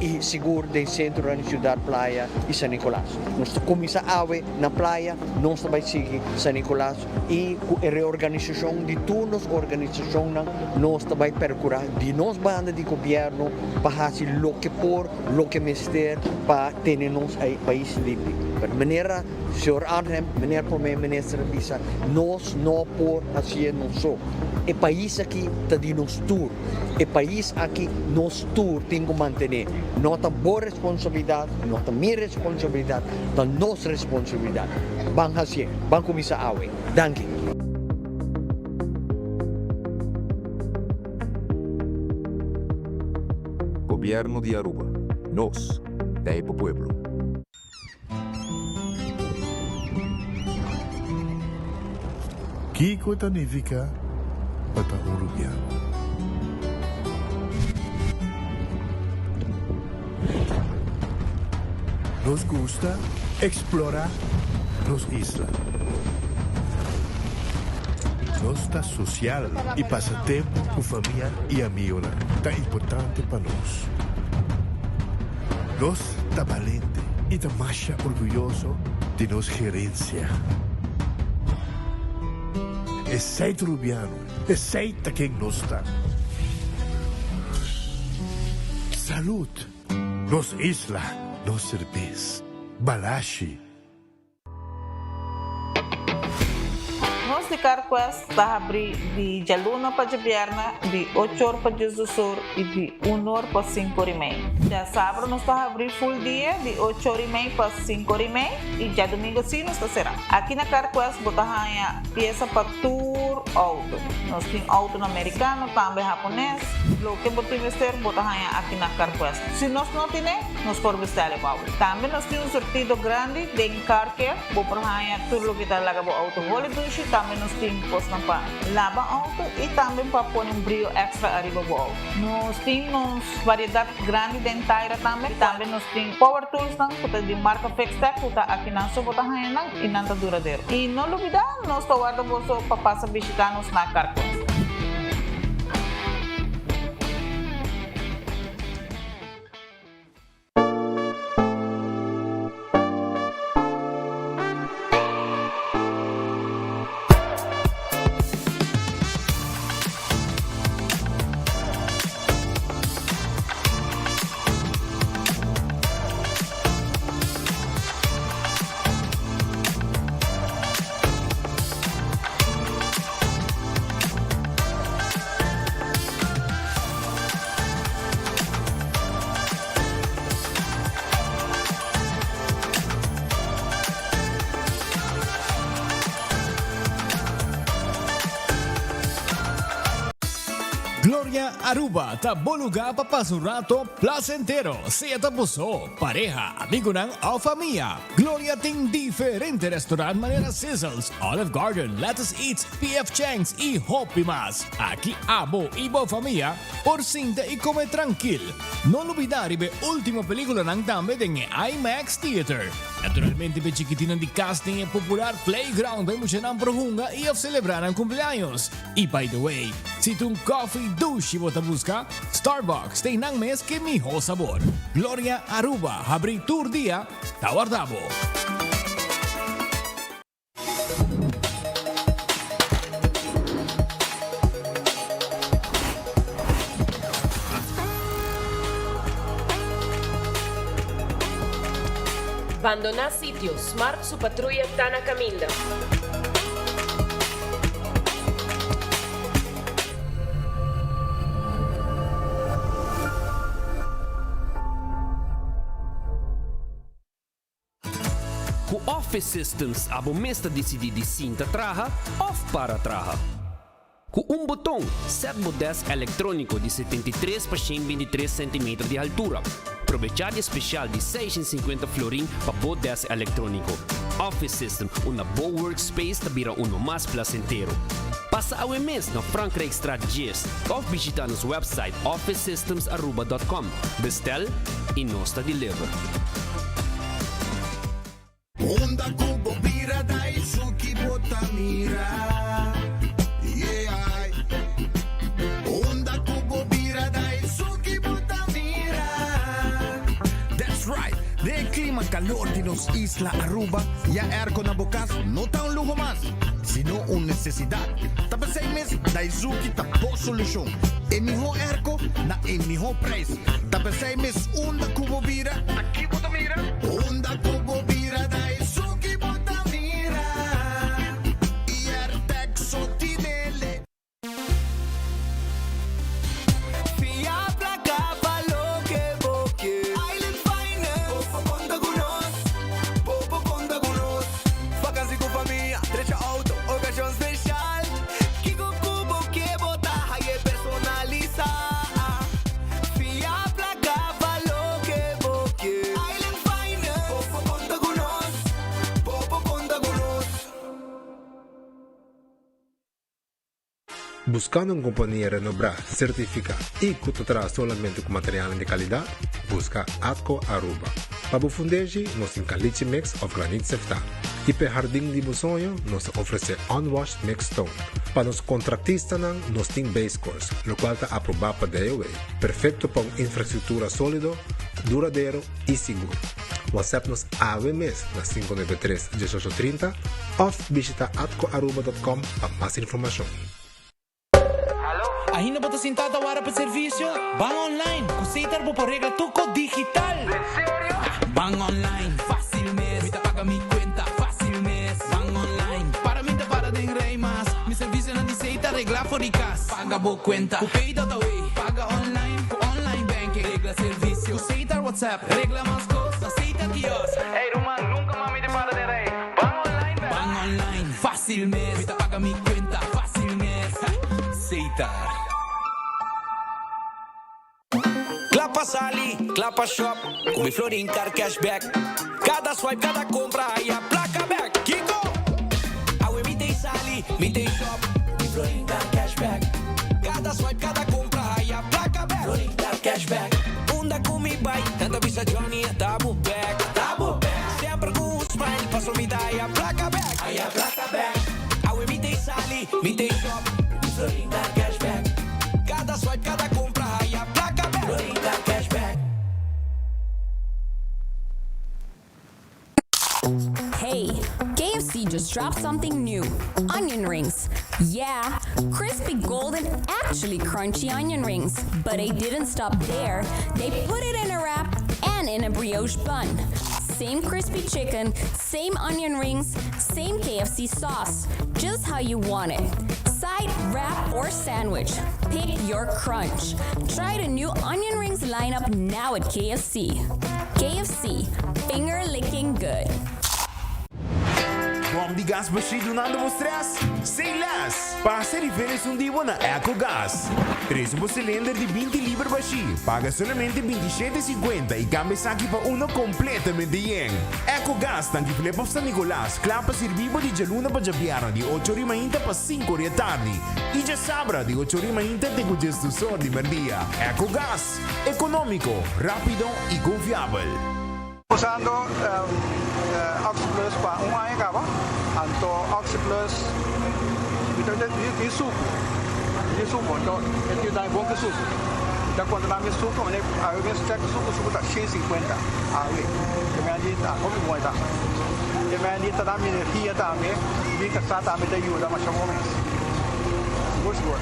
i sigur den sentronan di siudat Playa i San Nicolas. Nos ta kuminsá awe na Playa, nos ta bai sigui San Nicolas i ku e reorganisashon di tur nos organisashonnan nos ta bai perkurá di nos banda di gobièrnu pa hasi loke por, loke mester pa tene nos pais limpi. Pero manera Señor Arnhem, meneer Prome Minister a bisa, nos no por hacié nos so. E pais aki ta di nos tur. E pais aki nos tur tin cu mantené. No ta bo responsabilidad, no ta mi responsabilidad, ta nos responsabilidad. Ban hacié, ban cuminsa awe. Danki. Gobierno di Aruba. Nos ta e pa pueblo. Kiko ta nifiká pa ta un rubiano? Nos gusta eksplorá nos isla. Nos ta sosial i pasa tempu ku famia i amigonan ta importante pa nos. Nos ta balente i ta masha orguyoso di nos gerensia. Esei ta Rubiano, esei ta ken nos ta. Salud! Nos isla, nos serbes. Balashi. Nos di CarQuest ta habri di djaluna pa djabièrnè di ocho or pa diesdos or i di un or pa sinku or i mei. Djasabra nos ta habri full dia di ocho or i mei pa sinku or i mei i djadumingu si nos ta será. Aki na CarQuest bo ta haña piesa pa tur outo. Nos tin outonan merikano tambe hapones. Loke bo tin mester bo ta haña aki na CarQuest. Si nos no tine, nos por bestèl e pa bo. Tambe nos tin un surtido grandi den. Car care, bo por haña tur loke ta laga bo auto holi dushi, tambe nos tin kosnan pa laba auto y tambe pa pone un brio extra ariba bo auto. Nos tin nos variedad grandi den taira tambe, tambe nos tin power toolsnan ku ta di marca Fixtech ku ta akinan so bo ta haña nan y nan ta duradero. Y no lubida nos ta warda boso pa pasa bishita nos na Carquest. Gloria Aruba ta bo lugar pa pasa un rato placentero, sea ta bo so, pareha, amigonan of famia. Gloria tin diferente restaurant manera Sizzles, Olive Garden, Lettuce Eats, PF Chang's y hopi mas. Aki abo y bo famia Por sinta i come trankil. No lubida riba e ultimo peliculanan tambe den e IMAX Theater. Naturalmente p'e chikitinnan di cas tin e popular playground pa e muchanan por hunga i of celebra nan cumpleaños. I by the way, si ta un coffee dushi bo ta busca, Starbucks tin nan mes ke miho sabor. Gloria Aruba habri tur dia ta warda bo. Bandoná sitio, Smart su patruya ta na kaminda. Ku Office Systems abo mes ta disidí di sinta traha òf para traha. Ku un boton, sèt bo dèsk elektróniko di 73 pa 123 sentimeter di haltura. Probechá di e spesial di 650 florin pa bo dèsk elektróniko. Office System, unda bo workspace ta bira uno mas plasentero. Pasa awe mes na Frankrijkstraat 10 òf bishitá nos wèpsait officesystemsaruba dòt kòm. Bestel i nos ta deliver. Unda ku bo bira da esun ki bo ta mira, yeah. Unda ku bo bira da esun ki bo ta mira. clima calor di nos isla Aruba, ya airco na bo cas no ta un luho mas, sino un necesidad. Ta pesey mes Daizuki ta bo solucion. E miho airco na e miho prijs. Ta pesey mes unda cu bo bira, aki bo ta mira. Unda cu bo bira Daizuki bo ta mira. Y Airtec so tinele. Fia placa pa loke bo kier. Island Finance. Bo por conta cu nos. Bo por conta cu nos. Vakantie cu famia, drecha auto, ocasion special. Kico cu bo kier bo ta haye personalisa. Fia placa pa loke bo kier. Island Finance. Bo por conta cu nos. Bo por conta cu nos. Buscando un compania renombra, certifica y cu ta traha solamente cu materialnan di calidad? Busca Atco Aruba. Pa bo fundeshi, nos tin caliche mix of granit sefta. Y p'e hardin di bo soño, nos ta ofrece unwashed mixed stone. Pa nos contractistanan, nos tin base course, locual ta aproba pa DOW. Perfecto pa un infrastructura solido, duradero y sigur. WhatsApp nos awe mes na 593 1830 of bishita atcoaruba.com pa mas informacion. Ainda bo ta sinta ta wara pa servicio? Ban online! Cu Setar bo por regla tur cos digital! Ban online, facil mes! Mi ta paga mi cuenta, facil mes! Ban online, para mi ta para den rij mas! Mi servicionan di Setar regla for di cas! Paga bo cuenta cu Pay.awe! Paga online cu online banking! Regla servicio cu Setar WhatsApp! Regla mas cos na Setar Kiosk! Ey ruman, nunca mas mi ta para den rij! Ban online bek! Ban online, facil mes! Mi ta paga mi cuenta, facil mes! Setar. Kla pa sali, kla pa shop, ku mi Florin Card Cashback. Kada swipe, kada kompra, haya plaka bek. Kiko? Awe mi t'ei sali, mi t'ei shop, mi Florin Card Cashback. Kada swipe, kada kompra, haya plaka bek. Florin Card Cashback. Unda ku mi bai, nan ta bisa Johnny, ata bo bek. Ata bo bek. Semper ku un smile, paso mi ta haya plaka bek. Haya plaka bek. Awe mi t'ei sali, mi t'ei shop, mi Florin Card Cashback. Kada swipe, kada kompra, haya plaka bek. Florin Card Cashback. Hey, KFC just dropped something new. Onion rings. Yeah, crispy golden, actually crunchy onion rings. But they didn't stop there. They put it in a wrap and in a brioche bun. Same crispy chicken, same onion rings, same KFC sauce. Just how you want it. Side, wrap, or sandwich. Pick your crunch. Try the new onion rings lineup now at KFC. KFC, finger licking good. Bom di gas bashí dunando bo stress? Say less! Pasa riba esun di bo na Ecogas. Trese bo cilinder di 20 liber bashí, paga solamente 27,50 y cambia esaki pa uno completamente yen. Ecogas, tanki Flip of San Nicolas, kla pa sirbi bo di djaluna pa djabièrnè di ocho ori mainta pa sinku ori e tardi y djasabra di ocho ori mainta te ku djesdus or di merdia. Ecogas, economico, rapido y confiabel. Usando OxyPlus pa un aña caba, anto OxyPlus mi ta di sucu, di sucu, anto e tin dami bon cu sucu. Mi ta controla mi sucu, mane awe mes check sucu, sucu ta 150 awe, e mei di ta hopi bon e ta. E mei di ta dami energia tambe, mi casa tambe ta yuda masha bon mes, sigur sigur.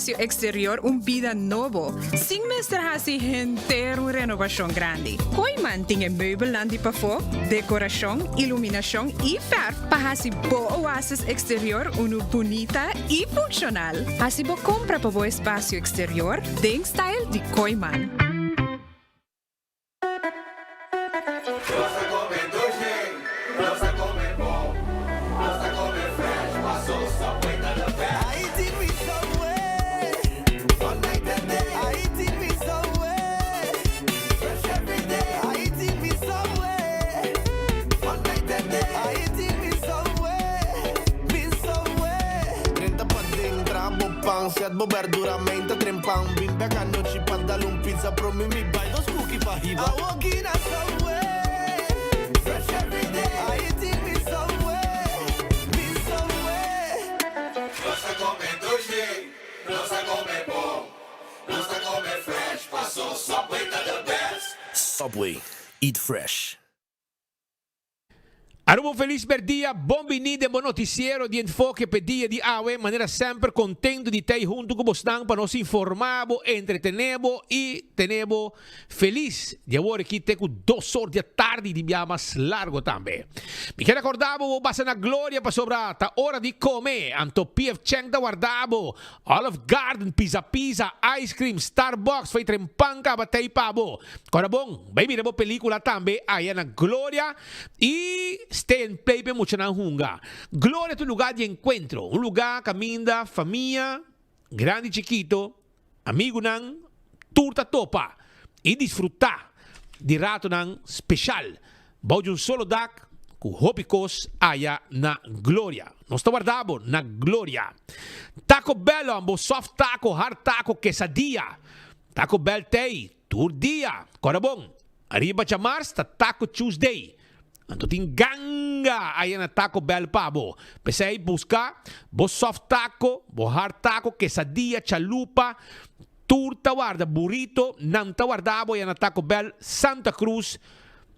espasio eksterior un bida nobo, sin mester hasi henter un renobashon grandi. Kooyman tin e meubelnan di pafó, dekorashon, iluminashon i fèrf pa hasi bo oasis eksterior unu bunita i funshonal. Hasi bo kompra pa bo espasio eksterior den style di Kooyman. Nos ta come dushi, nos ta come bon, nos ta come fresh, paso Subway ta the best. I eating with Subway, all night and day. I eating with Subway, fresh every day. I eating with Subway, all night and day. I eating with Subway, with Subway. Drenta paden, traha bo pan, set bo berdura, menta trempan. Bin bek anochi pa dal un pizza, prome mi bai dos cookie pa hiba. I walking a Subway, fresh every day. I eating with Subway, with Subway. Nos ta come dushi, nos ta come bon, nos ta come fresh, paso Subway ta the best. Subway, eat fresh. Aruba un felis merdia, bon bini den bo noticiero di Enfoke p'e dia di awe. Manera semper contento di t'ey hunto cu bosnan pa nos informa bo, entretene bo y tene bo felis. Di awor aki te cu dos or di atardi di bia mas largo tambe. Mi kier acorda bo, bo basa na Gloria pasobra ta ora di come, anto PF Chang ta warda bo, Olive Garden, Pizza Pizza, Ice Cream, Starbucks, fai tren pan caba t'ey pa bo. Cora bon, bay mira bo pelicula tambe aya na Gloria y Stay and Play p'e muchanan hunga. Gloria ta un lugar di encuentro, un lugar caminda famia, grandi y chikito, amigunan, tur ta topa y disfruta di ratonan special bou di un solo dak cu hopi cos aya na Gloria. Nos ta warda bo na Gloria. Taco Bell bo soft taco, hard taco, quesadilla. Taco Bell t'ey tur dia. Cora bon, ariba djamars ta Taco Tuesday. Anto tin ganga aya na Taco Bell pa bo. P'esey busca bo soft taco, bo hard taco, quesadilla, chalupa, tur ta warda, burrito, nan ta warda bo aya na Taco Bell, Santa Cruz,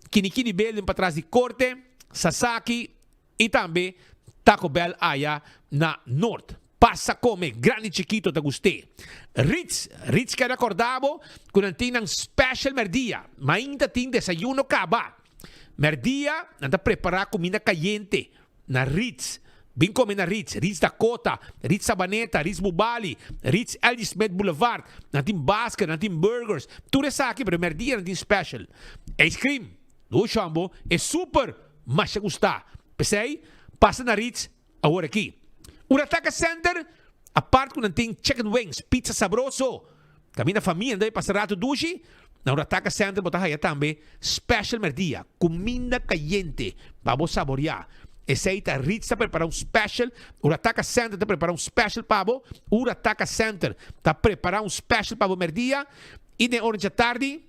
Kinikini Building patras di Corte, Sasaki y tambe Taco Bell aya na Noord. Pasa come, grandi chikito ta gust'é. Ritz, Ritz keda corda bo cu nan tin nan special merdia. Mainta tin desayuno caba. Merdia nan ta prepara cuminda cayente na Ritz. Bin come na Ritz, Ritz Dakota, Ritz Sabaneta, Ritz Bubali, Ritz LG Smith Boulevard. Nan tin basket, nan tin burgers, tur esaki pero merdia nan tin special. Ice cream, dushi ambo, e super masha gusta. P'esey pasa na Ritz Awor aki, Urataka Center, apart ku nan tin chicken wings, pizza sabroso, kaminda famia nan debe pasa ratu dushi, na Urataka Center bo ta haya tambe special merdia, kuminda kayente pa bo saboria. Esei ta Ritz ta prepara un special, Urataka Center ta prepara un special pa bo, Urataka Center ta prepara un special pa bo merdia i den ora djatardi,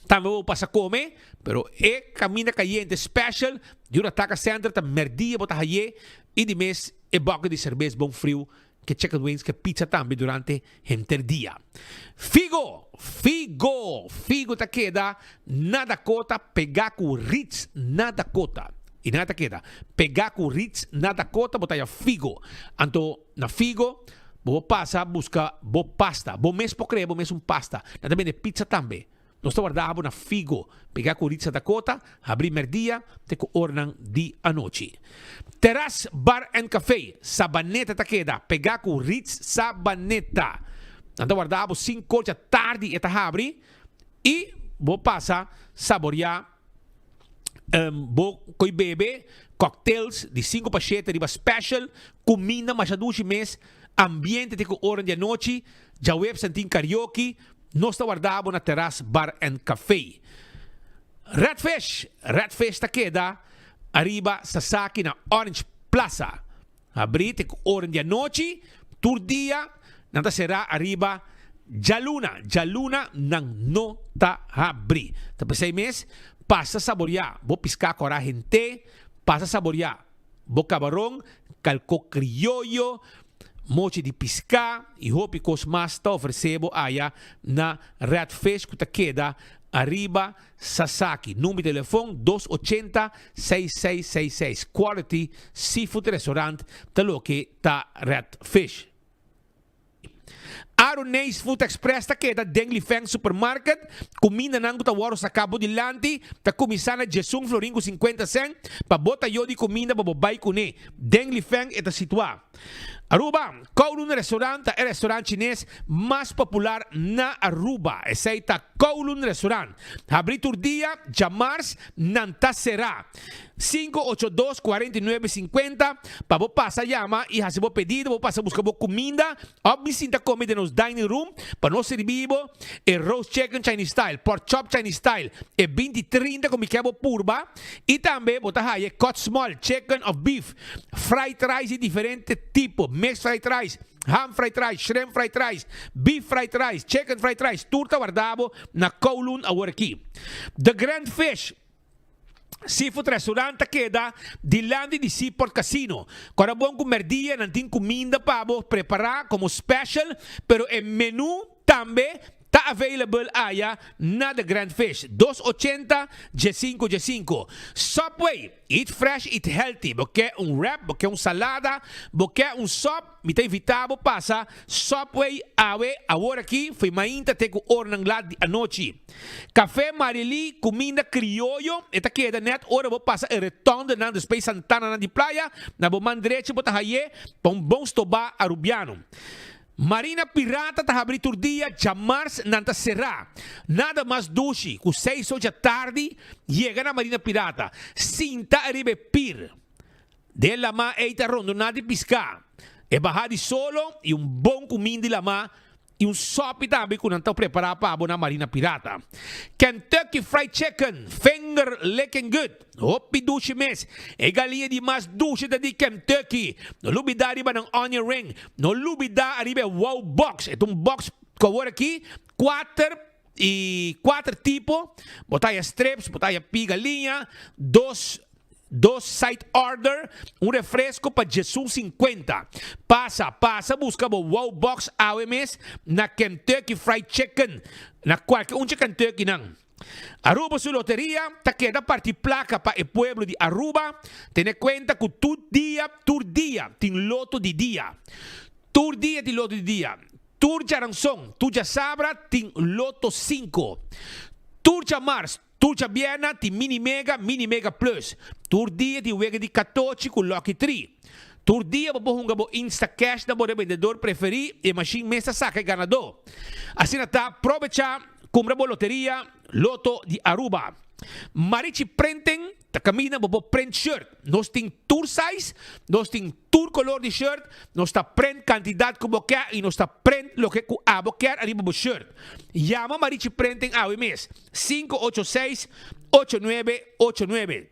Tambe bo pasa come, pero e caminda cayente special di un Ataka Center ta merdia bo ta haye y di mes e bucket di cerbes bon friu ke chicken wings ke pizza tambe durante henter dia. Figo! Figo! Figo ta keda na Dakota pega cu Ritz na Dakota. Y nan ta keda pega cu Ritz na Dakota bo ta haya Figo. Anto Na Figo, bo por pasa buska bo pasta. Bo mes por krea bo mes un pasta. Nan ta bende pizza tambe. Nos ta warda bo na Figo, pega ku Ritza Dakota, habri merdia te ku oranan di anochi. Terras Bar and Café, Sabaneta ta keda pega ku Ritz Sabaneta. Nan ta warda bo sinku or tardi e ta habri i bo pasa saboria. Bo koi bebe cocktails di sinku pa shete riba special, kuminda masha dushi mes, ambiente te ku ora di anochi, djaweps nan tin karaoke, nos ta warda bo na Terras Bar and Cafe. Red Fish, Red Fish ta keda ariba Sasaki na Orange Plaza. Habrí te ku ora di anochi, tur dia nan ta será ariba djaluna. Djaluna nan no ta habrí. Ta p'esei mes, pasa saboriá bo piská kòrá hent'é, pasa saboriá bo kabaron, kalkó krioyo, mochi di piská i hopi kos mas ta ofresé bo aya na Red Fish ku ta keda ariba Sasaki, number di telefon, dos ochenta, seis seis seis seis. Quality Seafood Restaurant ta loke ta Red Fish. Aruneis Food Express ta keda den Lifeng Supermarket. Kumindanan ku ta wòrdu saká bo dilanti ta kuminsá na diesun florin ku sinkuenta sèn pa bo tayo di kuminda pa bo bai kuné. Den Lifeng e ta situá. Aruba, Kowloon Restaurant ta e restaurant chines mas popular na Aruba. Esei ta Kowloon Restaurant. Habrí tur dia, djamars nan ta será. 582 49 50 pa bo pasa yama y haci bo pedido, bo pasa busca bo cuminda of bin sinta come den nos dining room pa nos sirbi bo e roast chicken Chinese style, pork chop Chinese style, e binti trinta cu mi kier bo purba y tambe bo ta haya e cut small chicken of beef, fried rice di diferente tipo, mixed fried rice, ham fried rice, shrimp fried rice, beef fried rice, chicken fried rice, tur ta warda bo na Kowloon awor aki. The Grand Fish. Seafood Restaurant ta keda dilanti di Seaport Casino. Kora bon ku merdia nan tin kuminda pa bo prepará komo special, pero e menu tambe ta available aya na The Grand Fish, dos ochenta diesinco diesinco. Subway, eat fresh, eat healthy. Bo ke un wrap, bo ke un salada, bo ke un sop, Mi ta invitá bo pasa Subway awe awor aki fo'i mainta te ku oranan lat di anochi. Café Marily, kuminda krioyo, e ta keda nèt ora bo pasa e retondenan despues Santananan di Playa, na bo man drechi bo ta hay'é pa un bon stobá Arubiano. Marina Pirata ta habrí tur dia, djamars nan ta será. Nada mas dushi ku seis ocha tardi yega na Marina Pirata, sinta ariba e pir. Den lamá ei ta rondoná di piská, e bahá di solo i un bon kumin di lamá i un sòpi tambe ku nan ta prepará pa bo na Marina Pirata. Kentucky Fried Chicken, finger licking good, hopi dushi mes. E galiña di mas dushi ta di Kentucky. No lubidá riba nan onion ring. No lubidá ariba e wow box. E ta un box ku awor aki kuater i kuater tipo. Bo ta haya strips, bo ta haya pi galiña, dos. Dos side order, un refresco pa djesun sinkuenta. Pasa, pasa buska bo wow box awe mes na Kentucky Fried Chicken, na kualke un dje Kentuckynan. Aruba su loteria ta keda parti plaka pa e pueblo di Aruba, tene kuenta ku tur dia, tur dia tin loto di dia. Tur dia tin loto di dia. Tur djaranson, tur djasabra tin loto sinku. Tur djamars, Tur djabièrnè tin Mini Mega, Mini Mega Plus. Tur dia tin wega di katochi ku Lucky Tree. Tur dia bo por hunga bo Instacash na bo rebendedor preferí i e mashin mes ta saka e ganadó. Asina ta, probechá, kumpra bo loteria Lotto di Aruba. Marichi Printing ta kaminda bo por print shirt. Nos tin tur size, nos tin tur color di shirt, nos ta print cantidad cu bo kier y nos ta print loke cu abo kier ariba bo shirt. Yama Marichi Printing awe mes, 586 8989.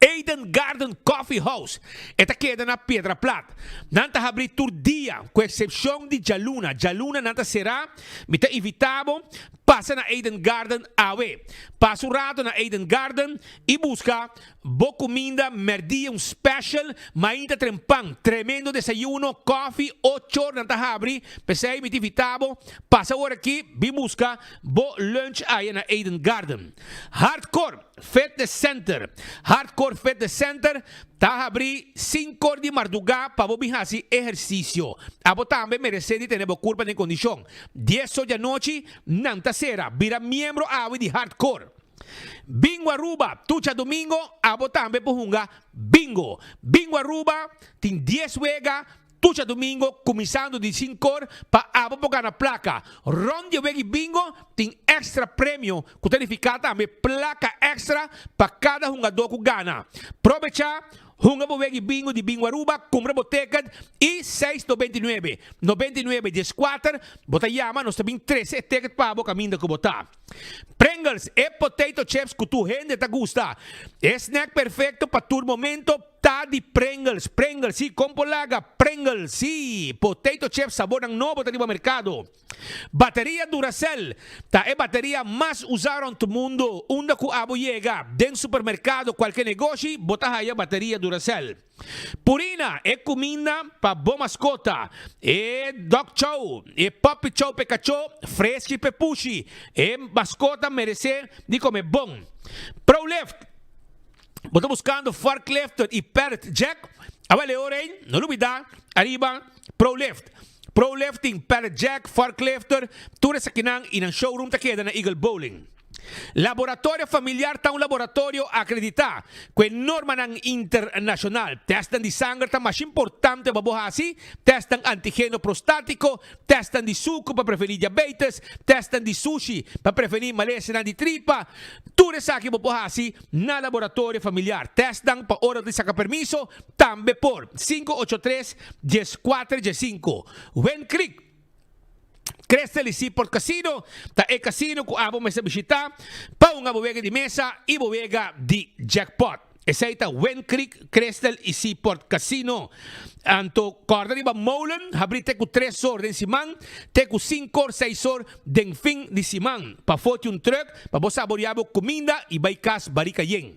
Eden Garden Coffee House, e ta keda na Piedra Plat. Nan ta habri tur dia, cu excepcion di djaluna. Djaluna nan ta cera. Mi ta invita bo pasa na Eden Garden awe. Pasa un rato na Eden Garden y busca Bo kuminda mèrdia un special, mainta trempan, tremendo desayuno, kòfi, ochor nan ta habri, p'esei mi ta invita bo pasa ora aki bin buska bo lunch aya na Eden Garden. Hardcore Fitness Center Hardcore Fitness Center ta habri sinkor di mardugá pa bo bin hasi ehersisio. Abo tambe meresé di tene bo kurpa den kondishon. Dies or di anochi nan ta sera. Bira miembro awe di Hardcore. Bingo Aruba, tur djadomingo abo tambe por hunga bingo. Bingo Aruba tin dies wega tur djadomingo kuminsando di sinkor pa abo por gana plaka. Rond di e wega di bingo tin extra premio ku ta nifiká tambe plaka extra pa kada hungadó ku gana. Probecha Hunga bo wegi bingo di Bingo Aruba, kumpra bo ticket i seis 99, 99 dieskuater bo ta yama, nos ta bin trese e ticket pa bo kaminda ku bo ta. Pringles, e potato chips ku tur hende ta gusta. E snack perfecto pa tur momento ta di Pringles. Pringles, si, kon por laga? Pringles, si, potato chips sabornan nobo ta riba merkado. Bateria Duracell ta e bateria mas usá rònt mundu. Unda ku abo yega, den supermerkado, kualke negoshi, bo ta haya bateria Duracell. Purina, e kuminda pa bo maskota. E dog chow, e puppy chow p'e kachó, freski p'e pushi. E maskota meresé di kome bon. Prolift, bo ta buskando forklift i pallet jack? Awel e ora ei, no lubidá ariba Prolift. Pro Lifting, Pallet Jack, Forklifter, tur esakinan y nan showroom ta keda na Eagle Bowling. Laboratorio Familiar ta un laboratorio acredita cu e normanan internacional. Testnan di sanger ta masha importante pa bo haci, testnan antigeno prostatico, testnan di sucu pa preveni diabetes, testnan di sushi pa preveni malesanan di tripa. Tur esaki bo por haci na Laboratorio Familiar. Testnan pa ora di saca permiso tambe por 583 14 15. Wen Creek. Crystal y Seaport Casino ta e casino cu abo mester bishita pa hunga bo wega di mesa y bo wega di jackpot. Esey ta Wind Creek, Crystal y Seaport Casino. Anto corda riba Molen habri te cu tres or den siman te cu cinco or seis or den fin di siman. Pafo tin un truck pa bo saboria bo cuminda y bay cas barica yen.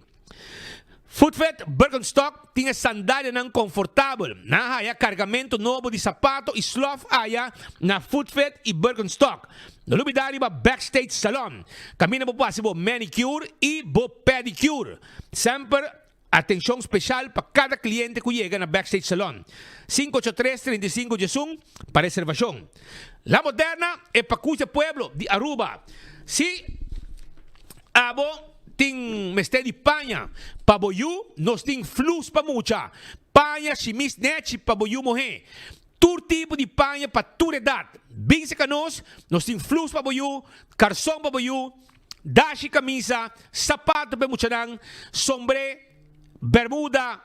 Footfit Birkenstock tin e sandalianan konfortabel. Nan a haya kargamentu nobo di sapato i slof aya na Footfit i Birkenstock. No lubidá riba Backstage Salon, kaminda bo por hasi bo manicure i bo pedicure. Semper atenshon speshal pa kada kliente ku yega na Backstage Salon. 583 35 11 pa reservashon. La Moderna e pakus e pueblo di Aruba. Si abo. Tin mester di paña pa bo yu, nos tin flus pa mucha, paña shimis nechi pa bo yu muhé, tur tipo di paña pa tur edat. Bin serka nos, nos tin flus pa bo yu, karson pa bo yu, dashi kamisa, sapato pa e muchanan, sombré, bermuda,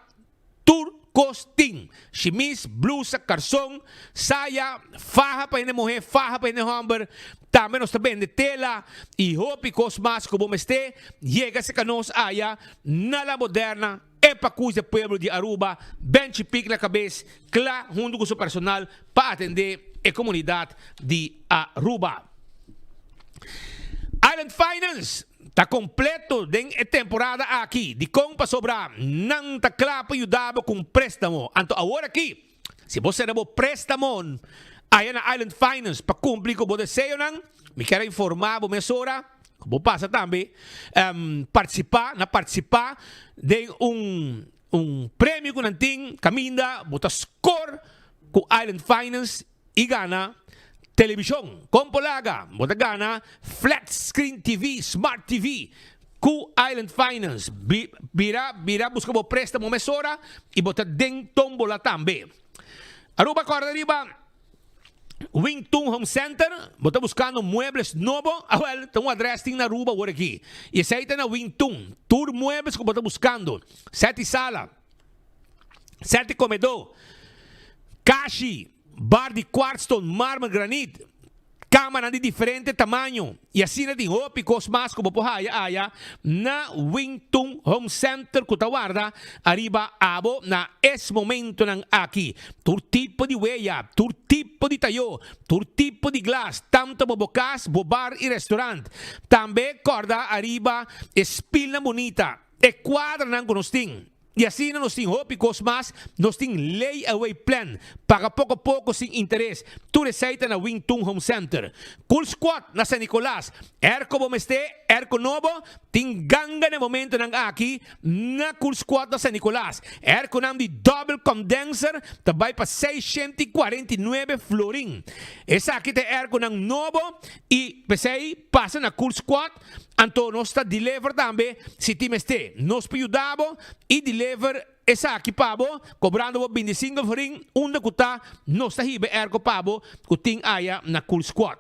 Tur kos tin, shimis, blusa, karson, saya, faha pa hende muhé, faha pa hende hòmber. Tambe nos ta bende tela i hopi kos mas ku bo mester. Yega serka nos aya na La Moderna, e pakus di pueblo di Aruba, Benchi Pik na kabes, kla huntu ku su personal pa atendé e komunidat di Aruba. Island Finance. Ta completo den e temporada aki. Dicon? Pasobra nan ta cla pa yuda bo cu un prestamo. Anto awor aki, si bo cera bo prestamo aya na Island Finance pa cumpli cu bo deseonan, mi kier a informa bo mesora cu bo pasa tambe participa na participa den un un premio cu nan tin caminda bo ta score cu Island Finance i gana televishon. Kon por laga? Bo ta gana flat screen TV, smart TV ku Island Finance. Bira bira buska bo prestamo mesora i bo ta den tombola tambe. Aruba kòrda riba Wing Tun Home Center, bo ta buskando muebles nobo? Awèl, ta un adrès tin na Aruba awor aki. I esei ta na Wing Tun. Tur muebles ku bo ta buskando, sèt i sala. Sèti komedó, kashi, bar di kwartston, marmer, granit, kamanan di diferente tamaño i asina tin hopi kos mas ku bo por haya aya na Wing Tun Home Center ku ta warda ariba abo na es momentonan aki. Tur tipo di weya, tur tipo di tayó, tur tipo di glas, tanto pa bo kas, bo bar i restaurant. Tambe kòrda ariba e spilnan bunita, e kuadranan ku nos tin. I asina nos tin hopi kos mas, nos tin lay away plan, paga poko poko sin interes, tur esei ta na Wing Tun Home Center. Cool Squad na San Nicolas, airco bo mester, airco nobo, tin ganga na e momentonan aki na Cool Squad na San Nicolas. Airconan di double condenser ta bai pa 649 florin. Esaki ta e airconan nobo i p'esei pasa na Cool Squad. Anto nos ta deliver tambe si tin mester. Nos por yuda bo y deliver esaki pa bo cobrando bo 25 florin unda cu ta nos ta hiba e airco pa bo cu tin aya na Cool Squad.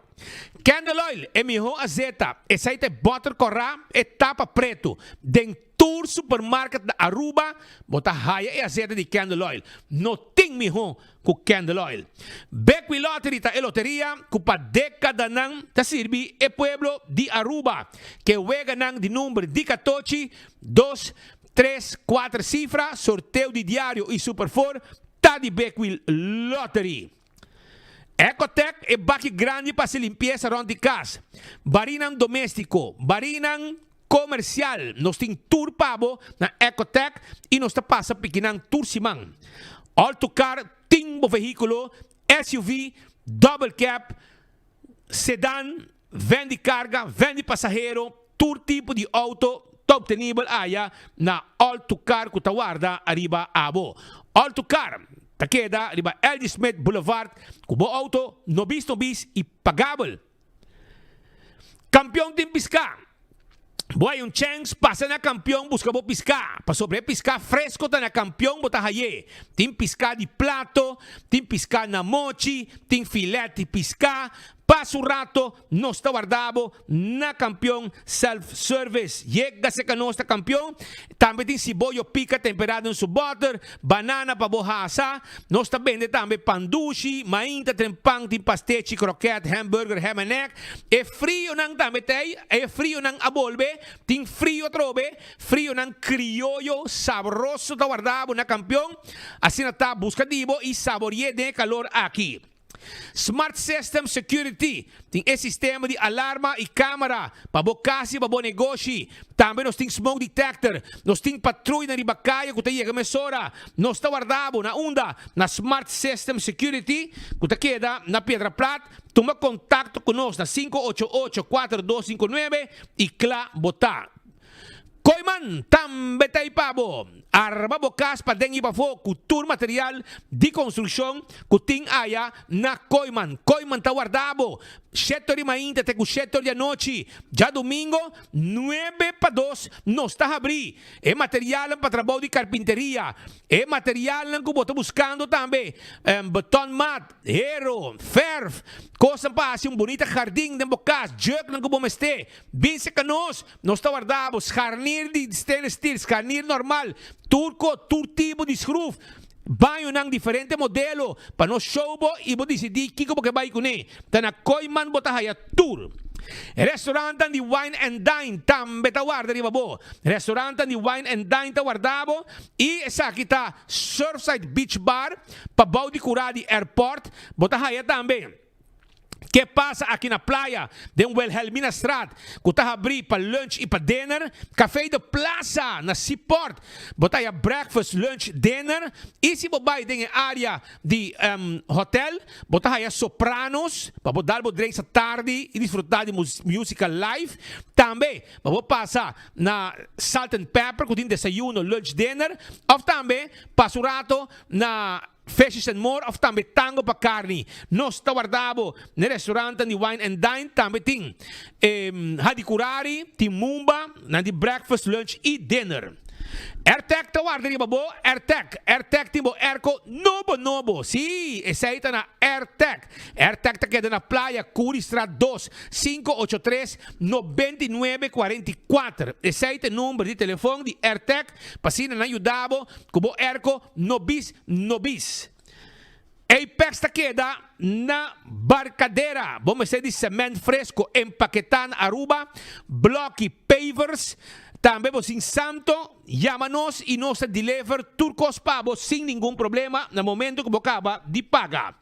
Candle Oil e miho azeta esey ta e boter cora e tapa preto den Tur supermarket na Aruba bo ta haya e azeta di Candle Oil. No tin miho ku Candle Oil. Bekwin Lottery ta e loteria ku pa dekadanan ta sirbi e pueblo di Aruba. Ke weganan di number di katochi, dos, tres, kuater sifra, sorteo di diario i Super Four ta di Bekwin Lottery. Ecotec e baki grandi pa hasi limpiesa rond di kas, barinan domestiko, barinan Comercial, nos tin tur pa bo na Ecotec y nos ta pasa pikinan tur siman. Alto Car tin bo vehiculo, SUV, double cab, sedan, van di carga, van di pasahero, tur tipo di auto ta obtenibel aya na Alto Car cu ta warda ariba abo. Alto Car. Ta keda riba LG Smith Boulevard ku bo auto nobis nobis i pagabel. Kampion tin piská. Bo hay un chèns, pasa na Kampion buska bo piská. Pasobra e piská fresko ta na Kampion bo ta hay'é. Tin piská di plato, tin piská na mochi, tin filèt di piská. Pasa un rato, nos ta warda bo na Kampion Self Service. Yega serka nos ta Kampion. Tambe tin siboyo pika temperá den su bòter, banana pa bo hasa. Nos ta bende tambe pan dushi, mainta tren pan, tin pastechi, kroket, hamburger, ham and egg. E frionan tambe ta ei, e frionan a bolbe, tin frio atrobe, frionan krioyo sabroso ta warda bo na Kampion, asina ta buska di bo i sabori'é den e kalor aki. Smart System Security tin e sistema di alarma i kamera pa bo kas i pa bo negoshi. Tambe nos tin smoke detector, nos tin patruyanan riba kaya ku ta yega mesora. Nos ta warda bo na unda? Na Smart System Security ku ta keda na Piedra Plat. Tuma kontakto ku nos na 588 4259 i kla bo ta. Kooiman tambe ta ei pa bo. Arma bo kas paden i pafó ku tur material di konstrukshon ku tin aya na Kooiman. Kooiman ta warda bo shete or di mainta te ku shete or di anochi. Djadumingo nuebe pa dos nos ta habrí. E materialnan pa trabou di karpinteria, e materialnan ku bo ta buskando tambe, betonmat, hero, fèrf, kosnan pa hasi un bunita hardin den bo kas, jùknan ku bo mester. Bin serka nos, nos ta warda bo, scharnier di stainless steel, scharnier normal, tur ko, tur tipo di schruf, bañonan diferente modelo, pa nos show bo y bo dicidi kico bo ke bay cune. Ta na Kooiman bo ta haya tur. Restaurantnan di Wine and Dine tambe ta warda riba bo. Restaurantnan di Wine and Dine ta warda bo y esaki ta Surfside Beach Bar, pabou di cura di airport, bo ta haya tambe. Ke pasa aki na playa den Wilhelminastraat ku ta habrí pa lunch i pa dinner? Café de Plaza na Seaport bo ta haya breakfast, lunch, dinner. I si bo bai den e área di hotel bo ta haya Sopranos pa bo dal bo drinks atardi i disfrutá di músika live. Tambe pa bo pasa na Salt and Pepper ku tin desayuno, lunch, dinner òf tambe pasa un rato na Fishes and More of tambe Tango pa Carni. Nos ta warda bo n'e restaurantan di Wine and Dine. Tambe tin Hadicurari, tin Mumba, nan di breakfast, lunch y dinner. Airtec ta warda riba bo, Airtec. Airtec tin bo airco nobo nobo. Sí, esey ta na Airtec. Airtec ta keda na Playa Curistraat dos, 583 99 44. Esey ta e number di telefon di Airtec pa asina nan yuda bo Ku bo erko no bis no bis. Apex ta keda na Barcadera. Bo mester di cement fresco empaketá na Aruba, bloki, pavers. Tambe bo sin santo, yama nos i nos ta deliver tur kos pa bo sin ningun problema na momento ku bo kaba di paga.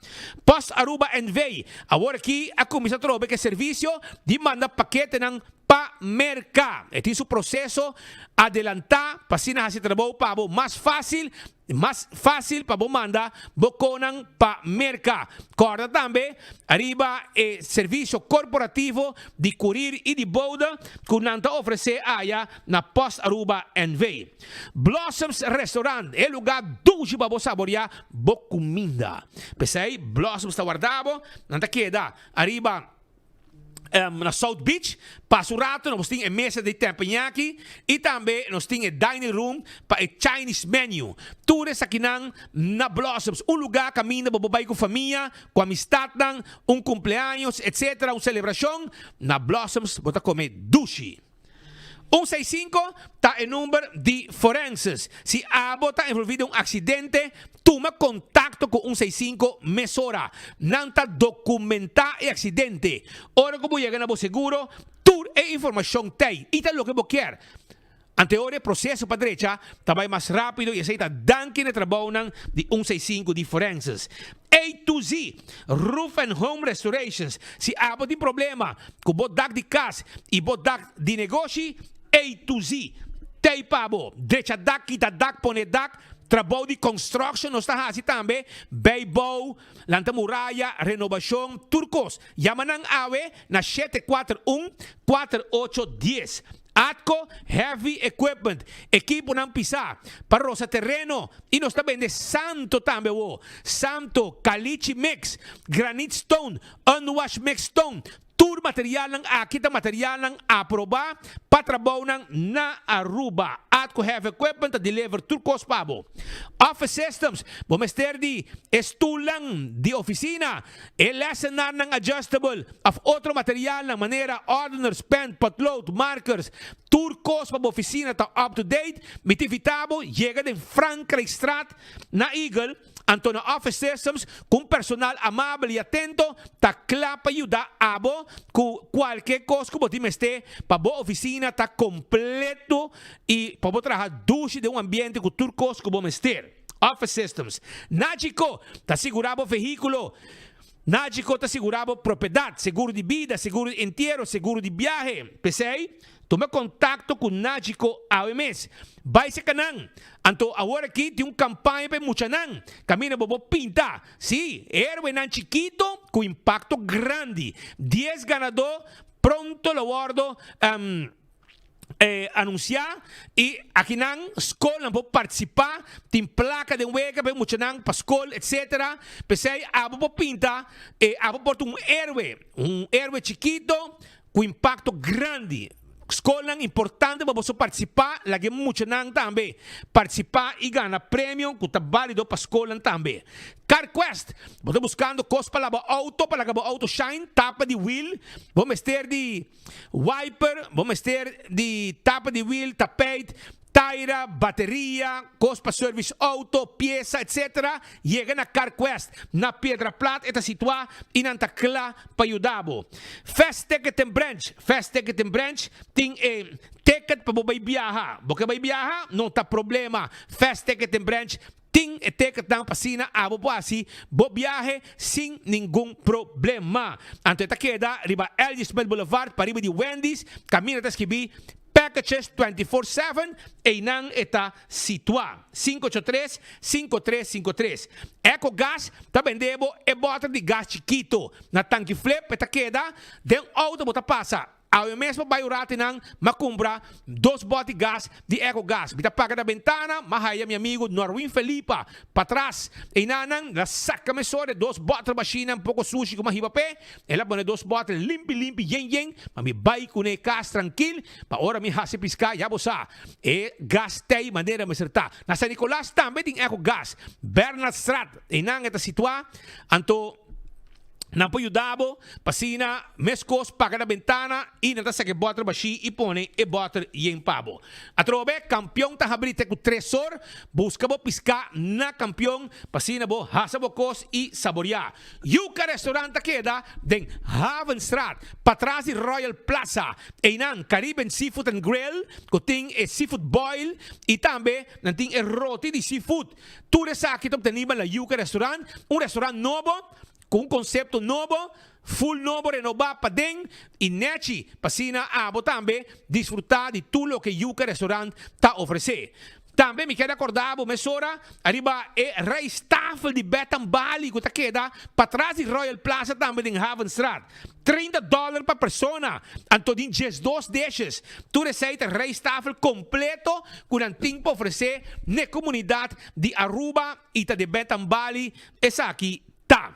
Post Aruba NV. Awor aki a kuminsá trobe ku e servisio di manda paketenan Pa merka. E tin su proseso adelantá pa asina hasi trabou pa bo mas fásil, mas fásil pa bo manda bo konan pa merka. Kòrda tambe ariba e servisio korporativo di kurir i di boude ku nan ta ofresé aya na Post Aruba NV. Blossoms Restaurant, e lugá dushi pa bo saboriá bo kuminda. P'esei Blossoms ta warda bo, nan ta keda ariba. na South Beach. Pasa un rato nos tin e mesa di teppanyaki y tambe nos tin e dining room pa e Chinese menu. Tur esakinan na Blossoms, un lugar caminda bo por bay cu famia, cu amistadnan, un cumpleaños etc. Un celebracion, na Blossoms bo ta come dushi. Un seis sinku ta e number di forenses. Si abo ta envolvi den un aksidente, tuma kontakto ku un seis sinku mesora. Nan ta dokumentá e aksidente. Ora ku bo yega na bo seguro, tur e informashon t'ei i ta loke bo kier. Anteor e proseso pa drecha ta bai mas rápido i esei ta danki na e trabounan di un seis sinku di forenses. A to Z, Roof and Home Restorations, Si abo tin problema ku bo dak di kas i bo dak di negoshi, A to Z t'ei pa bo. Drecha dak, kita dak, pone dak, trabou di construction nos ta hasi tambe, bijbouw, lanta muraya, renobashon, tur kos. Yama nan awe na 741 48 dies. Atco Heavy Equipment, ekiponan pisá pa rosa tereno i nos ta bende santo tambe awo. Santo, caliche mix, granite stone, unwash mix stone, tur materialnan aki ta materialnan aprobá pa trabounan na Aruba. Atco Heavy Equipment ta deliver tur kos pa bo. Office Systems, bo mester di e stulnan di ofisina, e lessenarnan adjustable, Of otro materialnan manera ordeners, pen, potlood, markers, tur kos pa bo ofisina ta up to date, mi ta invita bo yega den Frankrijkstraat na Eagle, anto na Office Systems ku un personal amabel i atento ta kla pa yuda abo ku kualke kos ku bo tin mester pa bo ofisina ta kompleto i pa bo traha dushi den un ambiente ku tur kos ku bo mester. Office Systems na Chico ta sigura bo vehíkulo. Nagico ta sigurá bo propiedat, seguro di bida, seguro di entiero, seguro di biahe. P'esei, tuma kontakto ku Nagico awe mes. Bai seka nan! Anto awor aki tin un kampaña pa e muchanan, kaminda bo bo pinta, sí, héroenan chikito ku impakto grandi. Dies ganadó pronto lo wòrdu. Anunsiá i akinan skolnan por partisipá, tin plaka den wega pa e muchanan pa skol etsetera. P'esei abo por pinta e abo por ta un héroe, un héroe chikito ku impakto grandi. Skolnan importante pa boso partisipá, laga e muchanan tambe partisipá i gana premio ku ta bálido pa skolnan tambe. CarQuest, bo ta buskando kos pa laba outo, pa laga bo outo shine, tapa di wiel, bo mester di. Wiper, bo mester di tapa di wiel, tapijt, taira, bateria, kos pa service auto, piesa etc. Yega na CarQuest na Piedra Plat e ta situá i nan ta kla pa yuda bo. Fast Ticket and Branch, Fast Ticket and Branch tin e ticket pa bo bai biaha. Bo ke bai biaha? No ta problema. Fast Ticket and Branch Tin e teketnan pa asina abo por hasi bo biahe sin ningun problema. Anto e ta keda riba LG Smith Boulevard pariba di Wendy's, kaminda ta skibí Packages 24 seven, einan e ta situá. 583, 5353. Ecogas ta bende bo e bòter di gas chikito. Na Tanki Flip e ta keda, den outo bo ta pasa. Awe mes pa bai un rati nan m'a cumpra dos boti gas di Eco Gas. Mi ta paga na bentana, m'a haya mi amigo Norwin Felipa patras. Eynan nan la saca mesora e dos botel bashinan poco sushi cu m'a hiba p'e. El a pone dos botel limpi limpi yen yen pa mi bai cune cas trankil pa ora mi haci pisca ya bo sa e gas tey manera mester ta. Na San Nicolas tambe tin Eco Gas. Bernardstraat eynan e ta situa. Anto. Nan por yuda bo pa asina meskos paga na bentana i nan ta saka e bòter bashí i pone e bòter yen pa bo. Atrobe, Kampion ta habrí te ku tres or. Buska bo piská na Kampion pa asina bo hasa bo kos i saboriá. Yuka Restaurant ta keda den Havenstraat, patras di Royal Plaza. Einan Caribbean Seafood and Grill ku tin e seafood boil i tambe nan tin e roti di seafood. Tur esaki ta obtenibel na Yuka Restaurant, un restaurant nobo ku un konsepto nobo, full nobo renobá paden i nèchi pa asina abo tambe disfrutá di tur loke Yuka Restaurant ta ofresé. Tambe mi keda kòrda bo mesora ariba e rijsttafel di Betan Bali ku ta keda patras di Royal Plaza tambe den Havenstraat. 30 dòler pa persona, anto tin 12 dishes. Tur esei ta rijsttafel kompleto ku nan tin pa ofresé n'e komunidat di Aruba i ta di Betan Bali esaki ta.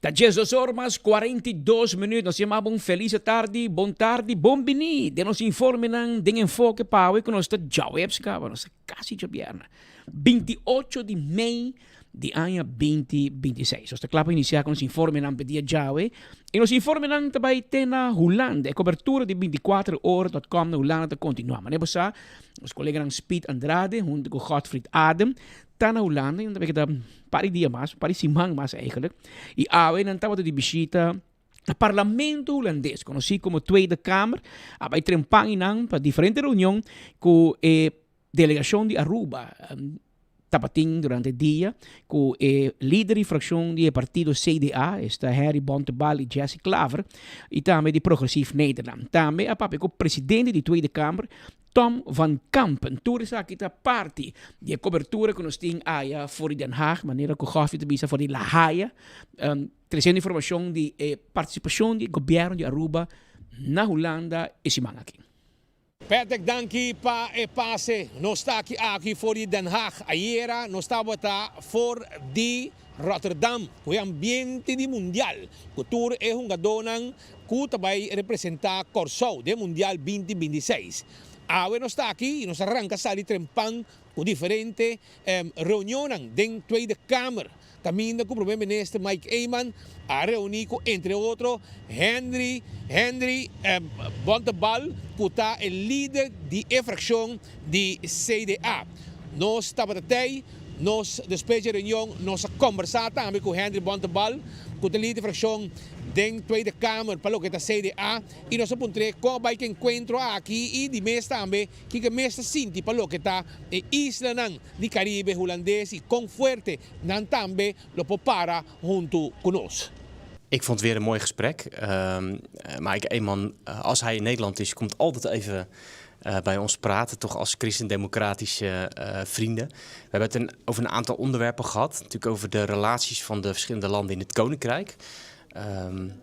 Ta 12 or mas 42 minuut. Nos yama bo un felis tardi, bon tardi, bon bini den nos informenan den Enfoke pa awe ku nos ta djaweps kaba, nos ta kasi djabièrnè, 28 di mei di aña 2026. Nos ta kla pa inisiá ku nos informenan pa e dia djawe i nos informenan ta bai te na Hulanda. E kobertura di 24 or dot com na Hulanda ta kontinuá. Manera bo sa, nos koleganan Speed Andrade huntu ku Godfried Adem ta na Hulanda i nan ta bai keda par di dia mas, par di siman mas eigenlijk. I awe nan tabata di bishita na Parlamento Hulandes, konosí komo Tweede Kamer. A bai trempan i nan pa diferente reunion ku e delegashon di Aruba tabatin durante e dia ku e lider di frakshon di e partido CDA, esta Harry Bontebal i Jesse Klaver, i tambe di Progressief Nederland. Tambe a papia ku presidente di Tweede Kamer, Tom van Kampen. Tur esaki ta parti di e kobertura ku nos tin aya for di Den Haag, manera ku Goffie ta bisa for di La Haya, tresiendo informashon di e partisipashon di gobièrnu di Aruba na Hulanda e siman aki. Patrick danki pa e pase. Nos ta aki aki for di Den Haag. Ayera nos tabata for di Rotterdam ku e ambiente di mundial ku tur e hungadónan ku ta bai representá Kòrsou den Mundial 2026. Awe nos ta aki i nos a ranka sali trempan ku diferente reunionnan den Tweede Kamer kaminda ku Prome Minister Mike Eman a reuní ku entre otro Henry Henry Bontebal ku ta e lider di e frakshon di CDA. Nos tabata tei, nos despues dje reunion nos a kombersá tambe ku Henry Bontebal ku ta lider di frakshon den Tweede Kamer pa loke ta CDA i nos a puntr'é kon a bai ku e enkuentro aki i di mes tambe kiko e mes ta sinti pa loke ta e islanan di Karibe Hulandes i kon fuerte nan tambe lo por para huntu ku nos. Ik vond het weer een mooi gesprek. Mike Eman, als hij in Nederland is, komt altijd even bij ons praten, toch als christendemocratische vrienden. We hebben het over een aantal onderwerpen gehad. Natuurlijk over de relaties van de verschillende landen in het Koninkrijk.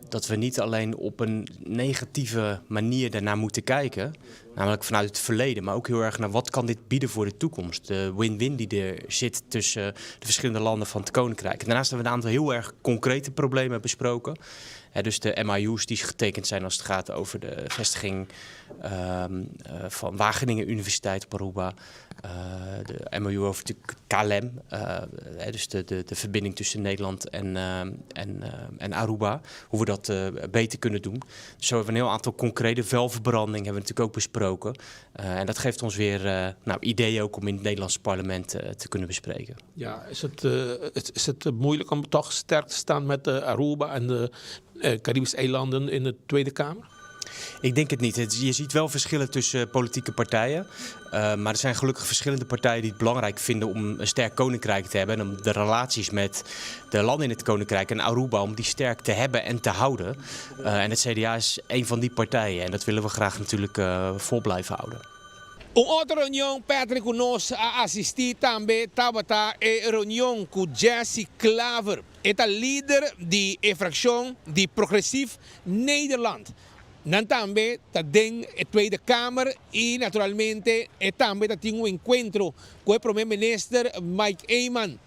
Dat we niet alleen op een negatieve manier daarnaar moeten kijken, namelijk vanuit het verleden, maar ook heel erg naar wat kan dit bieden voor de toekomst. De win-win die er zit tussen de verschillende landen van het Koninkrijk. En daarnaast hebben we een aantal heel erg concrete problemen besproken. Hè, dus de MOU's die getekend zijn als het gaat over de vestiging van Wageningen Universiteit op Aruba. De MOU over de KLM, hè, dus de verbinding tussen Nederland en Aruba. Hoe we dat beter kunnen doen. Dus zo hebben we een heel aantal concrete vuilverbranding hebben we natuurlijk ook besproken. En dat geeft ons weer ideeën ook om in het Nederlandse parlement te kunnen bespreken. Ja, is het moeilijk om toch sterk te staan met Aruba en de Caribische eilanden in de Tweede Kamer? Ik denk het niet. Je ziet wel verschillen tussen politieke partijen. Maar er zijn gelukkig verschillende partijen die het belangrijk vinden om een sterk koninkrijk te hebben. En om de relaties met de landen in het koninkrijk en Aruba, om die sterk te hebben en te houden. En het CDA is een van die partijen. En dat willen we graag natuurlijk vol blijven houden. Un otro reunion, Patrick, ku nos a asistí tambe tabata e reunion ku Jesse Klaver. E ta lider di e frakshon di Progressief Nederland. Nan tambe ta den e Tweede Kamer i naturalmente e tambe ta tin un enkuentro ku e Prome Minister Mike Eman.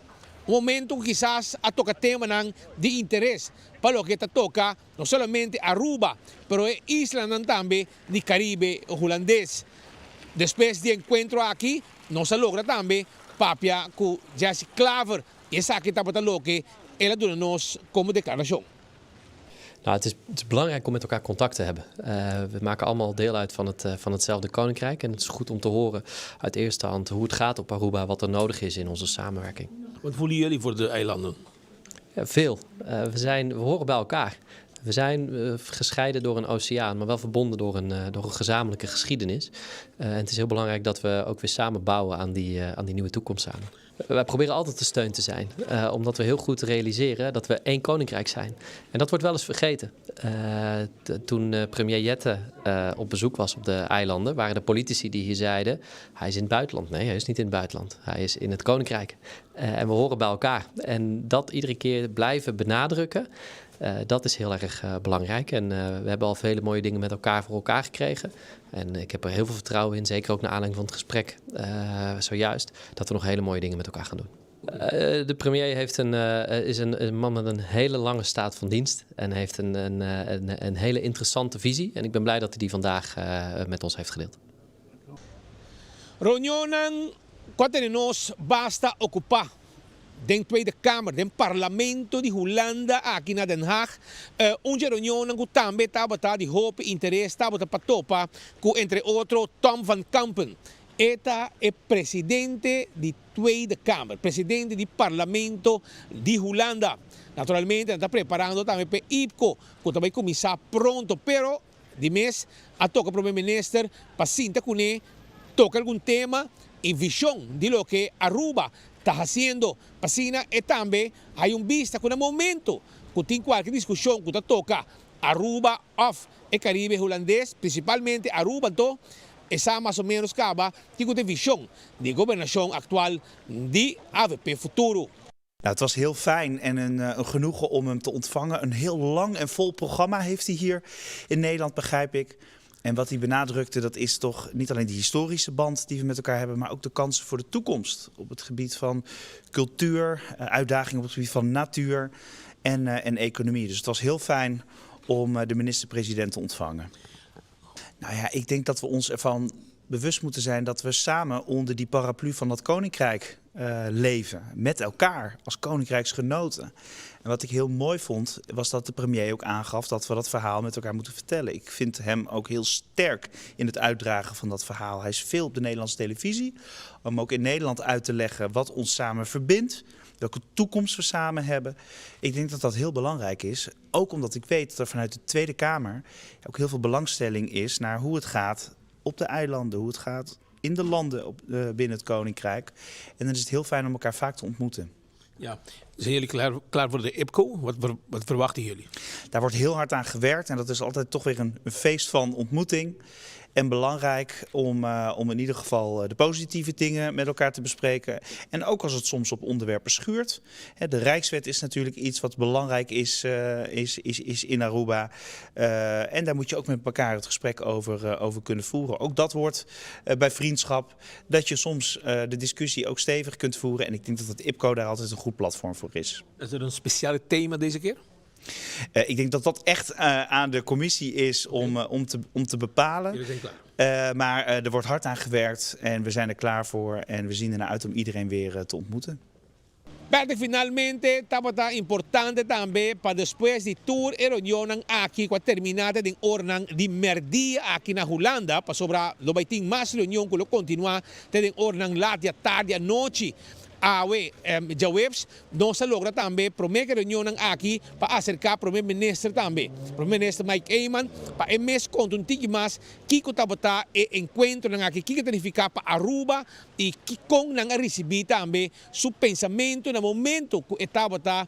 Un momento ku kisas a toka temanan di interes pa loke ta toka no solamente Aruba, pero e islanan tambe di Karibe Hulandes. Despues di e enkuentro aki nos a logra tambe papia ku Jesse Klaver i esaki tabata loke el a duna nos komo deklarashon. Nou, het is belangrijk om met elkaar contact te hebben. We maken allemaal deel uit van hetzelfde koninkrijk. En het is goed om te horen uit eerste hand hoe het gaat op Aruba, wat er nodig is in onze samenwerking. Wat voelen jullie voor de eilanden? Ja, veel. We horen bij elkaar. We zijn gescheiden door een oceaan, maar wel verbonden door een gezamenlijke geschiedenis. En het is heel belangrijk dat we ook weer samen bouwen aan die nieuwe toekomst samen. Wij proberen altijd de steun te zijn, omdat we heel goed realiseren dat we één koninkrijk zijn. En dat wordt wel eens vergeten. Toen premier Jetten op bezoek was op de eilanden, waren de politici die hier zeiden: hij is in het buitenland. Nee, hij is niet in het buitenland. Hij is in het koninkrijk. En we horen bij elkaar. En dat iedere keer blijven benadrukken, dat is heel erg belangrijk. En we hebben al vele mooie dingen met elkaar voor elkaar gekregen. En ik heb er heel veel vertrouwen in, zeker ook naar aanleiding van het gesprek zojuist, dat we nog hele mooie dingen met elkaar gaan doen. De premier heeft een, is een man met een hele lange staat van dienst en heeft een hele interessante visie. En ik ben blij dat hij die vandaag met ons heeft gedeeld. Reunionnan ku a tene nos basta okupá den Tweede Kamer, den Parlamento di Hulanda aki na Den Haag. Un dje reunionnan ku tambe tabata di hopi interes tabata pa topa ku entre otro Tom van Kampen. E ta e presidente di Tweede Kamer, presidente di Parlamento di Hulanda. Naturalmente nan ta preparando tambe p'e IPCO ku ta bai kuminsá pronto, pero di mes a toka Prome Minister pa sinta kuné, toka algun tema i vishon di loke Aruba ta hasiendo pa asina e tambe haya un bista ku na momento ku tin kualke diskushon ku ta toka Aruba òf e Karibe Hulandes, prinsipalmente Aruba anto e sa mas o ménos kaba kiko ta e vishon di e gobernashon aktual di avp Futuro. Nou, het was heel fijn en een, eh, een genoegen om hem te ontvangen. Een heel lang en vol programma heeft hij hier in Nederland, begrijp ik. En wat hij benadrukte, dat is toch niet alleen die historische band die we met elkaar hebben, maar ook de kansen voor de toekomst op het gebied van cultuur, eh, uitdagingen op het gebied van natuur en, eh, en economie. Dus het was heel fijn om eh, de minister-president te ontvangen. Nou ja, ik denk dat we ons ervan bewust moeten zijn dat we samen onder die paraplu van dat koninkrijk uh, leven. Met elkaar als koninkrijksgenoten. En wat ik heel mooi vond, was dat de premier ook aangaf dat we dat verhaal met elkaar moeten vertellen. Ik vind hem ook heel sterk in het uitdragen van dat verhaal. Hij is veel op de Nederlandse televisie, om ook in Nederland uit te leggen wat ons samen verbindt welke toekomst we samen hebben. Ik denk dat dat heel belangrijk is. Ook omdat ik weet dat er vanuit de Tweede Kamer ook heel veel belangstelling is naar hoe het gaat op de eilanden, hoe het gaat in de landen op, uh, binnen het Koninkrijk. En dan is het heel fijn om elkaar vaak te ontmoeten. Ja, zijn jullie klaar, klaar voor de IPCO? Wat, wat verwachten jullie? Daar wordt heel hard aan gewerkt en dat is altijd toch weer een, een feest van ontmoeting. En belangrijk om, uh, om in ieder geval eh, de positieve dingen met elkaar te bespreken. En ook als het soms op onderwerpen schuurt. De Rijkswet is natuurlijk iets wat belangrijk is, uh, is, is, is in Aruba. Uh, en daar moet je ook met elkaar het gesprek over, over kunnen voeren. Ook dat wordt bij vriendschap dat je soms de discussie ook stevig kunt voeren. En ik denk dat het IPCO daar altijd een goed platform voor is. Is er een speciale thema deze keer? Uh, ik denk dat dat echt uh, aan de commissie is om, uh, om, te, om te bepalen. Jullie zijn klaar. maar er wordt hard aan gewerkt en we zijn er klaar voor. En we zien ernaar uit om iedereen weer te ontmoeten. Perde finalmente tabata importante tambe pa despues di tur e reunionnan aki ku a terminá te den oranan di mèrdia aki na Hulanda, pasobra lo bai tin mas reunion ku lo kontinuá te den oranan lat di atardi anochi. Awe, djaweps, nos a logra tambe promé ku e reunionnan aki pa aserká Promé Minister tambe, Promé Minister Mike Eman, pa e mes konta un tiki mas kiko tabata e enkuentronan aki, kiko ta nifiká pa Aruba i kon nan a risibí tambe su pensamentu na momento ku e tabata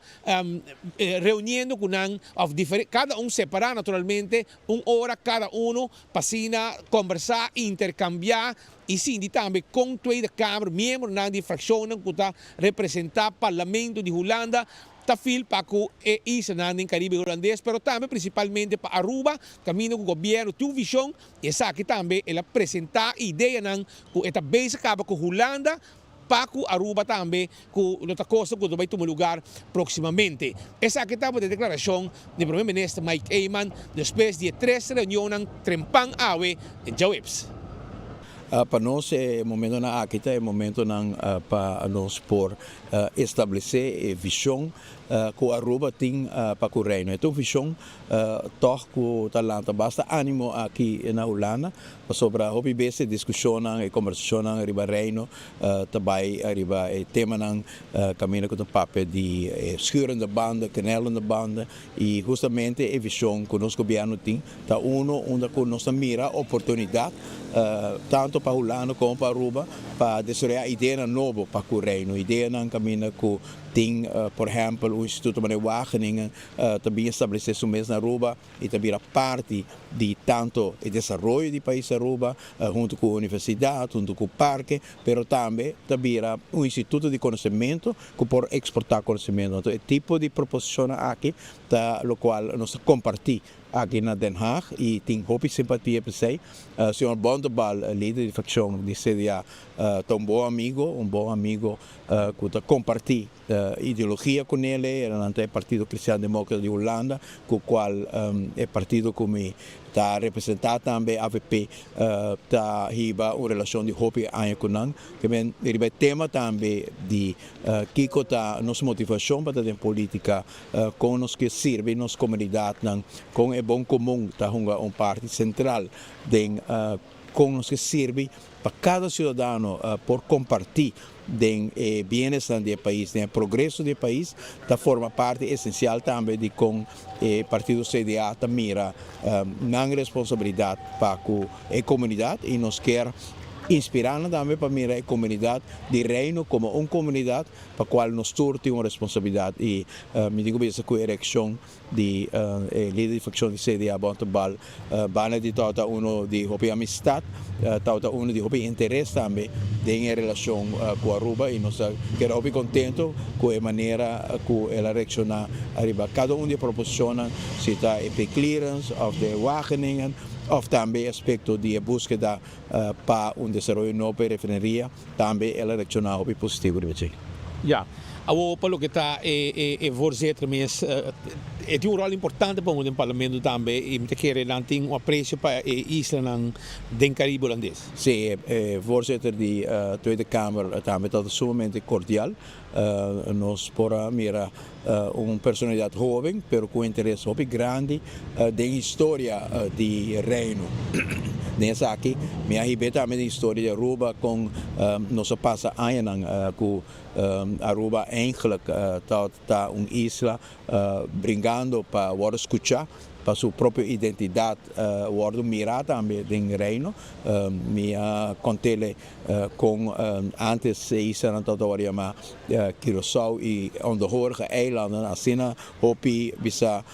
reuniendo ku nan òf kada un separá naturalmente, un ora kada uno pa asina kòmbersá, interkambiá I sinti tambe kon Tweede Kamer, miembronan di frakshonnan ku ta representá Parlamento di Hulanda, ta fil pa ku e islanan den Karibe Hulandes, pero tambe prinsipalmente pa Aruba, kaminda ku gobièrnu tin un vishon i esaki tambe el a presentá ideanan ku e ta bezig kaba ku Hulanda pa ku Aruba tambe ku lo ta kosta ku lo bai tuma lugar próksimamente. Esaki tabata e deklarashon di Prome Minister Mike Eman despues di e tres reunionnan trempan awe djaweps. Pa nos e momentonan aki ta e momentonan pa nos por establece e vision cu Aruba tin pa cu Reino. E ta un vision tog cu ta lanta basta animo aki na Hulanda pasobra hopi bes e discusionnan, e conversacionnan riba Reino ta bay riba e temanan caminda cu ta papia di e schurende banden, knellende banden y hustamente e vision cu nos gobierno tin ta uno unda cu nos ta mira oportunidad tanto pa Hulanda como pa Aruba pa desaroya ideanan nobo pa cu Reino, ideanan caminda cu tin por ehempel un instituto manera Wageningen ta bin establece su mes na Aruba y ta bira parti di tanto e desaroyo di pais Aruba hunto cu universidad, hunto cu parke, pero tambe ta bira un instituto di conocemento cu por exporta conocemento. Anto e tipo di proposicionnan aki ta locual nos ta comparti aki na Den Haag y tin hopi simpatia p'esey. Señor Bontebal, lider di fraccion di CDA, ta un bon amigo, un bon amigo cu ta comparti ideologia cu nele, nan ta e Partido Cristian Democrata di Hulanda, cu cual e partido cu mi ta representa tambe, avp, ta hiba un relacion di hopi aña cu nan. Ke men riba e tema tambe di kico ta nos motivacion pa ta den politica, con nos ke sirbi nos comunidadnan, con e bon comun ta hunga un parti central den con nos ke sirbi pa cada ciudadano por comparti den e bienesnan di e pais, den e progreso di e pais, ta forma parti esencial tambe di con e partido CDA ta mira nan responsabilidad pa cu e comunidad y nos kier inspira nan tambe pa mira e comunidad di Reino como un comunidad pa cual nos tur tin un responsabilidad y mi tin cu bisa cu e reaccion di e lider di fraccion di CDA Bontebal banda di tabata uno di hopi amistad tabata uno di hopi interes tambe den e relacion cu Aruba y nos ta keda hopi contento cu e manera cu el a reacciona ariba cada un di e proposicionnan si ta e preclearance of de Wageningen of tambe e aspecto di e buskeda pa un desaroyo nobo pa e refineria. Tambe el a reacciona hopi positivo riba dje. Ya. Awor pa loke ta e e voorzitter mes, e tin un rol importante pa hunga den parlamento tambe y mi ta kere nan tin un aprecio pa e islanan den Caribe Holandes. Si, e voorzitter di Tweede Kamer tambe tabata sumamente cordial. Nos por a mira un personalidad hoben pero cu interes hopi grandi den historia di Reino. Den esaki mi a hib'é tambe den historia di Aruba con nos a pasa añanan cu Aruba eigenlijk ta un isla bringando pa wordo scucha. pa su propio identidad wordo mira tambe den Reino. Mi a contele con antes e islanan tabata wordo yama Curaçao y onderhorige eilanden, asina hopi bisa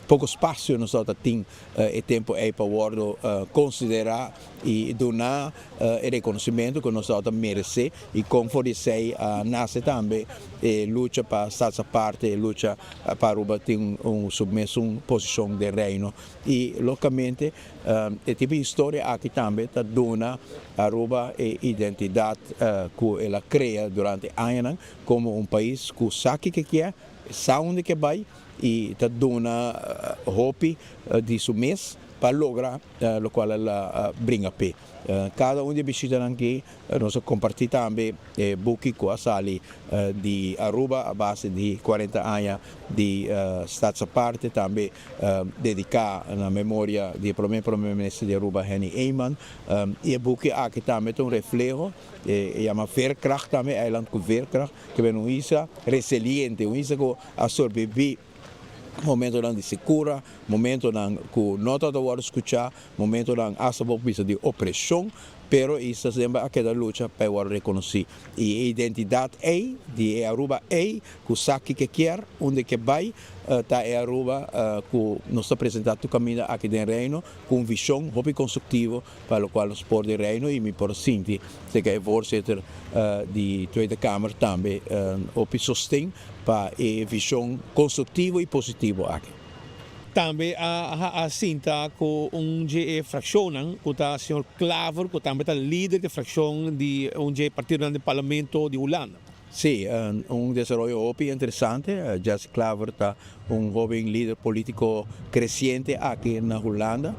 poco spacio nos tabata tin e tempo ey pa wordo considera y duna e reconocimento cu nos tabata merece y con for di esey a nace tambe e lucha pa Staats Aparte, e lucha pa Aruba tin un su mesun posicion den Reino y logicamente e tipo di historia aki tambe ta duna Aruba e identidad cu el a crea durante añanan como un pais cu sa kico e kier, sa unda ke bay y ta duna hopi di su mes pa logra locual el a bringa p'e. Cada un di e bishitanan aki nos a comparti tambe e buki cu a sali di Aruba a base di cuarenta aña di Staats Aparte, tambe dedica na memoria di e prome Prome Minister di Aruba Henny Eman. Y e buki aki tambe ta un refleho, e yama Veerkracht tambe, Eiland cu Veerkracht, ke bini un isla resiliente, un isla cu a sobrevivi momentonan di secura, momentonan cu no tabata wordo scucha, momentonan hasta bo bisa di opresion, pero e isla semper a keda lucha pa e wordo reconoci. Y e identidad ey, di e Aruba ey, cu sa kico e kier, unda e ke bay, ta e Aruba cu nos ta presenta tur caminda aki den Reino cu un vision hopi constructivo pa locual nos por den Reino y mi por sinti cerca e voorzitter di Tweede Kamer tambe hopi sosten pa e vision constructivo y positivo aki. Tambe a a sinta cu un dje e fraccionnan cu ta señor Klaver cu tambe ta lider di fraccion di un dje partidonan den parlamento di Hulanda. Sí, un desaroyo hopi interesante. Jesse Klaver ta un hoben lider politico creciente aki na Hulanda.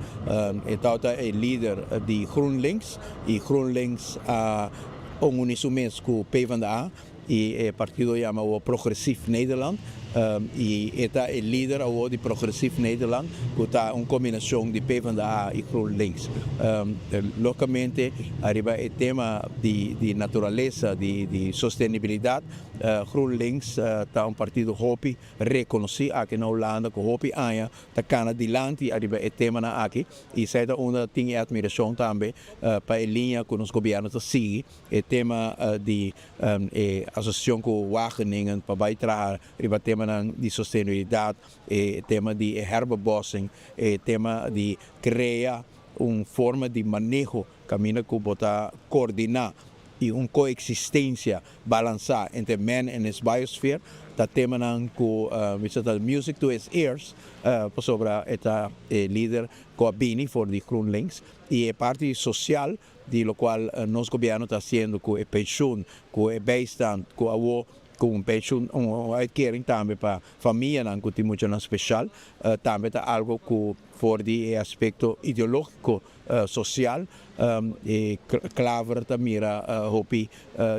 E tabata e lider di GroenLinks y GroenLinks a uni su mes cu PvdA y e partido yama awor Progressief Nederland y e ta e lider awor di Progressief Nederland cu ta un combinacion di PvdA y GroenLinks. Logicamente ariba e tema di naturalesa, di sostenibilidad, GroenLinks ta un partido hopi reconoci aki na Hulanda cu hopi aña ta cana dilanti ariba e temanan aki y esey ta unda tin e admiracion tambe pa e liña cu nos gobierno ta sigui. E tema di e asosiacion cu Wageningen pa bay traha riba temanan di sostenibilidad, e tema di e herbebossing, e tema di crea un forma di maneho caminda cu bo ta coordina. y un coexistencia balansa entre man and his biosphere ta temanan cu mi sa ta music to his ears pasobra e ta e lider cu a bini for di GroenLinks y e parti social di locual nos gobierno ta haciendo cu e pensioen, cu e bijstand, cu awo cu un pensioen, un uitkering tambe pa famianan cu tin muchanan special, tambe ta algo cu for di e aspecto ideologico social e Klaver ta mira hopi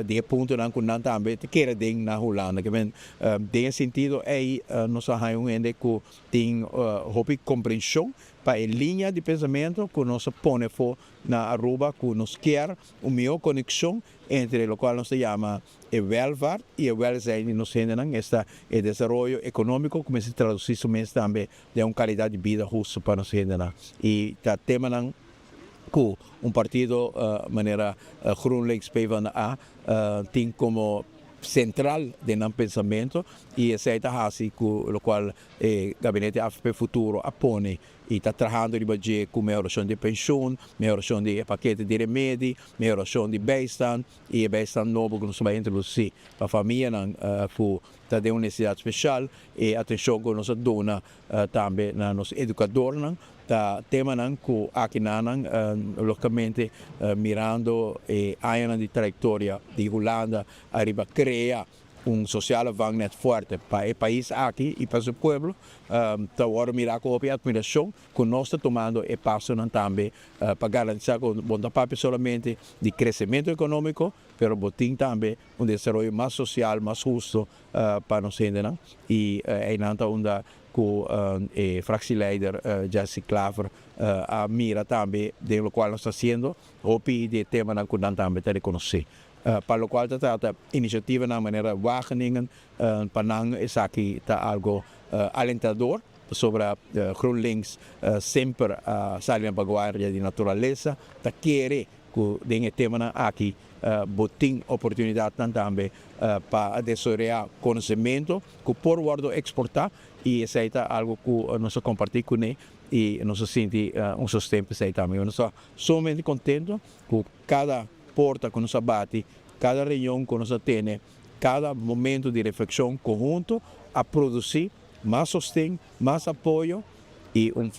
di e puntonan cu nan tambe ta kere den na Hulanda. Ke men den e sentido ey nos a haña un hende cu tin hopi comprension pa e liña di pensamiento cu nos a pone afo na Aruba cu nos kier un miho conexion entre locual nos ta yama e welvaart y e welzijn di nos hendenan, esta e desaroyo economico cu mester traduci su mes tambe den un calidad di bida husto pa nos hendenan. Y ta temanan cu un partido manera GroenLinks PvdA tin como central den nan pensamento y esey ta haci cu locual e gabinete avp Futuro a pone y ta trahando riba dje cu mehoracion di pensioen, mehoracion di e pakete di remedi, mehoracion di bijstand y e bijstand nobo cu nos ta bay introduci pa famianan cu ta den un necesidad special. E atencion cu nos a duna tambe na nos educadornan ta temanan cu aki nanan logicamente mirando e añanan di trayectoria di Hulanda ariba crea un sociale vangnet fuerte pa e pais aki y pa su pueblo ta worde mira cu hopi admiracion cu nos ta tumando e pasonan tambe pa garantisa cu bo no ta papia solamente di crecemento economico pero bo tin tambe un desaroyo mas social, mas husto pa nos hendenan y eynan ta unda cu e fractieleider Jesse Klaver a mira tambe den locual nos ta haciendo hopi di e temanan cu nan tambe ta reconoce. Pa locual ta trata iniciativanan manera Wageningen pa nan esaki ta algo alentador pasobra GroenLinks semper a sali na vanguardia di naturalesa ta kere Ku den e temanan aki bo tin oportunidatnan tambe pa desaroyá konosementu ku por wòrdu eksportá i esei ta algu ku nos a kompartí kuné i nos a sinti un sosten pa esei tambe. Nos ta sumamente kontentu ku kada porta ku nos a bati, kada reunion ku nos a tene, kada momentu di reflekshon konhunto a produsí mas sosten, mas apoyo i un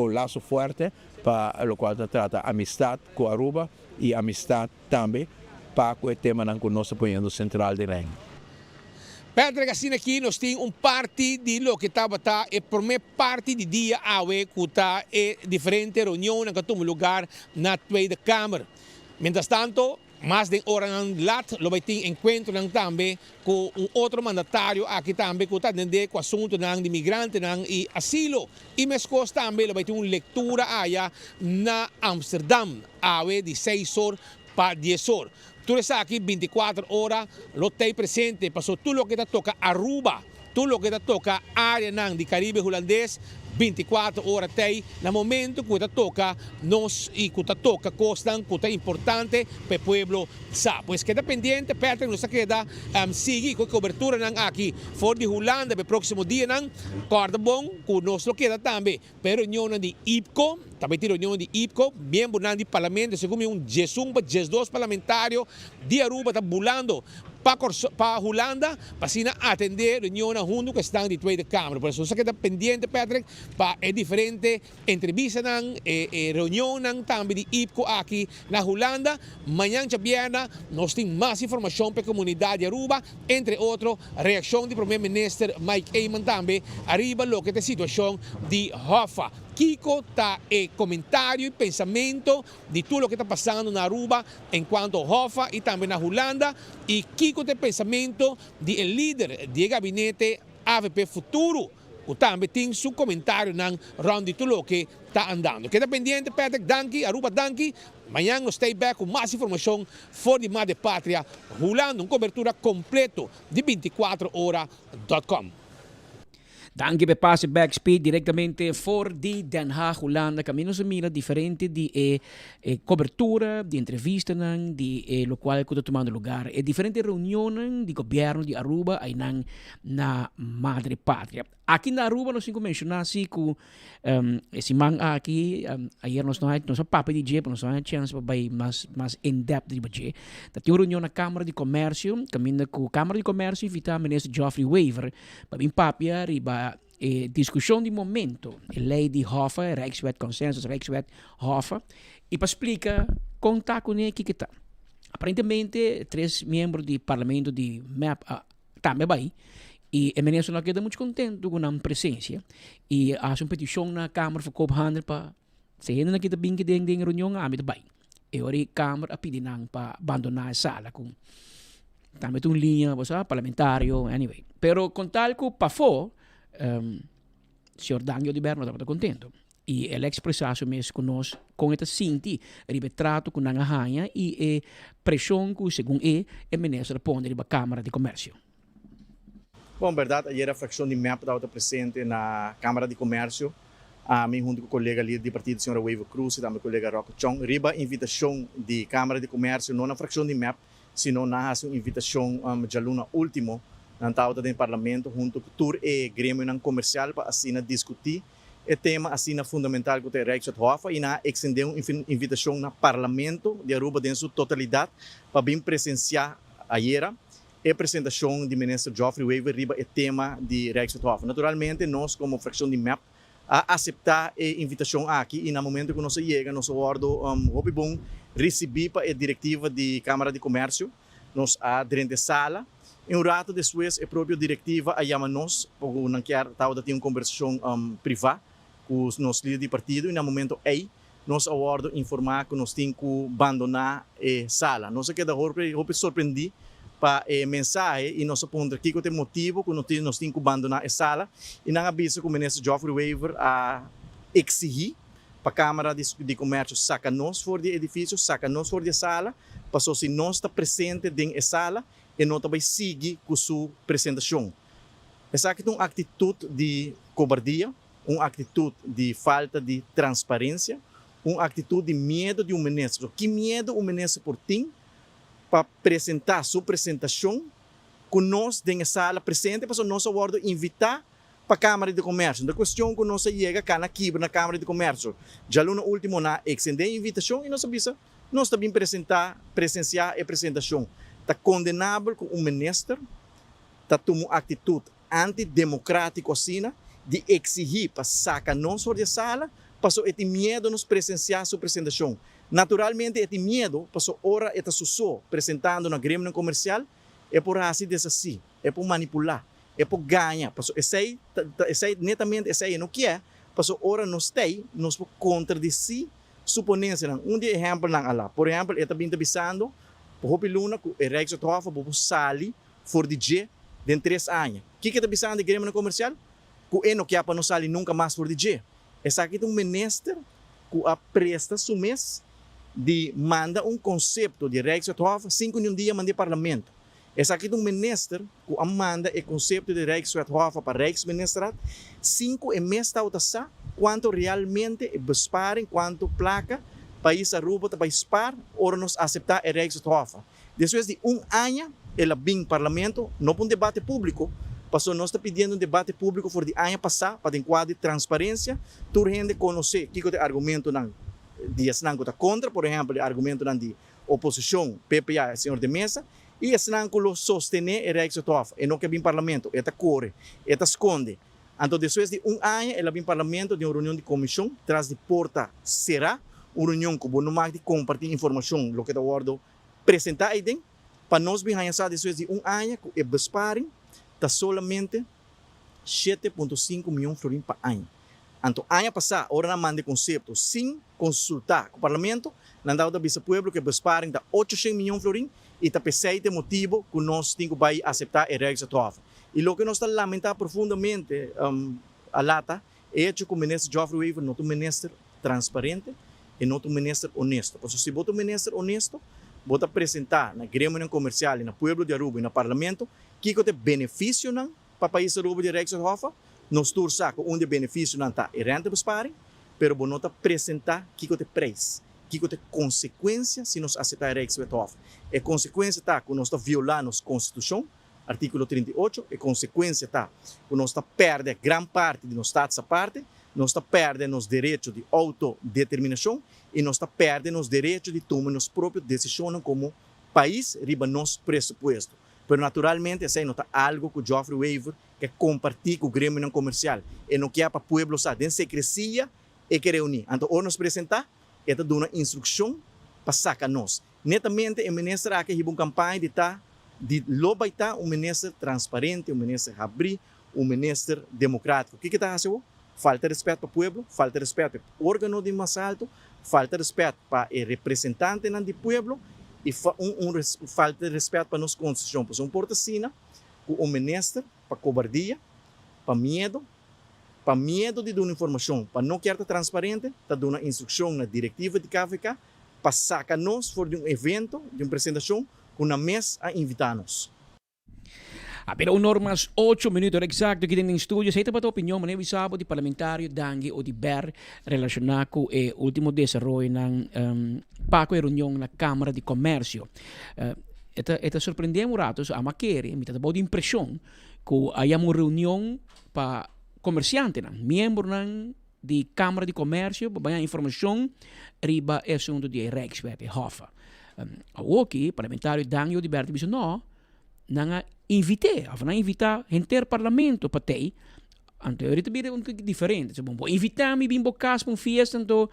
laso fuerte pa locual ta trata amistad cu Aruba y amistad tambe pa cu e temanan cu nos ta poniendo central den Reino. Patrick, asina aki nos tin un parti di loke tabata e prome parti di dia awe cu ta e diferente reunionnan cu a tuma lugar na Tweede Kamer. Mientras tanto, Mas den oranan lat lo bai tin enkuentronan tambe ku un otro mandatario aki tambe ku ta atendé ku asuntunan di migrantenan i asilo. I meskos tambe lo bai tin un lektura aya na Amsterdam awe di seis or pa dies or. Tur esaki binti kuater ora lo tei presente paso tur loke ta toka Aruba, tur loke ta toka areanan di Karibe Hulandes binticuater ora tei na momento cu ta toca nos y cu ta toca cosnan cu ta importante pa e pueblo sa. Pues keda pendiente Patrick nos ta keda sigui cu e coberturanan aki for di Hulanda pa e proximo dianan. Corda bon cu nos lo keda tambe pa e reunionnan di IPCO, tambe tin reunionnan di IPCO, miembronan di parlamento segun mi un diesun pa diesdos parlamentario di Aruba ta bulando pa Kòrsou, pa Hulanda, pa asina atendé reunionnan huntu ku esnan di Tweede Kamer. Por eso nos a keda pendiente, Patrick, pa e diferente entrevistanan, e e reunionnan tambe di IPCO aki na Hulanda. Mañan djabièrnè nos tin mas informashon pa e komunidat di Aruba, entre otro reakshon di Prome Minister Mike Eman tambe ariba loke ta e situashon di Hoffa. Kiko ta e komentario i pensamento di tur loke ta pasando na Aruba en cuanto Hoffa y tambe na Hulanda y kico ta e pensamento di e lider di e gabinete avp Futuro cu tambe tin su comentarionan rond di tur loke ta andando. Keda pendiente Patrick danki, Aruba danki, mañan nos stay back cu mas informacion for di Madre Patria Hulanda, un cobertura completo di 24 ora dot com. Danki p'e pase bek Speed directamente for di Den Haag, Hulanda. Caminda nos a mira diferente di e e cobertura, di entrevistanan, di e locual cu ta tumando lugar. E diferente reunionnan di gobierno di Aruba aynan na Madre Patria. Aki na Aruba nos tin ku menshoná si ku e siman aki, ayer nos no a nos a papia di dje pero nos no a haña chèns pa bai mas mas in depth riba dje. Ta tin un reunion na Kámara di Komèrsio kaminda ku Kámara di Komèrsio invitá Minister Geoffrey Wever pa bin papia riba e diskushon di momento, e lei di Hoffa, e Rijkswet Consensus Rijkswet Hoffa, i pa splika kon ta kuné kiko ta. Aparentemente tres miembro di parlamento di mep a tambe bai y e minister no a keda mucho contento cu nan presencia y a haci un peticion na Kamer van Koophandel pa si hende nan kita bin den den reunion ami ta bai. E ora e Kamer a pidi nan pa bandona e sala cu tambe ta un liña bo sa parlamentario anyway. Pero con tal cu pafo señor Dangui Oduber no tabata contento y el a expresa su mes cu nos con e ta sinti riba e trato cu nan a haña y e presion cu segun e, e minister a pone riba Camara di Comercio. Bon, berdad ayera fraccion di mep tabata presente na Camara di Comercio. Ami hunto cu colega lider di partido señora Wever Croes y tambe colega Rocco Chong riba invitacion di Camara di Comercio no na fraccion di mep sino nan haci un invitacion djaluna ultimo nan tabata den Parlamento hunto cu tur e gremionan comercial pa asina discuti E tema asina fundamental cu ta e Rijkswet Hof a ina extende un invitacion na Parlamento di Aruba den su totalidad pa bin presencia ayera e presentacion di Minister Geoffrey Wever riba e tema di Rijkswet Hof. Naturalmente nos como fraccion di mep a acepta e invitacion aki y na momento cu nos a yega nos a wordo hopi bon ricibi pa e directiva di Camara di Comercio. Nos a drenta e sala y un rato despues e propio directiva a yama nos pasobra nan kier tabata tin un conversacion priva cu nos lider di partido y na momento ey nos a wordo informa cu nos tin cu bandona e sala. Nos a keda hopi hopi sorprendi pa e mensahe y nos a puntra kico ta e motibo cu nos tin cu bandona e sala y nan a bisa cu Minister Geoffrey Wever a exigi pa Camara di Comercio saca nos for di e edificio, saca nos for di e sala. Paso si nos ta presente den e sala, e no ta bai sigui ku su presentashon. Esaki ta un aktitut di kobardia, un aktitut di falta di transparensia, un aktitut di miedu di un minister. Ki miedu un minister por tin pa presentá su presentashon ku nos den e sala presente? Pasobra nos a wòrdu invitá pa Kámara di Komèrsio. No ta kuestion ku nos a yega kana kibra na Kámara di Komèrsio. Djaluna último nan a ekstendé e invitashon i nos a bisa Nos ta bin presentá, presensiá e presentashon. Ta kondenabel ku un minister ta tuma un aktitut antidemokratico asina di eksihí pa saka nos for di e sala paso e tin miedo nos presensiá su presentashon. Naturalmente e tin miedo paso ora e ta su so presentando na gremionan komersial e por hasi desasí, e por manipulá, e por gaña paso esei ta esei netamente esei e no kier paso ora nos t'ei nos por kontradisí Su ponensianan, un di e ehèmpelnan a la. Por ehèmpel, e ta bin ta bisando pa hopi luna ku e Rijkswet Hoffa bo por sali for di dje den tres aña. Kiko e ta bisando e gremionan komersial? Ku e no kia pa no sali nunka mas for di dje. Esaki ta un minister ku a presta su mes di manda un konsepto di Rijkswet Hoffa sin ku niun dia mand'é parlamento. Esaki ta un minister ku a manda e konsepto di Rijkswet Hoffa pa Rijksministerraad sin ku e mes tabata sa kuantu realmente e besparing, kuantu plaka pais Aruba ta bai spar ora nos aseptá e Rijkswet Hoffa. Despues di un aña el a bin Parlamento, no pa un debate públiko, pasobra nos ta pidiendo un debate públiko for di aña pasá pa den kuadro di transparensia tur hende konosé kiko ta e argumentonan di esnan ku ta kontra, por ehèmpel e argumentonan di Oposicion, PPA, e señor de Meza, y esnan cu lo sostene e Rijkswet Hof. E no ke bin Parlamento, e ta core, e ta sconde. Anto despues di un aña el a bin Parlamento den un reunion di comision tras di porta cera, un reunion cu bo no mag di comparti informacion loke ta wordo presenta eyden, pa nos bin haña sa despues di un aña cu e besparing ta solamente 7.5 miyon florin pa aña. Anto aña pasá ora nan manda e konsepto sin konsultá ku Parlamento, nan tabata bisa pueblo ku e besparing ta 800 miyon florin i ta p'esei ta e motibu ku nos tin ku bai aseptá e Rijkswet I loke nos ta lamentá profundamente a lata e hecho ku Minister Geoffrey Wever no ta un minister transparente i no ta un minister honesto. Pasobra si bo ta un minister honesto bo ta presentá na gremionan komersial i na pueblo di Aruba i na Parlamento kiko ta e benefisionan Pa pais Aruba di Rijkswet Hoffa, nos tur sa ku un di e benefisionan ta e rentebesparing, pero bo no ta presentá kiko ta e preis, kiko ta e konsekuensia si nos aseptá e Rijkswet Hof. E konsekuensia ta ku nos ta violá nos konstitushon. Artíkulo 38, e konsekuensia ta ku nos ta pèrdè gran parti di nos status aparte, nos ta pèrdè nos derecho di outodeterminashon i nos ta pèrdè nos derecho di tuma nos propio desishonnan komo pais riba nos presupuesto. Pero naturalmente esei no ta algu ku Geoffrey Wever ke kompartí ku gremionan komersial. E no kier pa pueblo sa. Den sekresia e ke reuní. Anto ora nos presentá, e ta duna instrukshon pa saka nos. Netamente e minister aki a hiba un kampaña di ta di lo bai ta un minister transparente, un minister habrí, un minister demokratiko. Kiko e ta hasi awor? Falta respet pa pueblo, falta respet pa e organo di mas alto, falta respet pa e representantenan di pueblo i un un falta respet pa nos konstitushon. Pasobra un por ta asina ku un minister pa kobardia, pa miedo, pa miedo di duna informashon, pa no kier ta transparente, ta duna instrukshon na direktiva di KVK pa saka nos for di un evento, di un presentashon ku nan mes a invitá nos. A bira un or mas ocho minuut ora exacto aki den den studio. Esey tabata opinion manera bisa bo di parlamentario Dangui Oduber relaciona cu e ultimo desaroyonan pa cu e reunion na Camara di Comercio. E ta e ta sorprende un rato so ama kere mi ta tabao di impresion cu a yama un reunion pa comerciantenan, miembronan di Camara di Comercio pa baña informacion riba e asunto di e Rijkswet, e Hoffa. Awoki parlamentario Dangui Oduber ta bisa no. Nan a invit'é, of nan a invitá henter parlamento pa tei, anto e ta bira un tiki diferente. So, bo invitá mi bin bo kas pa un fiesta, anto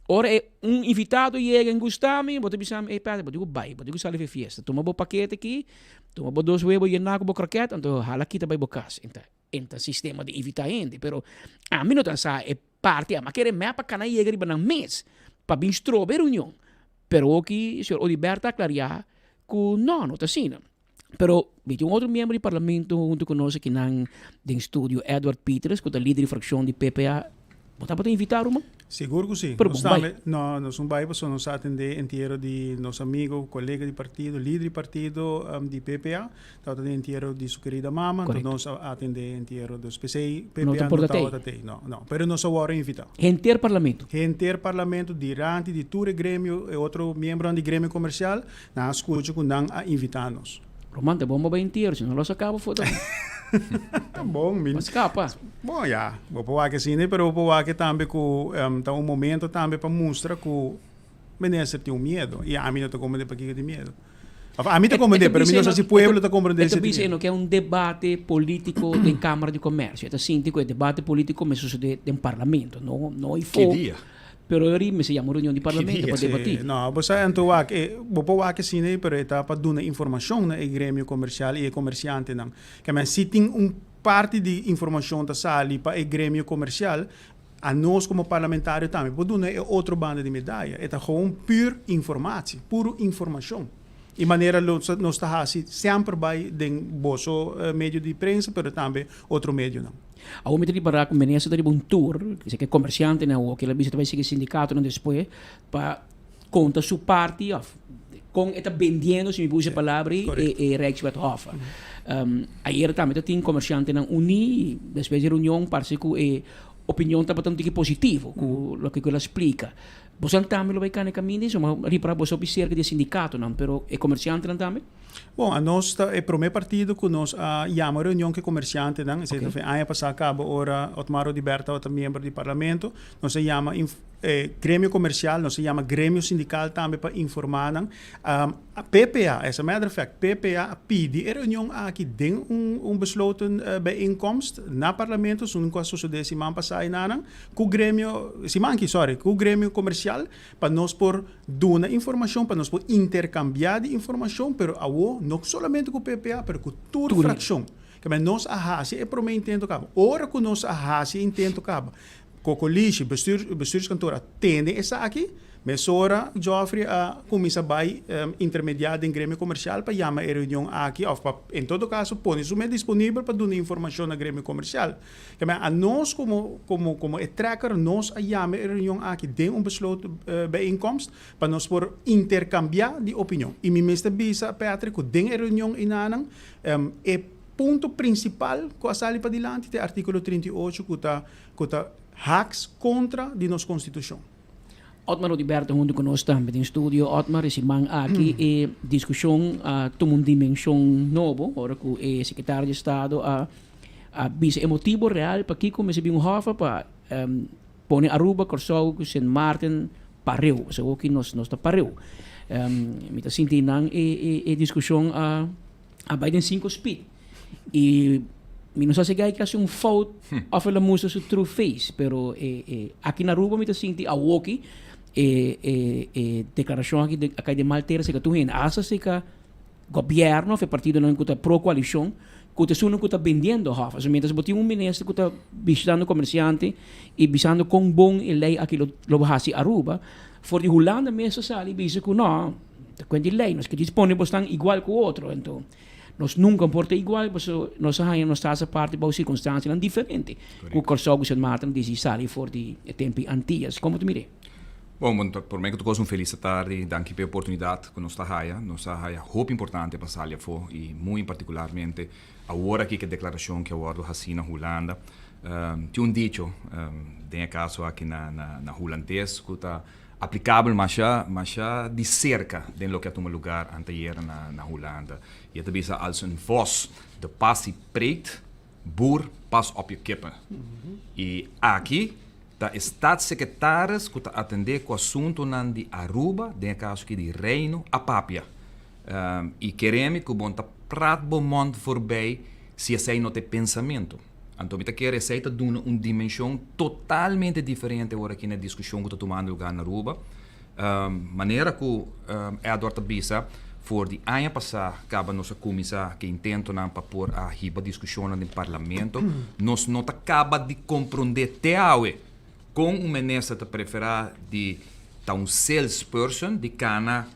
ora e un invitado yega en gusta mi, bo ta bisa mi, ey Patrick, bo tin ku bai, bo tin ku sali for e fiesta. Tuma bo pakete aki, tuma bo dos webo yená ku bo kroket, anto hala kita bai bo kas. Enta, enta sistema di invitá hende. Pero ami no ta sa e parti, ami a kere mep a kana yega riba nan mes pa bin stroba e reunion. Pero oki señor Oduber ta aclaria cu no, no ta asina. Pero mi tin un otro miembro di parlamento hunto cu nos akinan den studio, Edward Pieters, cu ta lider di fraccion di PPA. Bo tabata invita, ruman? Sigur cu si. Pero Nos bon bai. tambe, no, nos un bai pasobra nos a atende entiero di nos amigo, colega di partido, lider di partido di PPA. Tabata den entiero di su kerida mama, anto Correcto. nos a atende entiero. Dus p'esei No PPA ta no por ta tei. tabata tei. No, no. Pero nos a wòrdu invitá. Henter parlamento. Henter parlamento, diranti di tur e gremio, e otro miembronan di gremio komersial, nan a skucha ku nan a invitá nos. Roman, ta bon bo bai entiero, si no los a kaba for ta. Bon, mi. Bo skapa. Bon, ya. Bo por wak asina, pero bo por wak tambe ku ta un momento tambe pa mustra ku minister tin un miedo. I ami no ta komprendé pakiko tin miedo. Of ami ta komprendé, pero mi no sa si pueblo ta komprendé E si ta tin bisa miedo. e no ke un debate polítiko den Kámara di Komèrsio. E ta sinti ku e debate polítiko mester sosodé den parlamento, no no ifó. Ki dia? Pero ori mester yama un reunion di parlamento pa debatí. Sí, no, bo sa anto wak, e, bo por wak asina ei, pero e ta pa duna informashon na e gremio komersial i e komersiantenan. Ke men si tin un parti di informashon ta sali pa e gremio komersial, Anos komo parlamentario tambe por duna e otro banda di medaya. E ta gewoon pur informatie, puru informashon. I manera lo nos ta hasi semper bai den boso medio di prensa pero tambe otro medionan. Awor mi ta ripará ku minister ta riba un tour, kisa ke komersiantenan awor ke el a bisa ta bai sigui sindikatonan despues pa konta su parti òf kon e ta bendiendo, si mi por usa e palabra ei, e Rijkswet Hoffa. Ayer tambe ta tin komersiantenan uní i despues di reunion parse ku e opinion tabata un tiki positivo ku loke ku el a splika. Bosonan tambe lo bai kana e kaminda ei? Suma ripará boso hopi serka di e sindikatonan, pero e komersiantenan tambe? Bon, anos ta e promé partido ku nos a yama reunion ku e komersiantenan, esei ta aña pasá kaba ora Otmar Oduber tabata miembro di parlamento, nos a yama e gremio komersial, nos a yama gremio sindikal tambe pa informá nan. PPA, as a matter of fact, PPA a pidi e reunion aki den un un besloten bijeenkomst na parlamento, esun ku a sosodé siman pasá enanan, ku gremio, siman aki, sorry, ku gremio komersial pa nos por duna informashon, pa nos por interkambiá di informashon, pero awo no solamente ku PPA, pero ku tur frakshon. Kaba nos a hasi e promé intento kaba. Ora ku nos a hasi e intento kaba, Kokolishi, bestuur, bestuurskantoor a tende esaki, mesora Geoffrey a kuminsá bai intermediá den gremio komersial pa yama e reunion aki òf pa en todo kaso pone su mes disponibel pa duna informashon na gremio komersial. Keme anos komo komo komo e trekker nos a yama e reunion aki den un besloten bijeenkomst pa nos por interkambiá di opinion. I mi mester bisa Patrick ku den e reunion einanan e punto prinsipal ku a sali padilanti ta e artíkulo 38 ku ta ku ta haks kontra di nos konstitushon. Otmar Oduber ta hunto cu nos tambe den studio. Otmar, e siman aki e discusion a tuma un dimension nobo ora cu e secretario di Estado a a bisa e motibo real pakico mester bin un hof pa pone Aruba, Corsou cu Sint Maarten pareu. Pasobra awoki nos nos ta pareu. Mi ta sinti nan e e e discusion a a bai den cinco speed. Y mi no sa si guy ke haci un fout of el a mustra su true face, pero e e aki na Aruba mi ta sinti awoki e e e declaracion aki de a cay den mal tera cerca tur hende, hasta cerca gobierno of e partidonan cu ta pro coalicion cu ta esunnan cu ta bendiendo hof. Pasobra mientras bo tin un minister cu ta bishitando comerciante y bisando con bon e ley aki lo lo haci Aruba, for di Hulanda mes ta sali y bisa cu no, ta cuenta di ley, nos ke dispone bosnan igual cu otro, enton. Nos nunca por ta igual pasobra nos a haña nos tas aparte bou circunstancianan diferente cu Corsou cu Sint Maarten disi sali for di e tempo di Antillas. Como ta mir'é? Bon, bon, prome cu tur cos un feliz tardi. Danki p'e oportunidad cu nos ta haya. Nos a haya hopi importante pa sali afo y muy particularmente awor aki cu e declaracion cu a wordo haci na Hulanda. Tin un dicho den e caso aki na na Hulandes cu ta Aplicabel masha masha di cerca den loke a tuma lugar anteayer na na Hulanda. Y e ta bisa als een vos de passie preekt, boer pas op je kippen. Y aki ta e staatssecretaris cu ta atende cu asuntonan di Aruba, den e caso aki di Reino, a papia. Y keremi cu bon ta praat bo mond voorbij si esey no ta e pensamento. Anto mi ta kere esei ta duna un dimenshon totalmente diferente ora aki na e diskushon ku ta tumando lugá na Aruba. Manera ku Edward ta bisa, for di aña pasá kaba nos a kuminsá ku e intentonan pa por a hiba diskushonnan den parlamento. Nos no ta kaba di komprondé te awe kon un minister ta preferá di ta un salesperson, di kana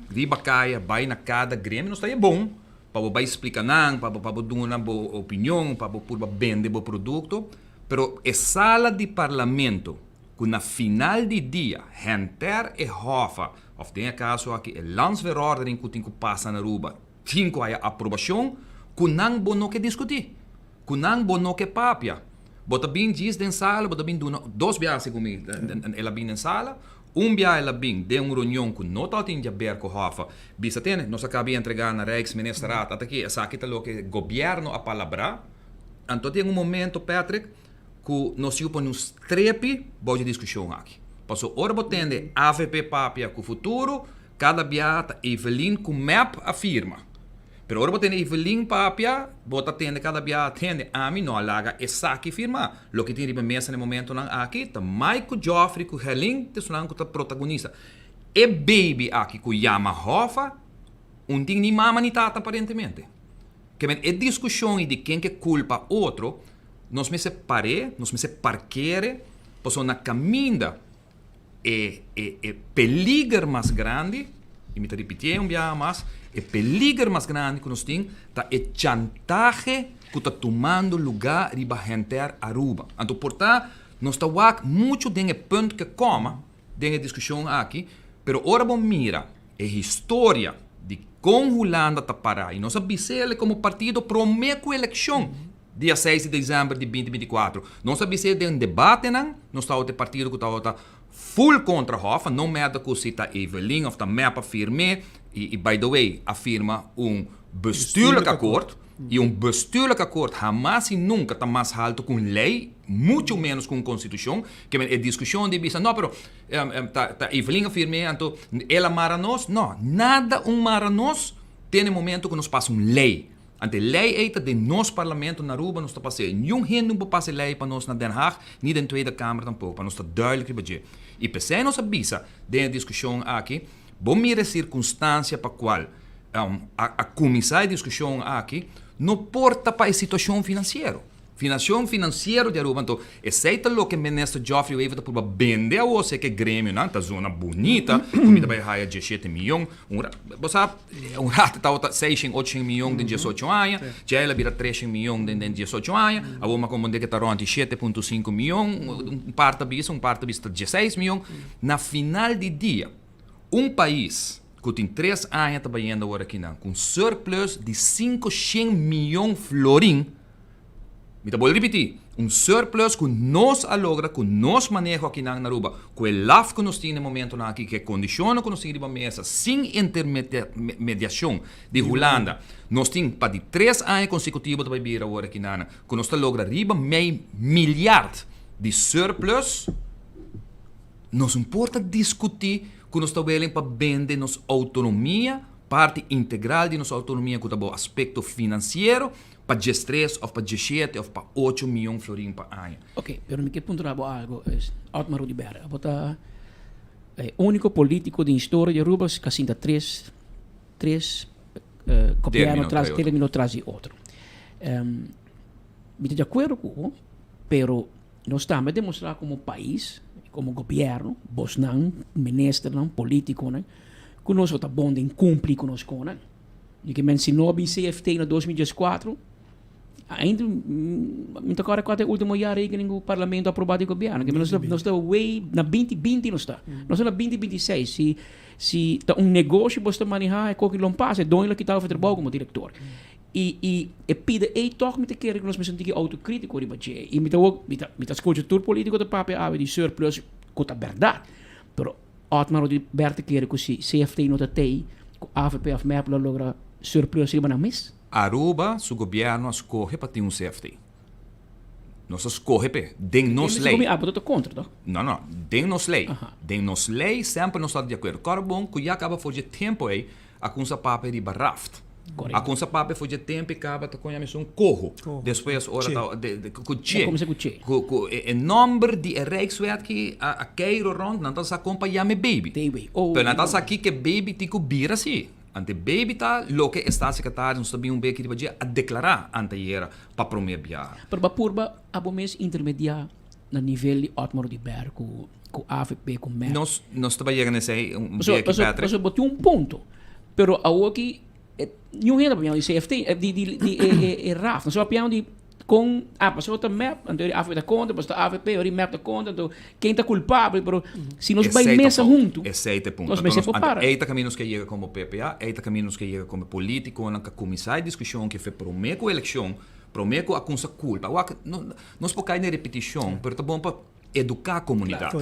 riba kaya bai na kada gremio. Nos ta e bon. Pa bo bai splika nan, pa bo pa bo duna bo opinion, pa bo purba bende bo produkto, pero e sala di parlamento ku na final di dia henter e hòf òf den e kaso aki e landsverordening ku tin ku pasa na Aruba tin ku haya aprobashon, ku nan bo no ke diskutí, ku nan bo no ke papia. Bo ta bin djis den sala, bo ta bin duna dos biaha segun mi el a bin den sala, Un bia el a bin den un reunion ku no tabatin djaber ku Hoffa, bisa tene, nos a kaba di entregá na Rijksministerraad, ata ki esaki ta loke gobièrnu a palabrá. Anto tin un momento, Patrick, ku nos yu pone un strepi bou dje diskushon aki. Pasobra ora bo tende avp papia ku futuro, kada bia ta Evelyn ku mep a firma. Pero ora bo tende Evelyn papia, bo ta tende kada bia tende, ami no a laga esaki firma. Loke tin riba mesa na e momentonan aki ta Mike ku Geoffrey ku Herlin ta esunnan ku ta protagonista. E baby aki ku yama Hoffa un tin ni mama ni tata aparentemente. Ke men e diskushon i di ken ke kulpa otro, nos mester par'é, nos mester parker'e, pasobra na kaminda E e e peliger mas grandi, i mi ta ripitié un biaha mas, e peliger mas grandi ku nos tin ta e chantahe ku ta tumando lugá riba henter Aruba. Anto por ta nos ta wak muchu den e punt ke koma den e diskushon aki, pero ora bo mira e historia di kon Hulanda ta pará, i nos a bis'el komo partido promé ku elekshon, Dia seis di december di binti binti kuatro nos a bis'é den debatenan, nos tabata e partido ku tabata full kontra Hoffa, no matter ku si ta Evelyn of ta mep a firm'é, i by the way a firma un bestuurlijk akkoord, i un bestuurlijk akkoord hamas i nunka ta mas haltu ku un lei, mucho menos ku un konstitushon, ke men e diskushon di bisa no pero ta Evelyn a firm'é anto el a mara nos, no, nada un mara nos te na e momento ku nos pasa un lei. Ante lei ei ta den nos parlamento na Aruba nos ta pas'é. Niun hende no por pasa e lei pa nos na Den Haag ni den Tweede Kamer tampoco, pa nos ta duidelijk riba dje. I p'esei nos a bisa den e diskushon aki, bo mira e sirkunstansia pa kual a a kuminsá e diskushon aki, no por ta pa e situashon finansiero. Financion financiero di Aruba anto esey ta loke Minister Geoffrey Wever ta purba bende awor si ke gremionan ta zona bunita cu mi ta bay haya diesshete miyon un ra bo sa un rato tabata seishen ocho miyon den diesocho aña djey el a bira treshen miyon den den diesocho aña awor mi a comprende ke ta rond di shete punto sinku miyon un par ta bisa un par ta bisa ta dieseis miyon na final di dia un pais ku tin tres aña ta bayendo awor akinan ku un surplus di sinko shen miyon florin. Mi ta bolbe ripití, Un surplus ku nos a logra ku nos maneho akinan na Aruba, ku e laf ku nos tin na e momentonan aki, ku e kondishonnan ku nos tin riba mesa sin intermediashon di Hulanda, nos tin pa di tres aña konsekutivo ta bai bira awor akinan ku nos ta logra riba mei milyard di surplus. Nos no por ta diskutí ku nos ta welen pa bende nos outonomia, parti integral di nos outonomia ku ta bo aspekto finansiero, Pa diestres of pa diesshete of pa ocho miyon florin pa aña. Ok, pero mi ke puntra bo algo, Otmar Oduber. Abo ta e unico politico den historia di Aruba cu a sinta tres, tres gobierno tras, termino tras di otro. Mi ta di acuerdo cu bo, pero nos tambe a demostra como pais, como gobierno, bosnan, ministernan, politiconan, cu nos lo ta bon den cumpli cu nos conan. Di ke men si no a bin CFT na 2014, ainda mi ta kòrda kua ta e último jaarrekening ku parlamento a aprobá di gobièrnu. Ke men nos ta nos ta way na binti binti nos ta. Nos ta na binti binti seis. Si si ta un negoshi bo ta manehá e koki lo pasa, e doño lo kita bo for trabou komo direktor. I i e pida ei tòg mi ta kere ku nos mester un tiki outokritiko riba dje. I mi ta wak mi ta mi ta skucha tur politiko ta papia awe di surplus ku ta bèrdat. Pero Otmar Oduber ta kere ku si CFT no ta tei, ku avp òf mep lo logra surplus riba nan mes. Aruba su gobierno a scoge pa tin un CFT. Nos a scoge p'e, den nos ley. Mi abo ta contra, toch? No, no, den nos ley. Den nos ley semper nos ta di acuerdo. Cora bon cu ya caba for dje tempo ey a cunsa papia riba raft. A cunsa papia for dje tempo y caba ta coña mesun coho. Despues ora ta cu che. Cu cu e nomber di e Rijkswet ki a keiro rond nan ta sa con pa yama e baby. Pero nan ta sa ki ke baby tin cu bira si. Ante baby ta loke e staatssecretaris nos ta bin un beki riba dje a declara antayera pa prome biaha. Pero ba purba abo mes intermedia na nivel di Otmar Oduber cu cu avp cu mep. Nos nos ta bay yega na esey un beki Patrick. Pasobra bo tin un punto. Pero awoki niun hende a papia di CFT di di di e raf. Nos a papia di con ah pasobra ta mep anto e avp ta contra pasobra ta avp ora e mep ta contra anto ken ta culpabel pero si nos bay mesa hunto Esey ta e punto. nos mester por para. Ey ta caminda nos ke yega como PPA ey ta caminda nos ke yega como politiconan ka cuminsa e discusion ke fe prome cu eleccion prome cu a cunsa culpa wak nos por cay den repeticion pero ta bon pa educa comunidad.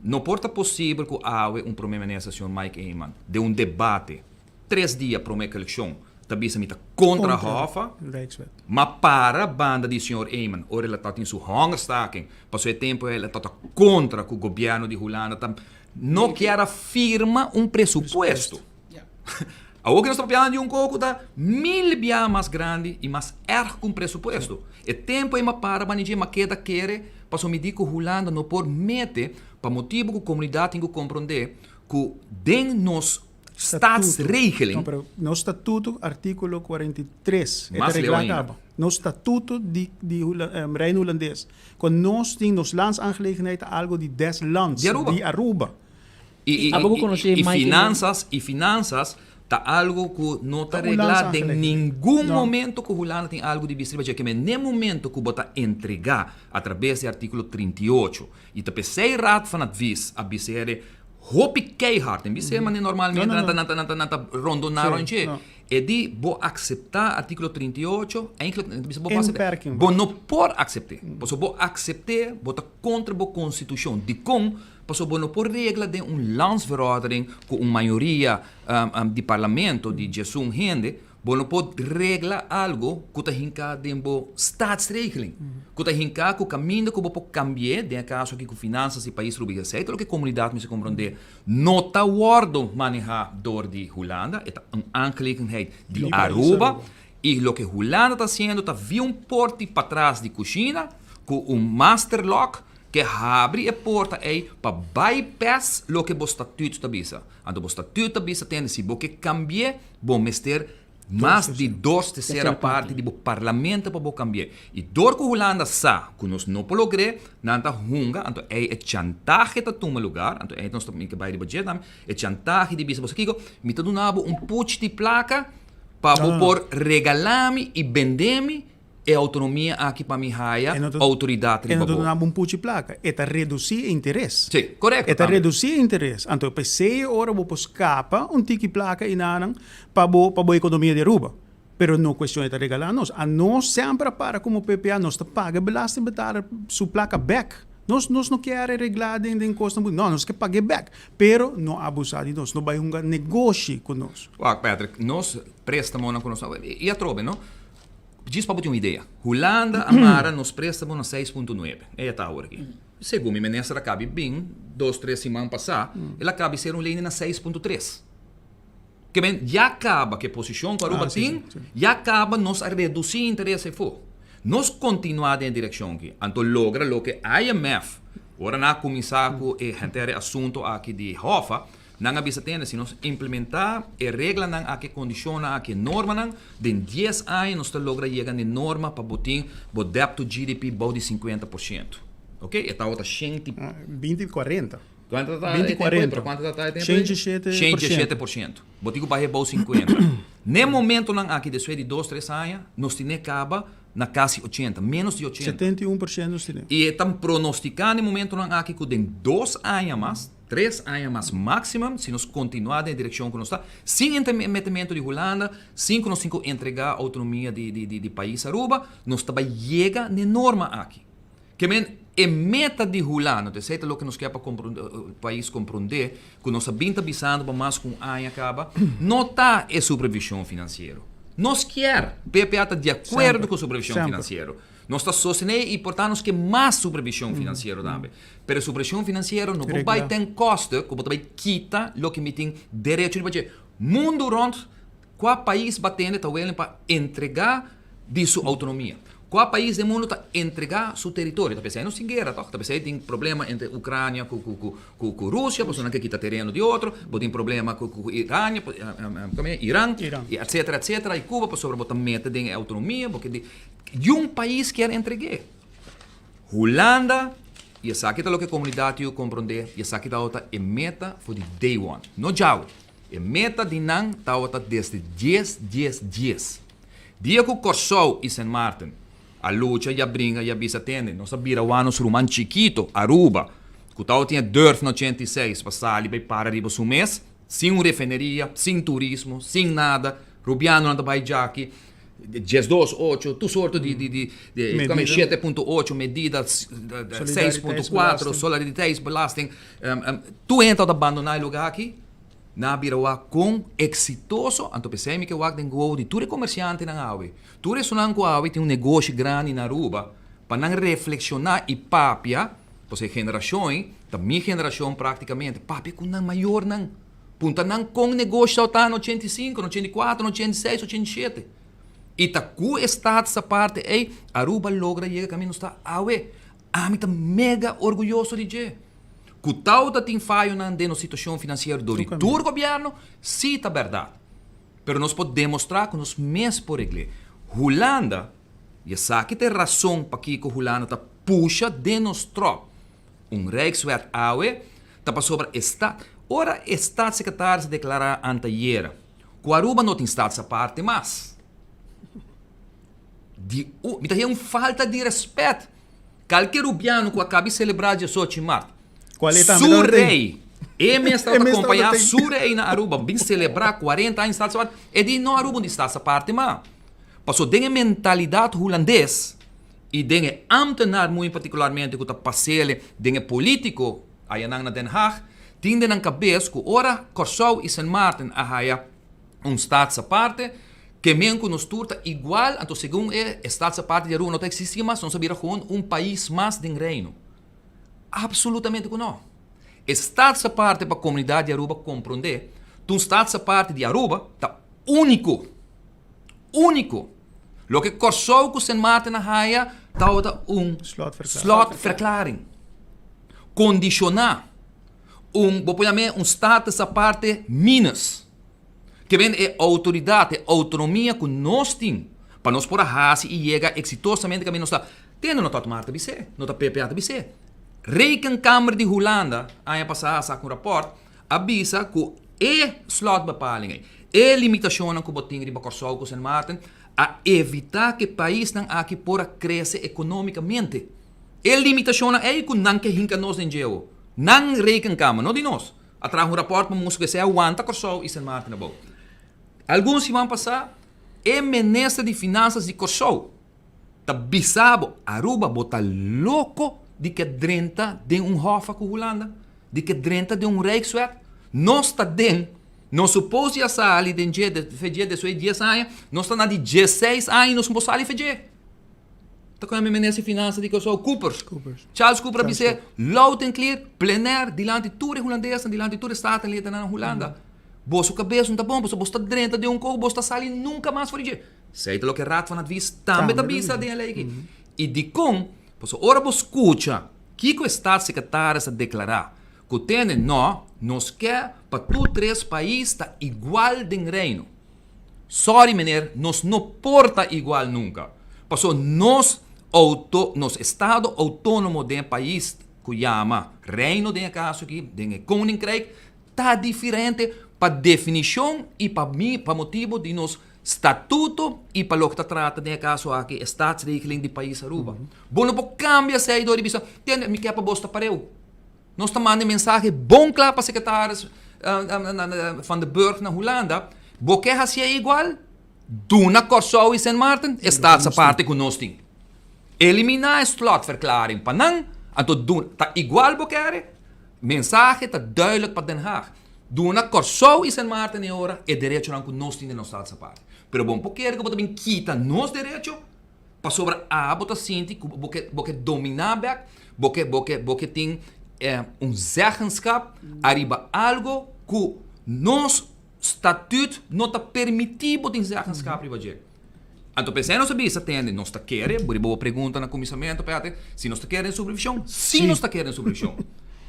No por ta posibel cu awe un prome minister señor Mike Eman den un debate tres dia prome cu eleccion ta bisa mi ta contra Hoffa, ma para banda di señor Eman ora el a ta tin su hongerstaking pasobra e tempo el a ta contra cu gobierno di Hulanda ta no kier a firma un presupuesto. Awor ku nos ta papiando di un kos ku ta mil bia mas grandi i mas erg ku un presupuesto. E tempu ei m'a para bani dje m'a keda kere pasobra mi di ku Hulanda no por mete pa motibu ku komunidat tin ku komprondé ku den nos staatsregeling. No, pero nos statuto artíkulo 43 e ta Mas leu reglá ainda. kaba. Nos statuto di di Reino Hulandes ku nos tin nos landsaangelegenheid ta algu di des lands Di Aruba. di Aruba. I, i, Abo ku i, konosé i Mike Eman? finanzas, i finanzas ta algo ku no ta Ta un reglá den landsaangelegenheid. ningun No. momento ku Hulanda tin algo di bisa riba dje. Keme n'e momento ku bo ta entregá atrabes di artíkulo 38 i ta p'esei Raad van Advies a bisa hende hopi keihard, en bisa manera normalmente No, no, nan ta no. nan ta nan ta nan ta rondoná Sí, rond dje. no. E di bo akseptá artíkulo 38, eigenlijk nan ta bisa bo por aksept'é. Inperking. Bo no por aksept'é. Pasobra bo aksept'é bo ta kontra bo konstitushon. Dikon? Pasobra bo no por regla den un landsverordening ku un mayoria di parlamento di djesun hende, bo no por regla algo ku ta hinká den bo staatsregeling, ku ta hinká ku kaminda ku bo por kambi'é, den e kaso aki ku finansas di pais Rubia Esei ta loke komunidat mester komprondé, no ta wòrdu manehá dor di Hulanda, e ta un aangelegenheid di Aruba, i loke Hulanda ta hasiendo ta via un porti patras di kushina ku un masterlock, Ke habri e porta ei pa bypass loke bo statuut ta bisa. Anto bo statuut ta bisa tende si bo ke kambi'é, bo mester mas di dos tercera parti di bo parlamento pa bo kambi'é. I dor ku Hulanda sa ku nos no por logr'é, nan ta hunga, anto ei e chantahe ta tuma lugar, anto ei nos ta mi ke bai riba dje tambe, e chantahe di bisa bo sa kiko, mi ta duna bo un puchi di plaka pa bo por regalá mi i bende mi E autonomia aki pa mi haya outoridat E riba no ta bo. duna bo un puchi plaka, e ta redusí e interes. Sí, korekto E ta tambe. redusí e interes. Anto p'esei e ora bo por skapa un tiki plaka i nanan pa bo pa bo ekonomia di Aruba. Pero no cuestion e ta regala nos. Anos semper a para como PPA, nos ta paga e belastingbetaler su placa bek. Nos nos no kier regla den den cosnan bu, no, nos ke pag'e bek. Pero no abusa di nos, no bay hunga negoshi cu nos. Wak Patrick, nos prestamonan cu nos a y atrobe no, djis pa bo tin un idea, Hulanda a mara nos prestamo na 6.9, ey a ta awor aki. Segun mi minister a cabi bin dos tres siman pasa, el a cabi ser un ley na 6.3. Ke men ya kaba ke posishon ku Aruba tin, ya kaba nos a redusí interes efo. Nos kontinuá den e direkshon aki, anto logra loke IMF, ora nan a kuminsá ku e henter e asuntu aki di Hoffa, nan a bisa tende si nos implementá e reglanan aki, e kondishonnan aki, e normanan, den dies aña nos ta logra yega na e norma pa bo tin bo debt to GDP bou di 50%. Oke, e tabata shenti. Binti kuarenta. Kuantu ta 20 e tempo ei? Pero kuantu ta ta e tempo ei? 107%. 107%. Bo tin ku baha bou 50. N'e momentonan aki despues di dos tres aña nos tine kaba na kasi 80, menos di 80. 71% nos tine. I e ta pronostika n'e momentonan aki ku den dos aña mas, tres aña mas maximum, si nos kontinua den e direkshon ku nos ta, sin intermetimento di Hulanda, sin ku nos tin ku entrega outonomia di di di pais Aruba, nos ta bai yega n'e norma aki. Ke men, e meta di Hulanda, entonces esei ta loke nos ke pa pais komprondé, ku nos a bin ta bisando pa mas ku un aña kaba, no ta e supervishon finansiero. Nos kier, PPA ta di akuerdo ku supervishon finansiero. Nos ta sostené i por ta nos ke mas supervishon finansiero tambe. Pero e supervishon finansiero no por bai ten koste ku bo ta bai kita loke mi tin derecho riba dje. Mundu rònt Kua pais batende ta welen pa entregá di su outonomia? Kua pais den mundu ta entregá su teritorio? Ta p'esei nos tin guera tòg? Ta p'esei tin problema entre Ukrania ku ku ku Rusia, pasobra nan ke kita tereno di otro. Bo tin problema ku ku Irania, Iran, i etsetera etsetera, i Cuba, pasobra bo ta mete den e outonomia, bo ke di. Yun pais kier entreg'é. Hulanda, i esaki ta loke komunidat yu komprondé, i esaki tabata e meta for di day one. No djawe. E meta di nan tabata desde dies dies dies. Dia ku Kòrsou i Sint Maarten a lucha i a bringa i a bisa tende nos a bira wak nos ruman chikito Aruba ku tabatin e durf na 86 pa sali bai para riba su mes sin un refineria, sin turismo, sin nada, rubianonan ta bai djaki 12 ocho tur sorto di di di shete punto ocho medida 6.4 solidariteitsbelasting tur hende tabata bandona e luga aki. Nan a bira wak kon eksitoso, anto p'esei mi ke wak den gowo di tur e komersiantenan awe. Tur esunnan ku awe tin un negoshi grandi na Aruba, pa nan reflekshoná i papia, pasobra e generashon ei ta mi generashon praktikamente, papia ku nan mayornan, punta nan kon negoshi tabata na 85, na 84, na 86, 87. I ta ku e status aparte ei, Aruba logra yega kaminda nos ta awe. Ami ta mega orguyoso di dje. Ku tau ta tin fayonan den nos situashon finansiero dor di tur gobièrnu? Sí, ta bèrdat. Pero nos por demostrá ku nos mes por regl'é. Hulanda, i esaki ta e rason pakiko Hulanda ta pusha den nos tròp un Rijkswet awe, ta pasobra e sta. Ora e staatssecretaris a deklará antayera ku Aruba no tin status aparte mas, di u, mi ta hei un falta di rèspèt. Kalke rubiano ku a kabi selebrá diesocho mart, su rei, e mes tabata kompañá su rei na Aruba bin selebrá kuarenta aña Status Aparte, e di no Aruba un di Status Aparte mas. Pasobra den e mentalidat hulandes i den e ámtenar muy partikularmente ku ta pasele den e polítiko ayanan na Den Haag, tin den nan kabes ku ora Kòrsou i Sint Maarten a haya un Status Aparte, Ke men ku nos tur ta igual, anto segun e e Staatsaparte di Aruba no ta eksistí mas, nos a bira gewoon un pais mas den Reino. Absolutamente ku no. E Staatsaparte pa komunidat di Aruba komprondé, ta un Staatsaparte di Aruba ta úniko. Úniko. Loke Kòrsou ku Sint Maarten a haya tabata un slotverklaring. Kondishoná. Un, bo por yam'é un Status Aparte minus. Ke men e outoridat, e outonomia ku nos tin pa nos por a hasi i yega eksitosamente kaminda nos ta. Tende no ta Otmar ta bis'é, no ta PPA ta bis'é. Rekenkamer di Hulanda aña pasá a saka un rapòrt a bisa ku e slotbepaling ei, e limitashonnan ku bo tin riba Kòrsou ku Sint Maarten a evitá ku e paisnan aki por a krese ekonómikamente. E limitashonnan ei ku nan ke hinka nos den djeo. Nan rekenkamer, no di nos. A traha un rapòrt pa mustra ku esei a wanta Kòrsou i Sint Maarten abou. Algun siman pasá, E minister di Finanzas di Kòrsou ta bisa bo, Aruba bo ta loko di ke drenta den un hòfa ku Hulanda, di ke drenta den un Rijkswet. Nos ta den, nos supos di a sali den dje, fe dje despues di dies aña, nos ta na di diesseis aña i nos no por sali fe dje. Ta kon e minister di Finanzas di Kòrsou, Coopers. Charles Cooper a bis'é loud and clear, plenair, dilanti tur e hulandesnan, dilanti tur e statenledennan na Hulanda. Boso kabes no ta bon, pasobra boso ta drenta den un kos, boso ta sali nunka mas for di dje. Esei ta loke Raad van Advies tambe ta bisa den e lei aki. I dikon? Pasobra ora bo skucha kiko e staatssecretaris a deklará, ku tende no, nos ke pa tur tres pais ta igual den Reino. Sorry meneer, nos no por ta igual nunka. Pasobra nos outo, nos estado outónomo den e pais ku yama Reino den e kaso aki, den e Koninkrijk, Ta diferente pa definishon i pa mi pa motibu di nos statuto i pa loke ta trata den e kaso aki e staatsregeling di pais Aruba. Bo no por kambia esei dor di bisa, tende mi ke pa bos ta pareu. Nos ta manda e mensahe bon kla pa sekretaris Van der Burg na Hulanda, bo ke hasié igual? Duna Kòrsou i Sint Maarten e staatsaparte ku nos tin. Eliminá e slotverklaring pa nan, anto duna, ta igual bo kere? Mensahe ta duidelijk pa Den Haag. Duna Kòrsou i Sint Maarten e ora e derechonan ku nos tin den nos staatsaparte. Pero bo no por kere ku bo ta bin kita nos derecho pasobra abo ta sinti ku bo ke bo ke dominá bèk, bo ke bo ke bo ke tin un zeggenschap ariba algo ku nos statuut no ta permití bo tin zeggenschap riba dje. Anto p'esei nos a bisa, tende, nos ta kere, bo riba bo pregunta na kuminsamentu, Patrick, si nos ta kere den supervishon? Sí nos ta kere den supervishon.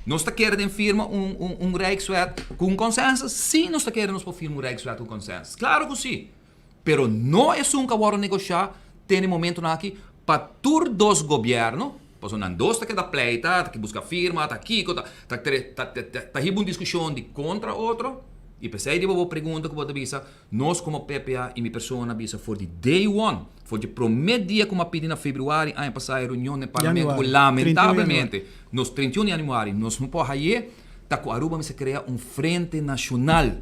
Nos ta kere den firma un, un, un Rijkswet ku un consensus? Sí nos ta kere nos por firma un Rijkswet ku un consensus. Klaro ku sí. Pero no esun ku a wòrdu negoshá te na e momentunan aki pa tur dos gobièrnu, pasobra nan dos ta keda pleita, ta buska firma, ta kiko, ta, ta, ta, ta, ta hiba un diskushon di kontra otro. I p'esei riba bo pregunta ku bo ta bisa, Nos komo PPA i mi persona bisa for di day one, for dje promé dia ku mi a pidi na februari aña pasá e reunion den parlamento ku lamentablemente nos 31 di januari nos no por hay'é, ta ku Aruba mester krea un frente nashonal.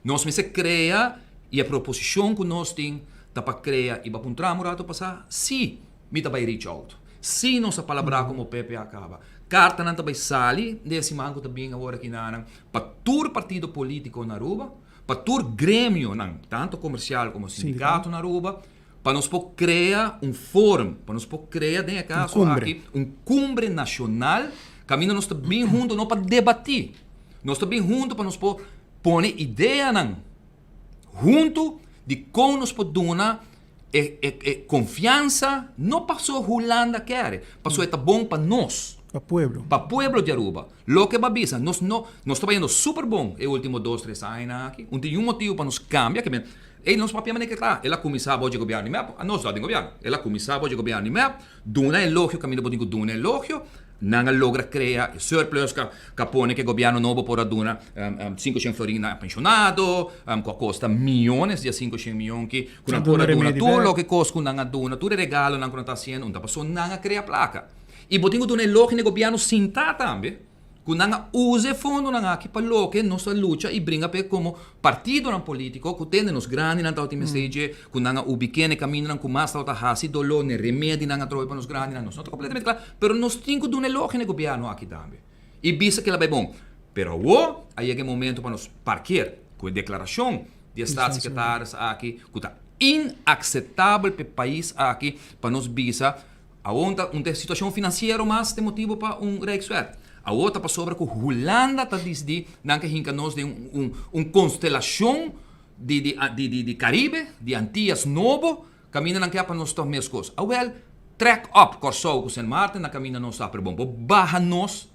Nos mester krea i e proposishon ku nos tin ta pa krea i bo a puntra mi un rato pasá si mi ta bai reach out, si nos a palabrá komo PPA kaba. Kartanan ta bai sali den e siman ku ta bin awor aki nan pa tur partido polítiko na Aruba. pa tur gremionan, tanto komersial komo sindikato na Aruba, pa nos por krea un forum, pa nos por krea den e kaso aki un kumbre nashonal kaminda nos ta bin huntu no pa debatí, nos ta bin huntu pa nos por pone ideanan huntu di kon nos por duna e e konfiansa no paso Hulanda kere, paso e ta bon pa nos. Pa pueblo. Pa pueblo di Aruba. Loke bo a bisa, nos no, nos ta bayendo super bon e ultimo dos, tres añanan aki. Un tin niun motibu pa nos kambia, ke men, ey nos papia manera ke ta. El a kuminsá bo dje gobièrnu di mep, nos ta den gobièrnu. El a kuminsá bo dje gobièrnu di mep, duna elogio kaminda bo tin ku duna elogio. Nan a logra krea e surplus ka ka pone ku e gobièrnu nobo por a duna sinku shen florin na penshonado, ku a kosta miyones di e sinku shen miyon ki ku nan por a duna tur loke kos ku nan a duna, tur e regalonan ku nan ta hasiendo, un ta pasobra nan a krea plaka. I bo tin ku duna elogio na e gobièrnu sintá tambe ku nan a usa e fondonan aki pa loke nos a lucha i bringa p'e komo partidonan polítiko ku tende nos grandinan tabata tin mester dje, ku nan a ubiké na e kamindanan ku mas tabata hasi doló na e remedinan atrobe pa nos grandinan. Nos no ta kompletamente kla, pero nos tin ku duna elogio na e gobièrnu aki tambe i bisa kila bai bon. Pero awor a yega e momento pa nos parker ku e deklarashon di e staatssecretaris aki ku ta inakseptabel pa e pais aki pa nos bisa Awor ta un ta e situacion financiero mas ta e motibo pa un Rijkswet. Awor ta pasobra cu Hulanda ta dicidi nan ke hinca nos den un un constelacion di di di di di Caribe, di Antillas nobo, caminda nan ke pa nos ta mescos. Awel, trek op Corsou cu Sint Maarten na caminda nos ta, pero bon bo baha nos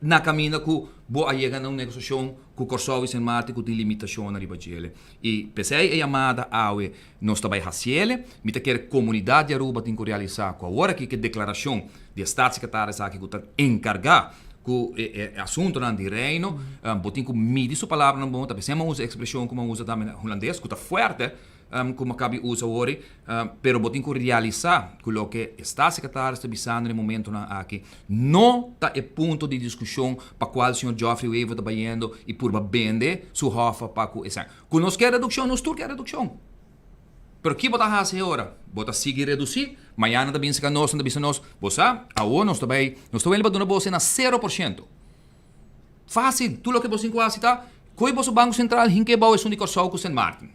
na kaminda ku bo a yega na un negosiashon ku Kòrsou i Sint Maarten ku tin limitashonnan riba djele. I p'esei e yamada awe nos ta bai hasiele. Mi ta kere komunidat di Aruba tin ku realisá ku awor aki ku e deklarashon di e staatssecretaris aki ku ta enkargá ku e asuntunan di Reino, bo tin ku midi su palabranan bon. Ta p'esei mi a usa e ekspreshon ku mi a usa tambe na hulandes ku ta fuerte. Ku mi a kabi usa wori, pero bo tin ku realisá ku loke e staatssecretaris ta bisando na e momentonan aki no ta e punto di diskushon pa kual señor Geoffrey Wever ta bayendo i purba bende su hòffa pa ku esei. Ku nos ke redukshon, nos tur ke redukshon. Pero ki bo ta hasi e ora? Bo ta sigui redusí? Mañana nan ta bin seka nos, nan ta bisa nos, Bo sa, awor nos ta bai, nos ta wende pa duna bo na 0%. Fásil, tur loke bo tin ku hasi ta, kohe boso Banko Sentral hinka e bou esun di Kòrsou ku Sint Maarten.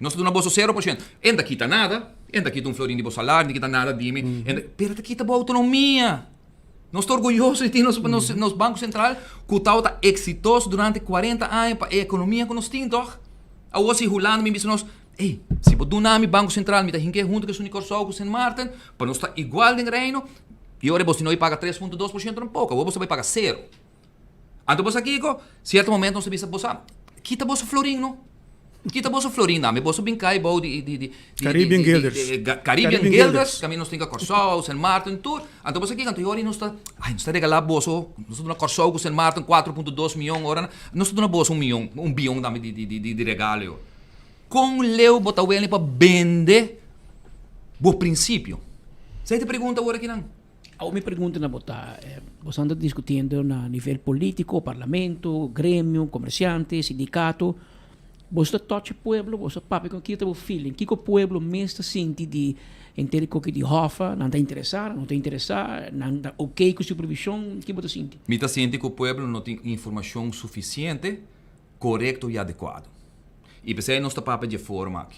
Nos ta duna boso 0%. E no ta kita nada, e no ta kita un florin di bo salario, e no ta kita nada di mi, e no ta, pero e ta kita bo outonomia. Nos ta orguyoso di tin nos, nos, nos Banko Sentral ku tabata eksitoso durante 40 aña pa e ekonomia ku nos tin, tòg? Awor si Hulanda mi bisa nos, Ey, si bo duna mi Banko Sentral mi ta hinka e huntu ku esun di Kòrsou ku Sint Maarten, pa nos ta igual den Reino, i ora bo si no e paga 3.2% tampoco, awor bo sa bai paga sero. Anto bo sa kiko? Sierto momento nos ta bisa, bo sa, kita boso florin no. Kita boso florin nami, boso bin kai bou di di di Caribbean di, di, Guilders. di, di, Caribbean Caribbean Guilders, Guilders. kaminda nos tin ka Kòrsou, Sint Maarten, tur. Anto bo sa kiko? Anto i ora nos ta, ai, nos ta regalá boso, nos ta duna Kòrsou ku Sint Maarten 4.2 mion, ora nos ta duna boso un mion, un bion tambe di di di di regalo yo. Kon leu bo ta wene pa bende bo prinsipio? Esei ta e pregunta awor akinan. Awor mi pregunta na bo ta, boso anda diskutiendo na nivel politico, parlamento, gremio, comerciante, sindicato, boso ta touch e pueblo, boso ta papia con kiko ta bo feeling, kiko pueblo mes ta sinti di henter e koki di hòf, nan ta interesa, nan no ta interesa, nan ta ok ku supervision, ki bo ta sinti? Mi ta sinti ku pueblo no tin informashon sufisiente, korekto i adekuado. I p'esei nos ta papia di e forma aki.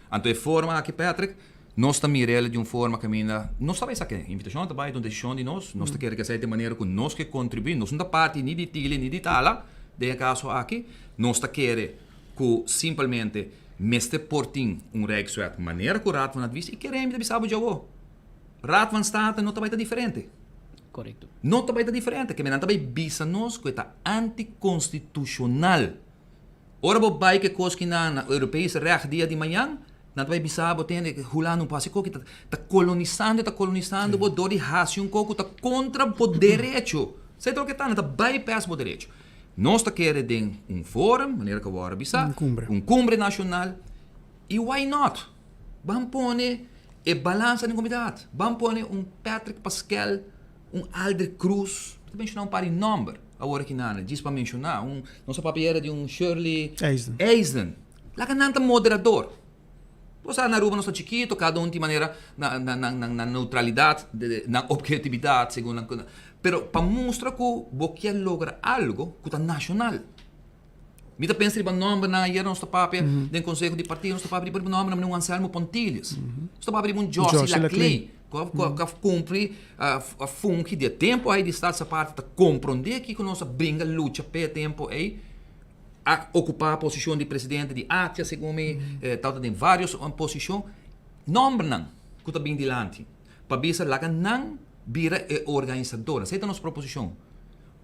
Anto e forma aki, Patrick, nos ta mira el di un forma kaminda nos ta bai sa ke invitashon ta bai, ta un desishon di nos, nos ta kere ke esei ta e manera ku nos ke kontribuí, nos no ta parti ni di tili ni di tala den e kaso aki, nos ta kere ku simpelmente mester por tin un Rijkswet manera ku Raad van Advies i kere mi ta bisa bo djawo, Raad van State no ta bai ta diferente. Korekto. No ta bai ta diferente, ke nan ta bai bisa nos ku e ta antikonstitushonal. Ora bo bai ke kos ki nan na Europees recht dia di mañan, nan ta bai bisa bo tende ke Hulanda un pasa koki ta ta kolonisando ta kolonisando bo dor di hasi un kos ku ta kontra bo derecho. Esei ta loke ta, nan ta bypass bo derecho. Nos ta kere den un forum, manera ku awor a bisa, Un kumbre. un kumbre nashonal, i why not? Ban pone e balansa den komunidat. Ban pone un Patrick Paskel, un Aldrich Cruz, mi ta menshoná un par di nòmber awor aki nan, djis pa menshoná. Un, nos a papia era di un Shirley Eisden. Eisden. Laga nan ta moderador. Bo sa na Aruba nos ta chikito, kada un tin manera na na na na neutralidat, nan objetividat segun nan. Pero pa mustra ku bo kier logra algo ku ta nashonal. Mi ta pensa riba nòmbernan ayer nos ta papia den konseho di partido nos ta papia riba nòmbernan manera un Anselmo Pontilius. Nos ta papia riba un Jossy Laclay ku a kumpli a fungi di e tempu ei di Stadsaparte ta komprondé kiko nos a bringa lucha p'e tempu ei a okupá posishon di presidente di ATIA segun mi tabata den vários posishon. Nòmbernan ku ta bin dilanti pa bisa laga nan bira e organisadornan. Esei ta nos proposishon.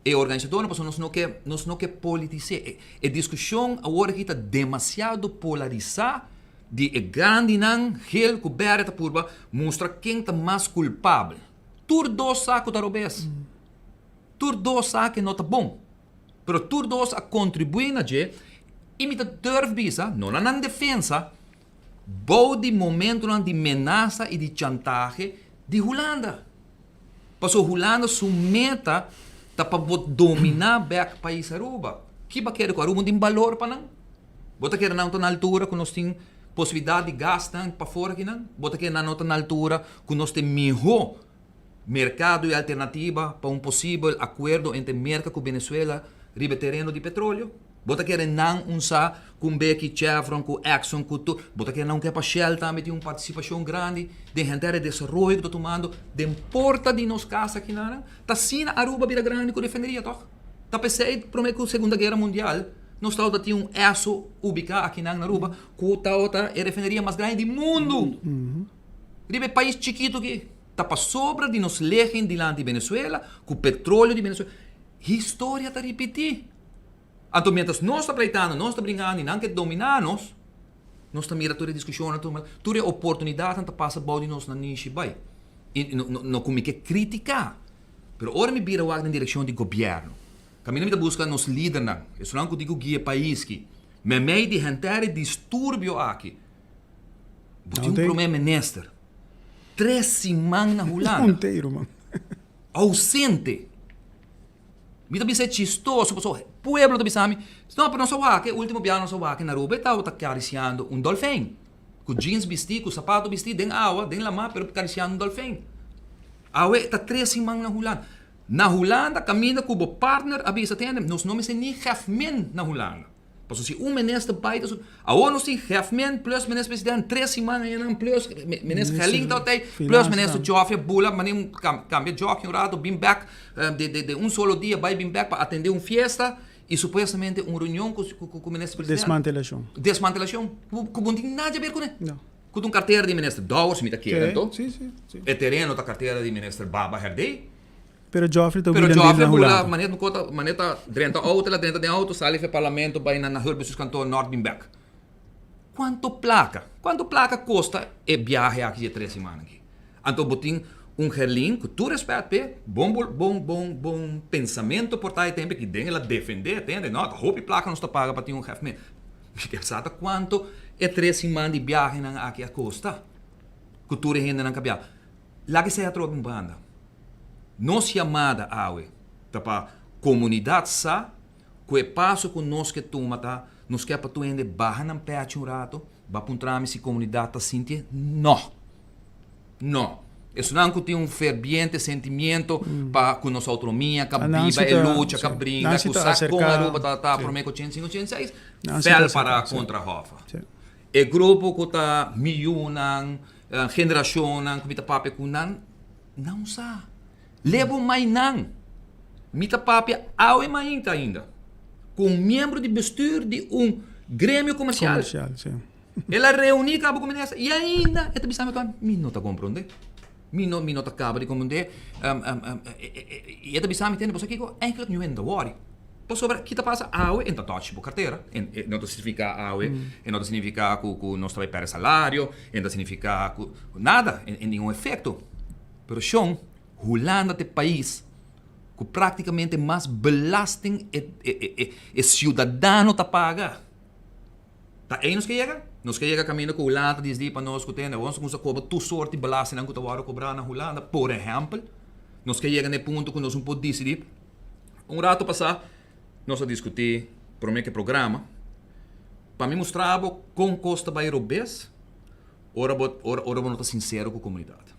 E organisadornan pasobra nos no ke nos no ke politis'é. E e diskushon awor aki ta demasiado polarisá di e grandinan gel ku bèrdè ta purba mustra ken ta mas kulpabel. Tur dos sa ku ta robes. Tur dos sa ke no ta bon. Pero tur dos a kontribuí na dje i mi ta durf bisa, no na nan defensa, bou di momentonan di menasa i di chantahe di Hulanda. Paso Hulanda su meta ta pa bo domina bek pais Aruba. Ki bo a kere ku Aruba no tin balor pa nan? Bo ta kere nan ta na altura ku nos tin posibilidat di gasnan pafor akinan? Bo ta kere nan no ta na altura ku nos tin miho merkado i alternativa pa un posibel akuerdo entre Merka ku Venezuela riba e tereno di petroleo? Bo ta kere nan un sa ku un beki Chevron, ku Exxon, ku tur. Bo ta kere nan un ke pa Shell tambe tin un partisipashon grandi den henter e desaroyo ku ta tumando den porta di nos kas aki nan. Ta asina Aruba bira grandi ku refineria tòg? Ta p'esei promé ku Segunda Guera Mundial nos tabata tin un Esso ubiká aki nan na Aruba ku tabata e refineria mas grandi di mundu riba e pais chikitu aki. Ta pasobra di nos legen dilanti Venezuela ku petroleo di Venezuela. Historia ta ripití. Anto mientras nos ta pleitando, nos ta bringando y nan ke domina nos, nos ta mira tur e discusionnan, tur tur e oportunidadnan ta pasa bou di nos nanishi bai. Y no no no cu mi ke critica, pero ora mi bira wak den direccion di gobierno, caminda mi ta busca nos lidernan, esunnan cu tin cu guia e pais ki, memey di henter e disturbio aki, bo tin un prome minister tres siman na Hulanda, ausente. Mi ta bisa e chistoso pasobra e pueblo ta bisa mi, no pero nos a wak e ultimo biaha nos a wak na Aruba e tabata cariciando un dolfijn. Ku jeans bistí, ku sapato bistí, den awa, den lamá, pero karisiando un dolfijn. Awe ta tres siman na Hulanda. Na Hulanda kaminda ku bo partner a bisa tende, nos no mester ni gèfmen na Hulanda. Pasobra si un minister bai ta su. Awor nos tin gèfmen plus minister president tres siman ayanan plus minister Gelling ta otei plus minister Geoffrey a bula mane un kambia jockey un rato bin bek de un solo dia bai bin bek pa atende un fiesta y supuestamente un reunion ku ku minister president. Desmantelacion. Desmantelacion ku bo no tin nada haber kuné. Ku ta un kartera di minister Dowers mi ta kere anto. E tereno ta kartera di minister Baba Herdé. Pero Geoffrey ta Pero huila Geoffrey na bula Hulanda. manera no kota manera ta drenta auto el a drenta den auto sali fe parlamento bai na na hulpbestuurskantoor Noord bin bek. Kuanto plaka kuanto plaka kosta e biahe aki di e tres siman aki? Anto bo tin un Gerlin ku tur respet p'e bon bon bon bon pensamento por ta e tempo ki den el a defende tende no ta hopi plaka nos ta paga pa tin un gef mi Mi ke sa ta kuanto e tres siman di biahenan aki a kosta ku tur e hendenan ka biaha. Laga esei atrobe un banda. Nos yamada awe ta pa komunidat sa ku e paso ku nos ke tuma ta nos ke pa tur hende baha nan pechi un rato, ba puntra mi si komunidat ta sinti? No! No. Esunnan ku tin un ferviente sentimiento pa ku nos outonomia, ka biba e lucha, ka bringa, ku sa kon Aruba ta ta promé ku ochenta i sinku, ochenta i seis, fèl para kontra Hoffa. E grupo ku ta mi yunan, generashonnan ku mi ta papia ku nan, nan sa. Lebo mai nan. Mi ta papia awe mainta ainda ku un miembro di bestuur di un gremio komersial. El a reuní kaba ku minister i ainda e ta bisa mi kua mi no ta komprondé. Mi no mi no ta kaba di komprondé. I e ta bisa mi tende pasobra kiko eigenlijk mi no ta wòri. Pasobra ki ta pasa awe e no ta touch bo kartera. E no ta signifiká awe, e no ta signifiká ku ku nos ta bai pèrdè salario, e no ta signifiká ku nada, e ningun efekto. Pero shon, Hulanda ta e pais ku praktikamente mas belasting e e e siudadano ta paga. Ta ei nos ke yega? Nos ke yega kaminda ku Hulanda ta disdi pa nos ku tende awor nos ta kuminsá kobra tur sort di belastingnan ku ta wòrdu kobrá na Hulanda. Por ehèmpel, nos ke yega na e punto ku nos no por disidí. Un ratu pasá nos a diskutí promé ku e programa pa mi mustra bo kon kos ta bai robes ora bo ora bo no ta sinsero ku komunidat.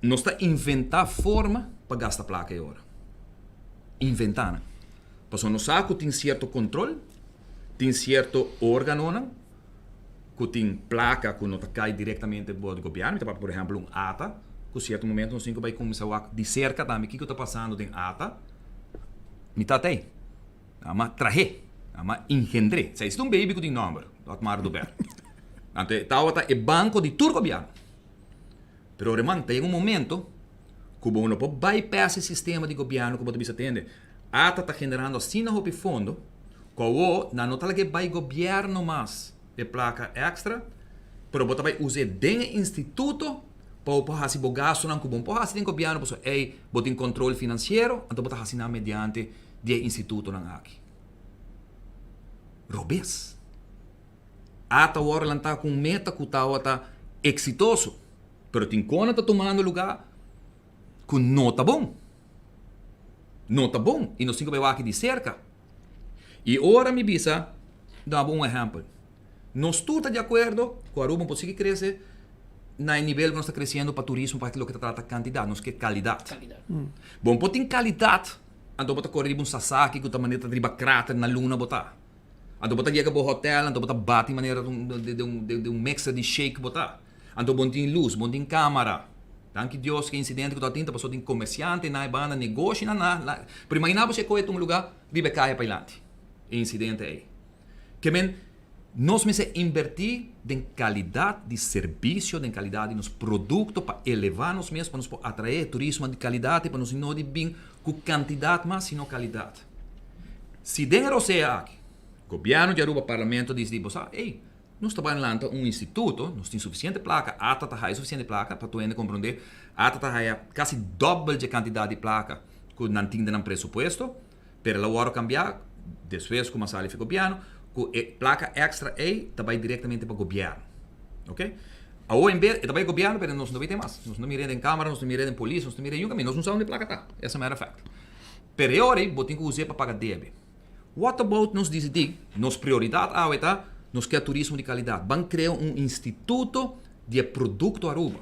Nos ta inventá forma pa gasta plaka e ora. Inventá nan. Pasobra nos sa ku tin sierto kontrol, tin sierto órganonan ku tin plaka ku no ta kai direktamente bo di gobièrnu. Mi ta papia por ehèmpel un ata, ku sierto momento nos tin ku bai kuminsá wak di serka tambe kiko ta pasando den ata. Mi tata ei, ama trah'é, ama engendr'é. Sa esei ta un baby ku tin nòmber, Otmar Oduber. Anto e tabata e banko di tur gobièrnu. Pero reman, ta yega un momento ku bo no por bypass e sistema di gobièrnu ku bo ta bisa tende. Ata ta generando asina hopi fondo ku awo nan no ta lag'é bai gobièrnu mas e plaka èkstra, pero bo ta bai us'é den e instituto pa bo por hasi bo gastunan ku bo no por hasi den gobièrnu pasobra ei bo tin kontrol finansiero, anto bo ta hasi nan mediante di e institutonan aki. Robes. Ata wòrdu lantá ku un meta ku tabata eksitoso, pero tin kona ta tumando lugá ku no ta bon. No ta bon i nos tin ku bai wak di serka. I ora mi bisa, duna bo un ehèmpel. Nos tur ta di akuerdo ku Aruba por sigui krese na e nivel ku nos ta kresiendo pa turismo pa loke ta trata kantidat, nos ke kalidat. Bon por tin kalidat, anto bo ta kore riba un sasaki ku ta manera ta riba krater na luna bo ta. Anto bo ta yega bo hotel, anto bo ta bati manera di un mixer di shake bo ta. Anto bo no tin luz, bo no tin camara. Danki Dios ke incidente ku tabatin ta pasobra tin comerciante na e banda, negoshinan na. Pero imagina bo si e kohe ta un luga riba e kaya pailanti, e incidente ei. Ke men, nos mester inverti den calidad di servicio, den calidad di nos producto pa eleva nos mes, pa nos por atrae turismo di calidad i pa nos no di bin ku cantidad mas sino calidad. Si den e rosea aki, Gobierno di Aruba, Parlamento disidi bo sa, ey, nos ta bai lanta un instituto, nos tin suficiente placa, ata ta haya suficiente placa, pa tur hende comprende, ata ta haya casi dobbel dje cantidad di placa cu nan tin den nan presupuesto, pero el a worde cambia despues cu mas sali fi Gobierno, cu e placa extra ey ta bai directamente pa Gobierno. Ok? Awor en bes, e ta bai Gobierno, pero nos no bay tin mas. Nos no mira den Camara, nos no mira den Polis, nos no mira den ningún caminda, nos no sa unda e placa ta, as a matter of fact. Pero e ora ei bo tin ku us'é pa paga debe. What about nos disidí, nos prioridat awe ta, nos ke turismo di kalidat. Ban krea un instituto di e produkto Aruba.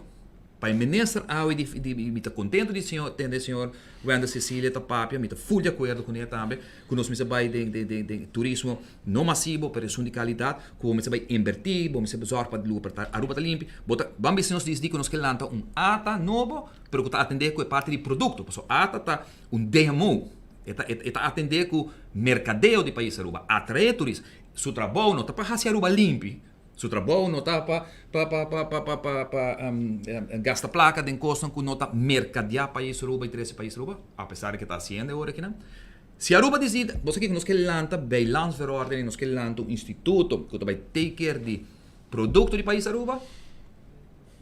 Pa e minister awe di di mi ta kontento di señor tende señor Wendel Cecilia ta papia, mi ta ful di akuerdo kuné tambe, ku nos mester bai den den den den turismo no masivo pero esun di kalidat, ku bo mester bai inbertí, bo mester zòrg pa lugar ta Aruba ta limpi. Bo ta ban bisa nos disidí ku nos ke lanta un ata nobo pero ku ta atendé ku e parti di produkto, pasobra ata ta un DMO. E ta e ta atendé ku merkadeo di pais Aruba, atraé turista. Su trabou no ta pa hasi Aruba limpi, su trabou no ta pa pa pa pa pa pa pa pa gasta plaka den kosnan ku no ta merkadeá pais Aruba i trese pais Aruba, apesar di ke ta hasiendo e ora akinan. Si Aruba disidi, bo sa kiko, nos ke lanta bij landsverordening, nos ke lanta un instituto ku ta bai take care di produkto di pais Aruba,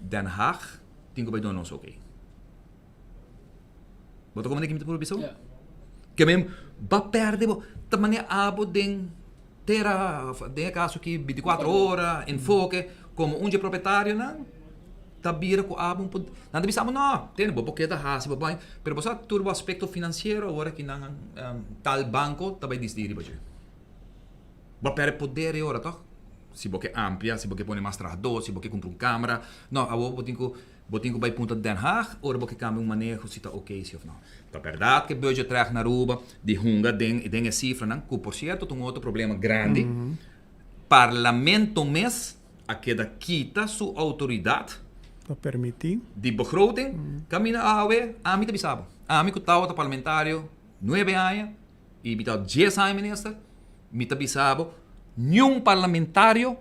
Den Haag tin ku bai duna nos oké. Bo ta komprende ki mi ta puru bisa bo? Ke men ba perde bo ta manera abo den tera den e kaso aki binticuatro ora enfoke komo un dje propietarionan ta bira ku abo un por nan ta bisa abo no tende bo por keda hasi bo bai pero bo sa tur bo aspekto finansiero awor aki nan tal banko ta bai disidi riba dje. Bo a perde poder e ora tòg si bo ke amplia si bo ke pone mas trahadó si bo ke kumpra un kamera no awor bo tin ku Bo tin ku bai punta Den Haag ora bo ke kambia un maneho si ta oké si òf no. Ta bèrdat ku e budgetrecht na Aruba di hunga den den e sifranan, ku por sierto ta un otro problema grandi. Parlamento mes a keda kita su outoridat Pa permití. di begroting. Kaminda awe ami ta bisa bo, ami ku tabata parlamentario nuebe aña i mi ta dies aña minister, mi ta bisa bo niun parlamentario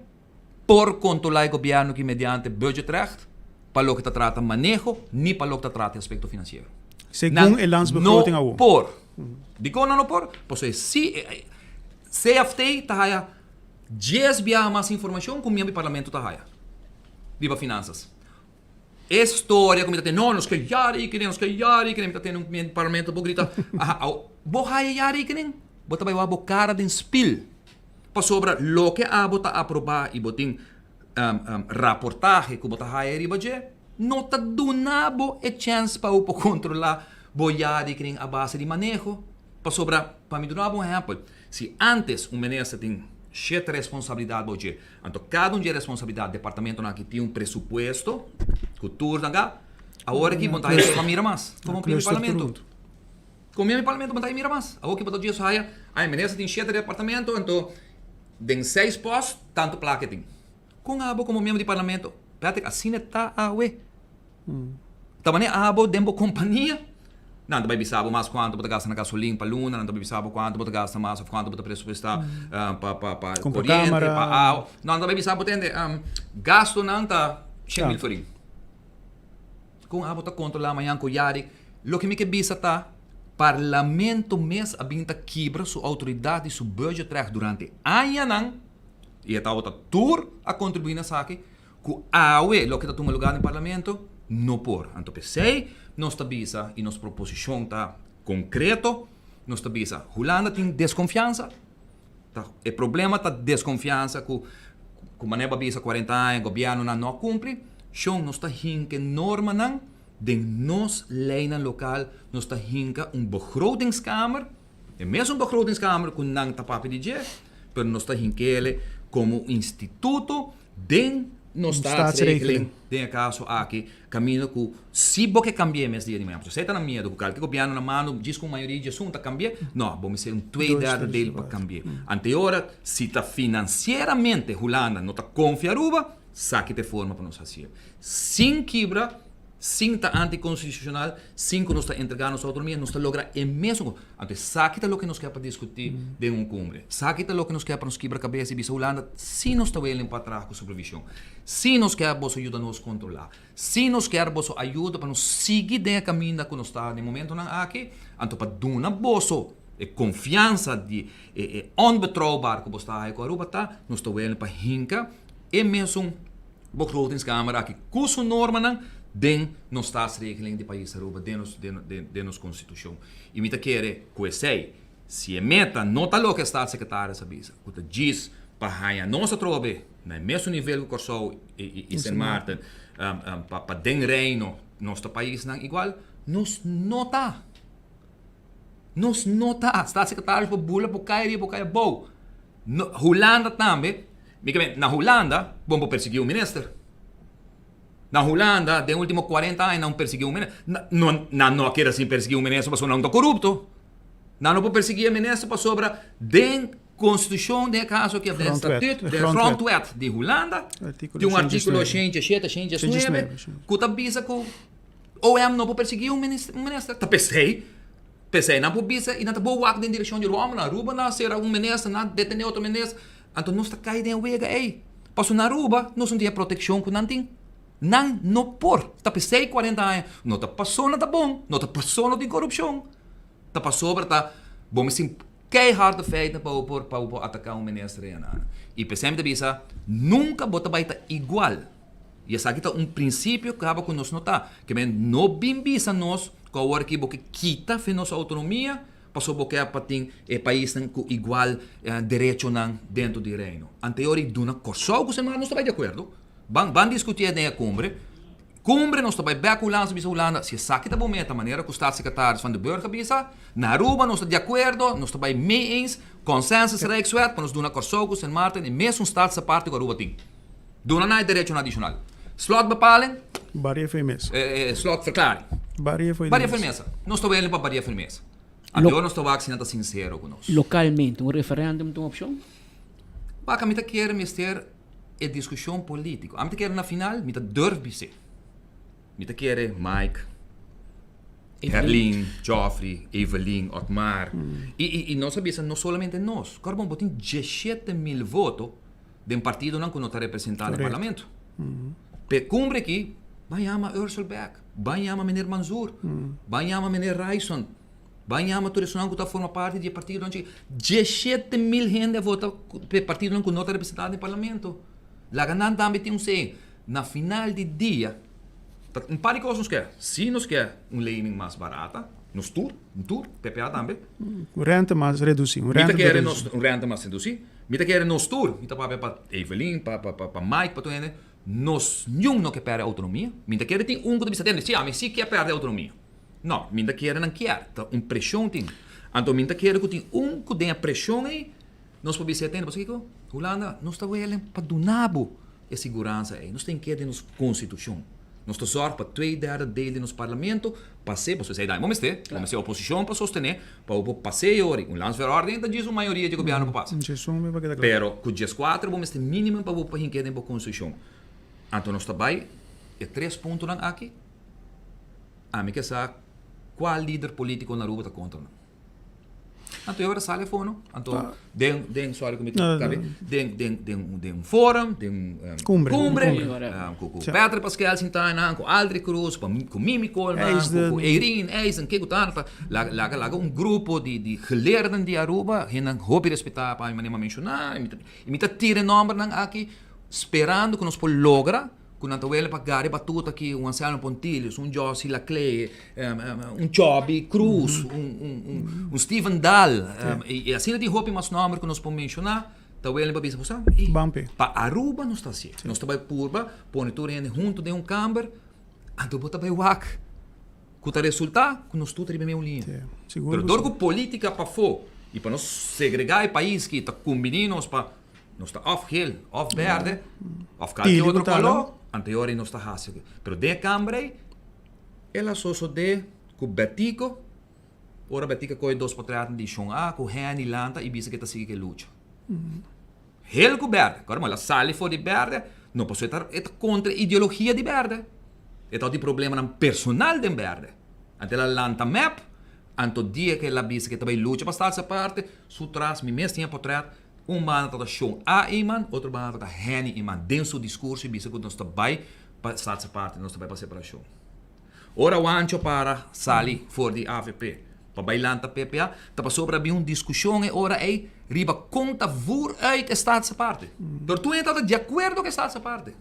por controla e gobierno ki mediante budgetrecht pa loke ta trata maneho ni pa loke ta trata e aspecto financiero. Segun e landsbegroting no awo. por. Dikon nan no por? Pasobra si CFT ta haya dies biaha mas informacion ku miembro di parlamento ta haya riba finansas. E storia ku mi ta tene, no, nos ke jarekening, nos ke jarekening, mi ta tene un miembro di parlamento bo grita, aha, awo bo haya jarekening, bo ta bai wak bo kara den spil. Pasobra loke abo ta aprobá i bo tin raportahe ku bo ta haya riba dje, no ta duna bo e chèns pa bo por kontrolá bo yadikring a base di maneho. Pasobra, pa mi duna bo un ehèmpel, si ántes un minister tin shete responsabilidat bo dje, anto kada un dje responsabilidat departamentonan aki tin un presupuesto ku tur nan ka, awor aki bo no ta haya pa mira mas komo pidi parlamento. Con mi parlamento bo ta mira mas. Awor ki bo ta dje su haya, ay minister tin shete departamento anto den seis post tanto placa e tin. Con abo como miembro di parlamento, Patrick asina ta awe. Ta manera abo den bo compania, nan ta bay bisa bo mas cuanto bo ta gasta na gasolin pa luna, nan ta bay bisa bo cuanto bo ta gasta mas of cuanto bo ta presupuesta pa pa pa coriente, pa awa. Nan ta bay bisa bo tende gastonan ta shen mil florin. Kon abo ta kontrolá mañan ku yari? Loke mi ke bisa ta, Parlamento mes a bin ta kibra su outoridat di su budgetrecht durante añanan, i e tabata tur a kontribuí na esaki, ku awe loke ta tuma lugá den Parlamento no por. Anto p'esei nos ta bisa i nos proposishon ta konkreto, nos ta bisa Hulanda tin deskonfiansa, ta e problema ta deskonfiansa ku ku manera bo a bisa kuarenta aña gobièrnunan no a kumpli, shon nos ta hinka e normanan den nos leinan lokal, nos ta hinka un begrotingskamer, e mesun begrotingskamer ku nan ta papia di dje, pero nos ta hink'ele komo un instituto den nos staatsregeling, den e kaso aki, kaminda ku si bo ke kambi'é mes dia di mañana, pasobra esei ta nan miedu ku kalke gobièrnu na mando djis ku un mayoria dje asun ta kambi'é, no, bo mester un twee derde deel pa kambi'é. Anteora, si ta finansieramente Hulanda no ta konfia Aruba, saki ta e forma pa nos hasié. Sin kibra Sin ta antikonstitushonal, sin ku nos ta entregá nos outonomia, nos ta logra e mesun kos. Anto esaki ta loke nos ke pa diskutí den un kumbre. Esaki ta loke nos ke pa nos kibra kabes i bisa Hulanda, si nos ta welen pa traha ku supervishon, si nos ke boso yuda nos kontrolá, si nos kier boso ayuda pa nos sigui den e kaminda ku nos ta den momentonan aki, anto pa duna boso e konfiansa di e e onbetrouwbaar ku boso ta haya ku Aruba ta, nos ta welen pa hinka e mesun. Begrotingskamer aki ku su normanan den nos staatsregeling di pais Aruba, den nos den nos konstitushon. I mi ta kere ku esei, si e meta no ta loke e staatssecretaris a bisa, ku ta djis pa haña nos atrobe na e mesun nivel ku Kòrsou i Sint Maarten, pa den Reino nos ta paisnan igual, nos no ta. Nos no ta. Staatssecretaris por bula, por kai riba, por kai abou. No, Hulanda tambe, mi ke men, na Hulanda bon por persiguí un minister. Na Hulanda den ultimo 40 aña nan persiguí un minister. Na, no, nan no a keda sin persiguí un minister pasobra nan ta korupto. Nan no por persiguí e minister pasobra den konstitushon, den e kaso aki, den Grondwet, statuut, den grondwet. grondwet di Hulanda, Artíkulo tin un artíkulo 119. 107, 119, ku ta bisa ku OM no por persiguí un minister. Ta p'esei, p'esei nan por bisa i nan ta bo wak den direkshon di Aruba. Na Aruba nan a sera un minister, nan a detené otro minister. Anto nos ta kai den e wega ei. Pasobra na Aruba nos no tin e protekshon ku nan tin. Nan no por. Ta p'esei 40 aña no ta paso nan ta bon, no ta paso no tin korupshon. Ta pasobra ta bo mester tin keiharde feiten pa bo por pa bo por ataká un minister ei anan. I p'esei mi ta bisa nunka bo ta bai ta igual. I esaki ta un prinsipio kaba ku nos no ta. Ke men no bin bisa nos ku awor aki bo ke kita fe nos outonomia pasobra bo ke pa tin e paisnan ku igual derechonan dentro di Reino. Anteor i duna Kòrsou ku Sint Maarten nos ta bai di akuerdo. Ban ban diskutié den e kumbre. Kumbre nos ta bai bèk Hulanda nos ta bisa Hulanda si esaki ta bo meta manera ku Staatssecretaris Van der Burg a bisa na Aruba nos ta di akuerdo nos ta bai mee eens consensus Rijkswet pa nos duna Kòrsou ku Sint Maarten e mesun status aparte ku Aruba tin. Duna nan e derechonan adishonal. Slotbepaling. Baria for e mesa. Slotverklaring. Baria for e Baria for e mesa. Nos ta welen pa baria for e mesa. Anto nos ta wak si nan ta sinsero ku nos. Lokalmente, un referendum ta un opshon? Wak, ami ta kere mester e diskushon politiko. Ami ta kere na final mi ta durf bis'é. Mi ta kere Mike, Herlin, Geoffrey, Evelyn, Otmar. I, i nos a bisa no solamente nos. Kòrda bon, bo tin 17,000 voto den partidonan ku no ta representá den parlamento. P'e kumbre aki, ban yama Ursel bèk, ban yama meneer Manzoor, ban yama meneer Ryson, ban yama tur esunnan ku ta forma parti di e partidonan chiki. 17,000 hende a vota p'e partidonan ku no ta representá den parlamento. Laga nan tambe tin un sey. Na final di dia, ta un par di kos nos ke. Si nos ke un lening mas barata, nos tur, un tur, PPA tambe. Un rente mas redusí, un Mi ta rente kere redusí. nos un rente mas redusí. Mi ta kere nos tur, mi ta papia pa Evelyn, pa pa pa Mike, pa tur hende, nos niun no ke pèrdè outonomia. Mi ta kere tin un ku ta bisa tende, si ami si ke pèrdè outonomia. No, mi ta kere nan kier, ta un preshon tin. Anto mi ta kere ku tin un ku den e preshon ei, nos por bisa e tende, pasobra kiko? Hulanda, nos ta welen pa duna bo e siguransa ei. Nos tin ke den nos konstitushon. Nos ta zòrg pa twee derde deel di nos parlamento pas'é, pasobra esei daño bo mester, bo mester oposishon pa sostené, pa bo por pas'é e ora. Un landsverordening ta djis un mayoria dje gobièrnu por pasa. Pero ku djeskuater bo mester mínimo pa bo por hink'é den bo konstitushon. Anto nos ta bai e tres puntonan aki, ami ke sa kua lider polítiko na Aruba ta kontra nan. Anto e ora sali afó no. Anto den den sorry ku mi ta kabe den den den den un forum den un Kumbre. kumbre Kumbre. ku ku Ja. Patrick Pascal sintá einan ku Aldrich Cruz ku ku Mimi Koolman Eisden. ku ku Irene Eisden ke ku ta ta laga laga laga un grupo di di geleerden di Aruba hendenan hopi respetá pa mi manera mi a menshoná i mi ta i mi ta tira e nòmbernan aki sperando ku nos por logra ku nan ta wele pa gari batuta aki un Anselmo Pontilius un Jossy Laclé un Chubby Cruz, un un Steven Daal, y asina tin hopi mas nomber ku nos por menshoná, ta welen pa bisa bo sa, ey, pa Aruba nos ta hasié. Nos ta bai purba pone tur hende huntu den un kamber, anto bo ta bai wak ku ta resultá ku nos tur ta riba e mesun liña. Pero dor ku polítika pafó i pa nos segregá e pais ki ta kumbiní nos pa nos ta òf gel òf bèrdè òf kalke otro koló, anto e ora ei nos ta hasi. Pero den e kamber ei El a sosodé ku Betico, ora Betico a kohe dos potretan di Shon A ku Henny lanta i bisa ku e ta sigui ku e lucha. Hel ku bèrdè, kòrda el a sali for di bèrdè, no pasobra e ta e ta kontra e ideologia di bèrdè, e tabatin problemanan personal den bèrdè. Anto el a lanta mep, anto dia ku el a bisa ku e ta bai lucha pa status aparte, su tras mi mes tin e potret, un banda tabata Shon A Eman, otro banda tabata Henny Eman den su diskurso i bisa ku nos ta bai Pa staats aparte nos ta bai pa separashon. Ora Wancho para sali for di avp pa bai lanta PPA ta pasobra a bin un diskushon e ora ei riba kon ta voer uit e staats aparte. Pero tur hende tabata di akuerdo ku e staats aparte.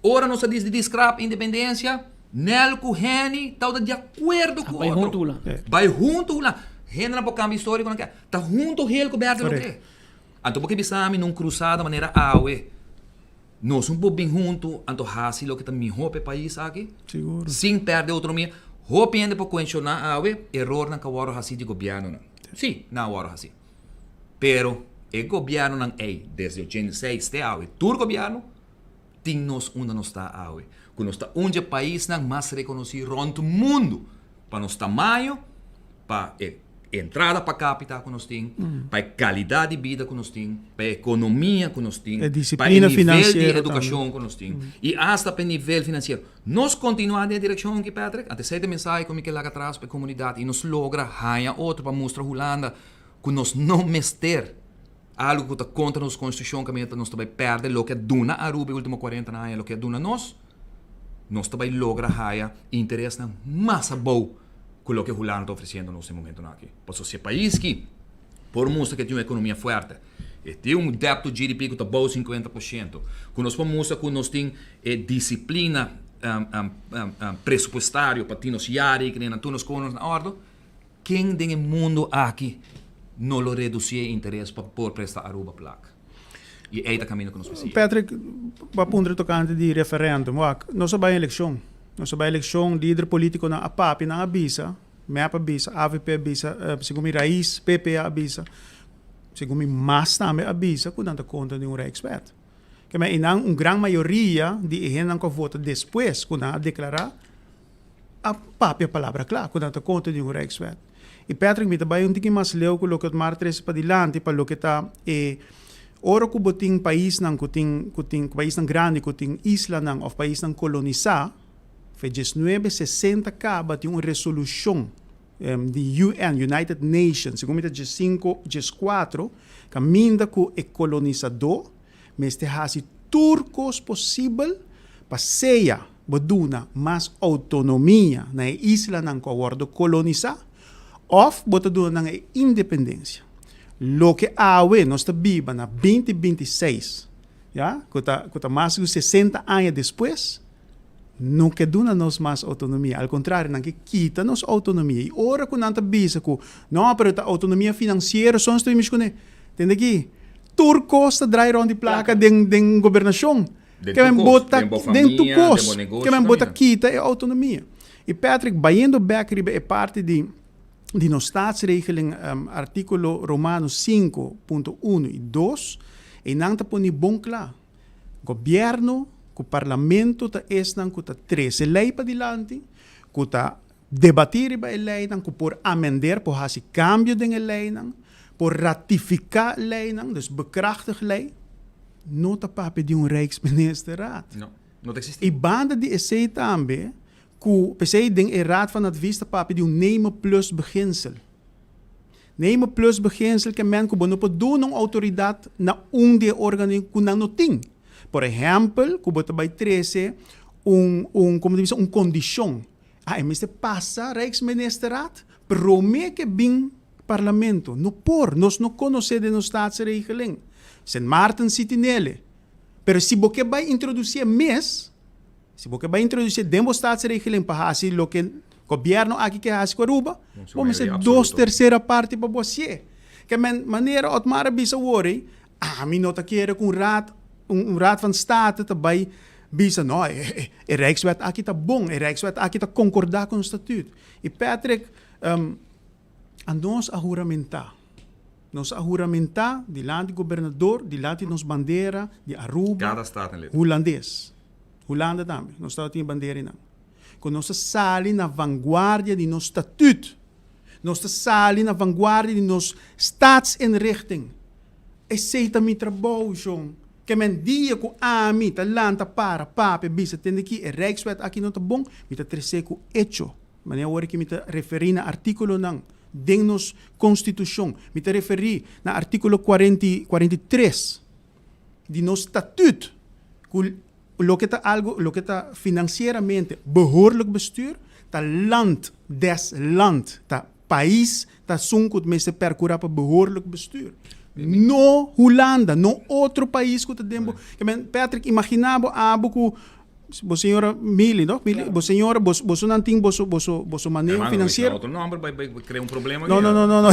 Ora nos a disidi skrap independensia, Nel ku Henny tabata di akuerdo ku Bai otro. huntu Hulanda. Bai huntu Hulanda. Hendenan por kambia historia ku nan ke. Ta huntu hel ku bèrdè lo ke. Anto bo ke bisa mi na un krusada manera awe. Nos un por bin huntu anto hasi loke ta mihó pa e pais aki. Sigur. Sin pèrdè outonomia. Hopi hende por cuestioná awe erornan cu a wòrdu hací di gobiernonan. Sí, nan a wòrdu hací. Pero e gobiernonan ei, desde 86 te awe, tur gobierno, tin nos unda nos ta awe. Cu nos ta un dje paisnan mas reconocí rond mundu pa nos tamaño, pa e entrada pa capita cu nos tin, pa e calidad di bida cu nos tin, pa e economia cu nos tin, E pa e disciplina nivel di financiero educacion tambe. cu nos tin y hasta pa e nivel financiero. Nos continua den e direccion aki, Patrick. Antes esey ta e mensahe cu mi ke laga atras pa e comunidad y nos logra haña otro pa mustra Hulanda cu nos no mester algo cu ta contra nos constitucion caminda ta nos ta bay perde loke a duna Aruba e ultimo cuarenta aña, loke a duna nos, nos ta bay logra haya interesnan mas abou cu loke Hulanda ta ofreciendo nos e momentonan aki. Pasobra si e pais ki por mustra cu e tin un economia fuerte, e tin un debt to GDP cu ta abou 50%, cu nos por mustra cu nos tin e disciplina presupuestario pa tin nos jaarrekeningen, tur nos cosnan na ordo, Ken den e mundo aki no lo reduci e interes pa por presta Aruba plak? Y ey ta caminda cu nos mester yega. Patrick, bo a puntra tocante di referendum. Wak, nos a bay eleccion. Nos a bay eleccion, lider politiconan a papia, nan a bisa, mep a bisa, avp a bisa, segun mi Raiz, PPA a bisa, segun mi mas tambe a bisa cu nan ta contra di un Rijkswet. Keme, y nan un gran mayoria di e hendenan cu a vota despues cu nan a declara, a papia palabra kla ku nan ta kontra di un Rijkswet. I Patrick mi ta bai un tiki mas leu ku loke Otmar trese padilanti pa loke ta e ora ku bo tin paisnan ku tin ku tin paisnan grandi ku tin islanan òf paisnan kolonisá, fe diesnuebe sesenta kaba tin un resolushon di UN, United Nations, segun mi ta diesinko dieskuatro, kaminda ku e kolonisadó Mester hasi tur kos posibel pa sea bo duna mas outonomia na e islanan ku a wòrdu kolonisá òf bo ta duna nan e independensia. Loke awe nos ta biba na binti 26, ya, ku ta ku ta mas ku 60 aña despues, no ke duna nos mas outonomia. Al kontrario, nan ke kita nos outonomia. I ora ku nan ta bisa ku no, pero ta outonomia finansiero so nos ta biba kuné. Tende aki? Tur kos ta draai rond di plaka den den gobernashon. Den Ke tur men kos, bo ta den bo den tur famia, kos. den bo negoshi Ke men bo ta tambe. kita e outonomia. I Patrick, bayendo bek riba e parti di di nos staatsregeling artíkulo Romano 5.1 i 2, einan ta pone bon kla. Gobièrnu ku parlamento ta esnan ku ta trese lei padilanti, ku ta Debatí riba e leinan ku por amender, por hasi kambio den e leinan, por ratifiká leinan, dus bekrachtig lei, no ta papia di un Rijksministerraad. No, no ta eksistí. I banda di esei tambe ku p'esei den e Raad van Advies ta papia di un nemen plus beginsel. Nemen plus beginsel ke men ku bo no por duna un outoridat na un di e organonan ku nan no tin. Por ehèmpel ku bo ta bai trese un un komo ta bisa un kondishon. Ah, e mester pasa Rijksministerraad prome ke bin Parlamento. No por, nos no konosé den nos Staatsregeling. Sint Maarten si tinele. Pero si bo ke bai introdusié mes, si bo ke bai introdusié den bo Staatsregeling pa hasi loke gobièrnu aki ke hasi ku Aruba, bo mester dos tersera parti pa bo hasié. Ke men manera Otmar a bisa awor ei, Ami no ta kere ku un raad, un raad van state ta bai bisa no, e e Rijkswet aki ta bon, e Rijkswet aki ta konkordá ku nos statuut. I Patrick, anos a huramentá, nos a huramentá dilanti gobernador, dilanti nos bandera di Aruba, Kada statenlid. Hulandes, Hulanda tambe, nos tabatin e bandera einan, ku nos a sali na vanguardia di nos statuut. Nos ta sali na vanguardia di nos staatsinrichting. Esei ta mi trabou, shon. Ke men dia ku ami ta lanta para papia bisa tende ki e Rijkswet aki no ta bon, mi ta tres'é ku echo. Manera awor ki mi ta referí na artíkulonan den nos konstitushon, mi ta referí na artíkulo 43 di nos statuut ku Loke ta algo, loke ta financieramente behoorlijk bestuur, ta land des land, ta pais ta esun cu mester percura pa behoorlijk bestuur. No Hulanda, no otro pais cu ta den bo. Ke men, Patrick, imagina bo abo cu bo señora Milly, no? Milly, bo señora, bo, bosonan tin boso, boso, boso maneho Hermano, financiero. otro nomber bai, bai crea un problema. No, no, no, no, no.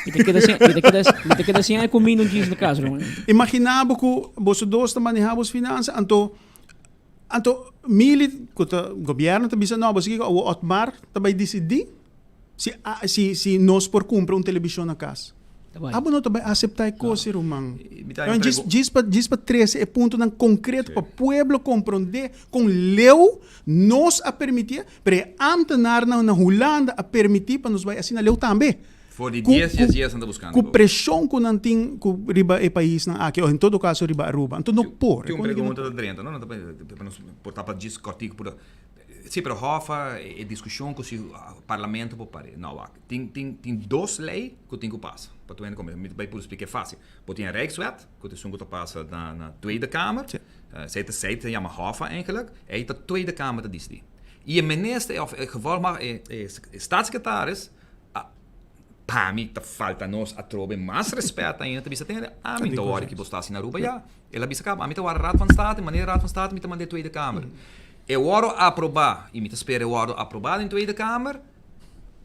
Mi ta keda sin, mi ta keda, mi ta keda sin e cuminda un djis na cas, Roman. Imagina bo cu boso dos ta maneha bos finansa, anto. Anto mili ku ta gobièrnu ta bisa no bo si kiko awor Otmar ta bai disidí si si si nos por kumpra un telebishon na kas. Abo no ta bai aseptá e kos ei ruman. Djis djis pa djis pa trese e puntonan konkreto pa pueblo komprondé kon leu nos a permitié, pero e ámtenarnan na Hulanda a permití pa nos bai asina leu tambe. For di Ku dies ku dies dies nan ta buskando ku bo. preshon ku nan tin ku riba e paisnan aki o en todo kaso riba Aruba. Anto no por. Tin E un kos aki no pregunta por. ta drenta, no? Nan ta pa nos por ta pa djis kòrtiku por Sí, pero hòf e diskushon ku si parlamento por par'é. No, wak. Tin tin tin dos lei ku tin ku pasa pa tur hende komprende. Mi ta bai puru splik'é fásil. Bo tin e Rijkswet ku ta esun ku ta pasa na na Tweede Kamer. Esei ta esei ta yama hòf eigenlijk. Ei ta Tweede Kamer ta disidí. I e minister òf e gevolgmacht e e staatssecretaris a pa mi ta falta nos atrobe mas respet ainda ta bisa tende ami ta wòrdu ki bo sta asina Aruba ya. El a bisa kaba ami ta wòrdu Raad van State manera Raad van State mi ta mand'é Tweede Kamer. E wòrdu aprobá i mi ta spera e wòrdu aprobá den Tweede Kamer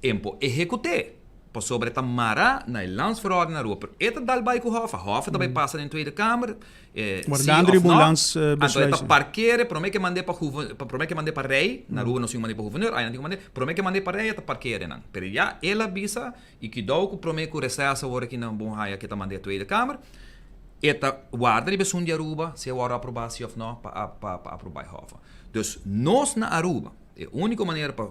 en por ehekut'é pasobra e ta mará na e landsverordening Aruba pero e ta dal bai ku Hof, Hof ta bai pasa den Tweede Kamer Si Wardando of riba un no, landsbesluit. anto e ta parkere prome ke mand'é pa guver, prome ke mand'é pa rei, na Aruba nos tin ku mand'é pa guverneur, aya nan tin ku mand'é, prome ke mand'é pa rei e ta parkere nan. Pero ya el a bisa i kidou ku prome ku reses awor aki nan bon haya ke ta mand'é Tweede Kamer, e ta warda riba esun di Aruba si e wòrdu aprobá si of no pa pa aprobá e hòf. Dus nos na Aruba e úniko manera pa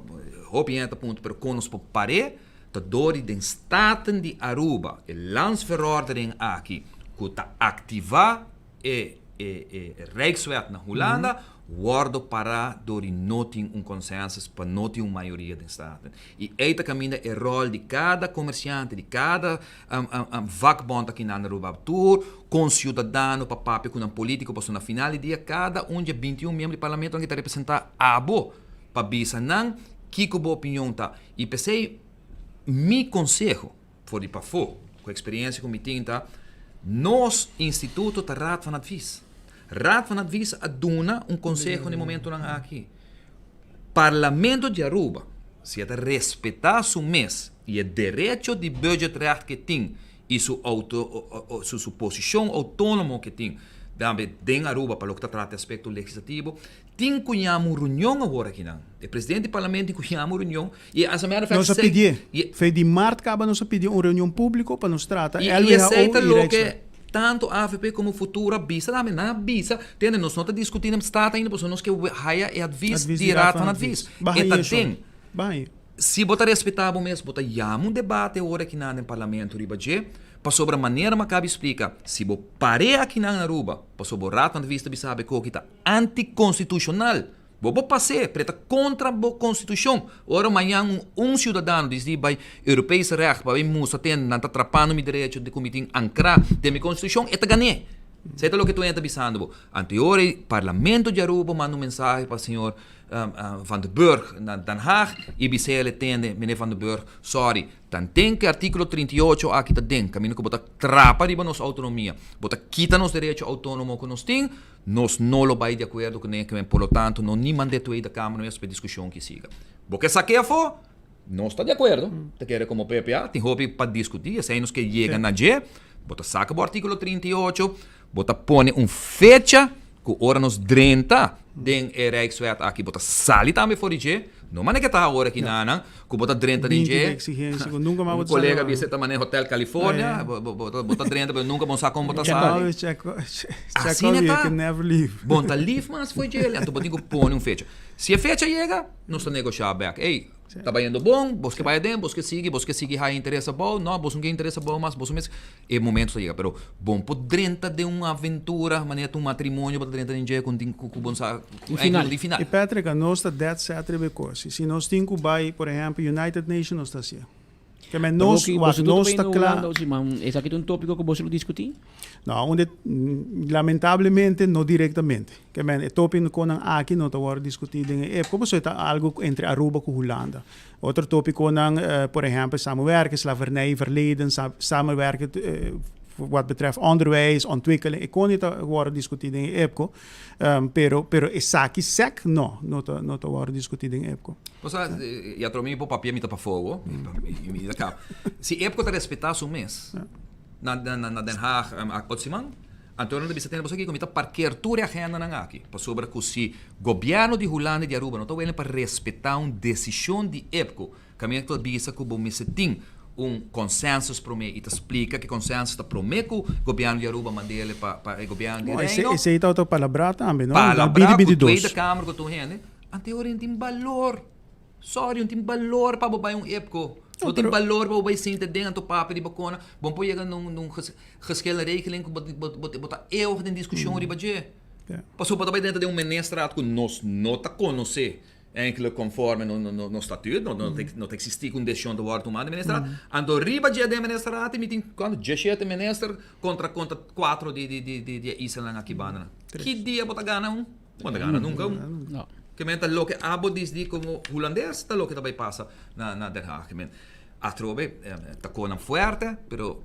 hopi hende ta puntra pero kon nos por par'é ta dor di den Staten di Aruba e landsverordening aki ku ta aktivá e e e Rijkswet na Hulanda wordo pará dor di no tin un consensus pa no tin un mayoria den Staten. I ei ta kaminda e ròl di kada komersiante, di kada vakbond aki na Aruba tur konsiudadano pa papia ku nan polítiko pasobra na final di dia kada un di e binti un miembro di parlamento nan ki ta representá abo pa bisa nan kiko bo opinion ta. I p'esei mi konseho for di pafó, ku eksperensia ku mi tin ta, nos instituto ta Raad van Advies. Raad van Advies a duna un konseho na e momentonan aki. Parlamento di Aruba, si e ta respetá su mes i e derecho di budgetrecht ku e tin i su auto su su posishon outónomo ku e tin tambe den Aruba pa loke ta trata e aspekto legislativo, Tin cu yama un reunion awor akinan. E presidente di parlamento tin cu yama un reunion y as a matter of fact Nos a esey pidié. y Fe di mart caba nos a pidi un reunion publico pa nos trata y LWHO esey ta y loke Rijkswet. tanto avp como Futura bisa tambe. Nan a bisa, tende nos no ta discuti na Staten ainda pasobra nos ke haya e advies Advies di di Raad Raad van van Advies. Advies. Baha E ta ahí, Shon. den. Baha ahí. Si bo ta respetá bo mes, bo ta yama un debate ora akinan den parlamento riba dje, pasobra manera mi a kaba di splika, si bo par'é akinan na Aruba, pasobra bo Raad van Advies ta bisa bo ku ta antikonstitushonal, bo por pas'é, pero e ta kontra bo konstitushon. Ora mañan un un siudadano disidi bai Europees recht pa bai mustra tende nan ta trapando mi derecho di ku mi tin ankrá den mi konstitushon, e ta gan'é. Esei ta loke tur hende ta bisando bo. Anto e ora ei Parlamento di Aruba manda un mensahe pa señor Van der Burg na Den Haag y bis'é el tende, Meneer Van der Burg, sorry, tanten cu e articulo 38 aki ta den caminda cu bo ta trapa riba nos autonomia, bo ta kita nos derecho autonomo cu nos tin, nos no lo bay di acuerdo cu ne, por lo tanto no ni mand'é Tweede Kamer mes pa e discusion ki siga. Bo ke sak'é afo? Nos ta di acuerdo, ta kere como PPA, tin hopi pa discuti, esey nos ke yega na dje, bo ta saca bo articulo 38, Bo ta pone un fecha ku ora nos drenta den e Rijkswet aki bo ta sali tambe for di dje. No mane ke ta awor aki nanan ku bo ta drenta den Binti dje. di exigencia ku nunka mas bo Un ta sali kolega awor. bisa e ta mane Hotel California, bo bo bo ta drenta pero nunka bo no sa kon bo ta Check sali. out, check out, check Asina out, you ta. can never leave. Bo no ta leave mas for dje, anto bo tin ku pone un fecha. Si e fecha yega, nos ta negoshá bèk. Ey, ta bayendo bon, bos ke bai aden, bos ke sigui, bos ke sigui haya interes abou, no, bos no ke interes abou mas, boso mes. E momento ta yega, pero bon por drenta den un aventura manera ta un matrimonio bo ta drenta den dje ku tin ku bon sa Un final. di final. E Patrick, anos ta dead set riba e kos. I si nos tin ku bai, por ehèmpel, United Nation nos ta hasié. Ke men Pero nos oki, wak, boso tur nos ta ta bai na kla. Hulanda, osi, ma esaki ta un tópiko ku boso lo diskutí? No, unda lamentablemente no direktamente. Ke men e tópikonan aki no ta wòrdu diskutí den e epko, pasobra e ta algu entre Aruba ku Hulanda. Otro tópikonan, por ehèmpel, samenwerken, slavernij verleden, samenwerken wat betreft onderwijs, ontwikkeling, e kon ta wòrdu diskutí den e epko, pero pero esaki sèk no, no ta no ta wòrdu diskutí den e epko. Bo sa, ya tro mi por papia mi ta pafó ho, mi ta kap. Si epko ta respetá su mes na na Den Haag otro siman. Anto nan ta bisa tene boso kiko mi ta parkeer tur e agendanan aki pasobra ku si gobièrnu di Hulanda i di Aruba no ta welen pa respetá un desishon di EPCO kaminda ku ta bisa ku bo mester tin un consensus promé i ta splika ku e consensus ta promé ku gobièrnu di Aruba mand'ele pa pa e gobièrnu di Bon, Reino. esei ta otro palabrá tambe, no? Palabrá ku 2022. Tweede Kamer ku tur hende, anto e ora e no tin balor. Sorry, no tin balor pa bo bai un EPCO. No tin balor pa bo bai sinta den anto papia riba kona. Bo no por yega na un geschillenregeling ku bo ta eeuwig den diskushon riba dje. Pasobra bo ta bai drenta den un ministerraad ku nos no ta konosé eigenlijk conforme nos statuut. No ta eksistí ku un desishon ta wòrdu tumá den ministerraad. Anto riba dje den ministerraad mi tin kuantu? Diesshete minister kontra kontra kuatro di e islanan aki bandanan. Ki dia bo ta gana un? Bo no ta gana nunka un. Ke men ta loke abo disdi komo hulandes ta loke ta bai pasa na na Den Haag. Ke men atrobe ta konan fuerte pero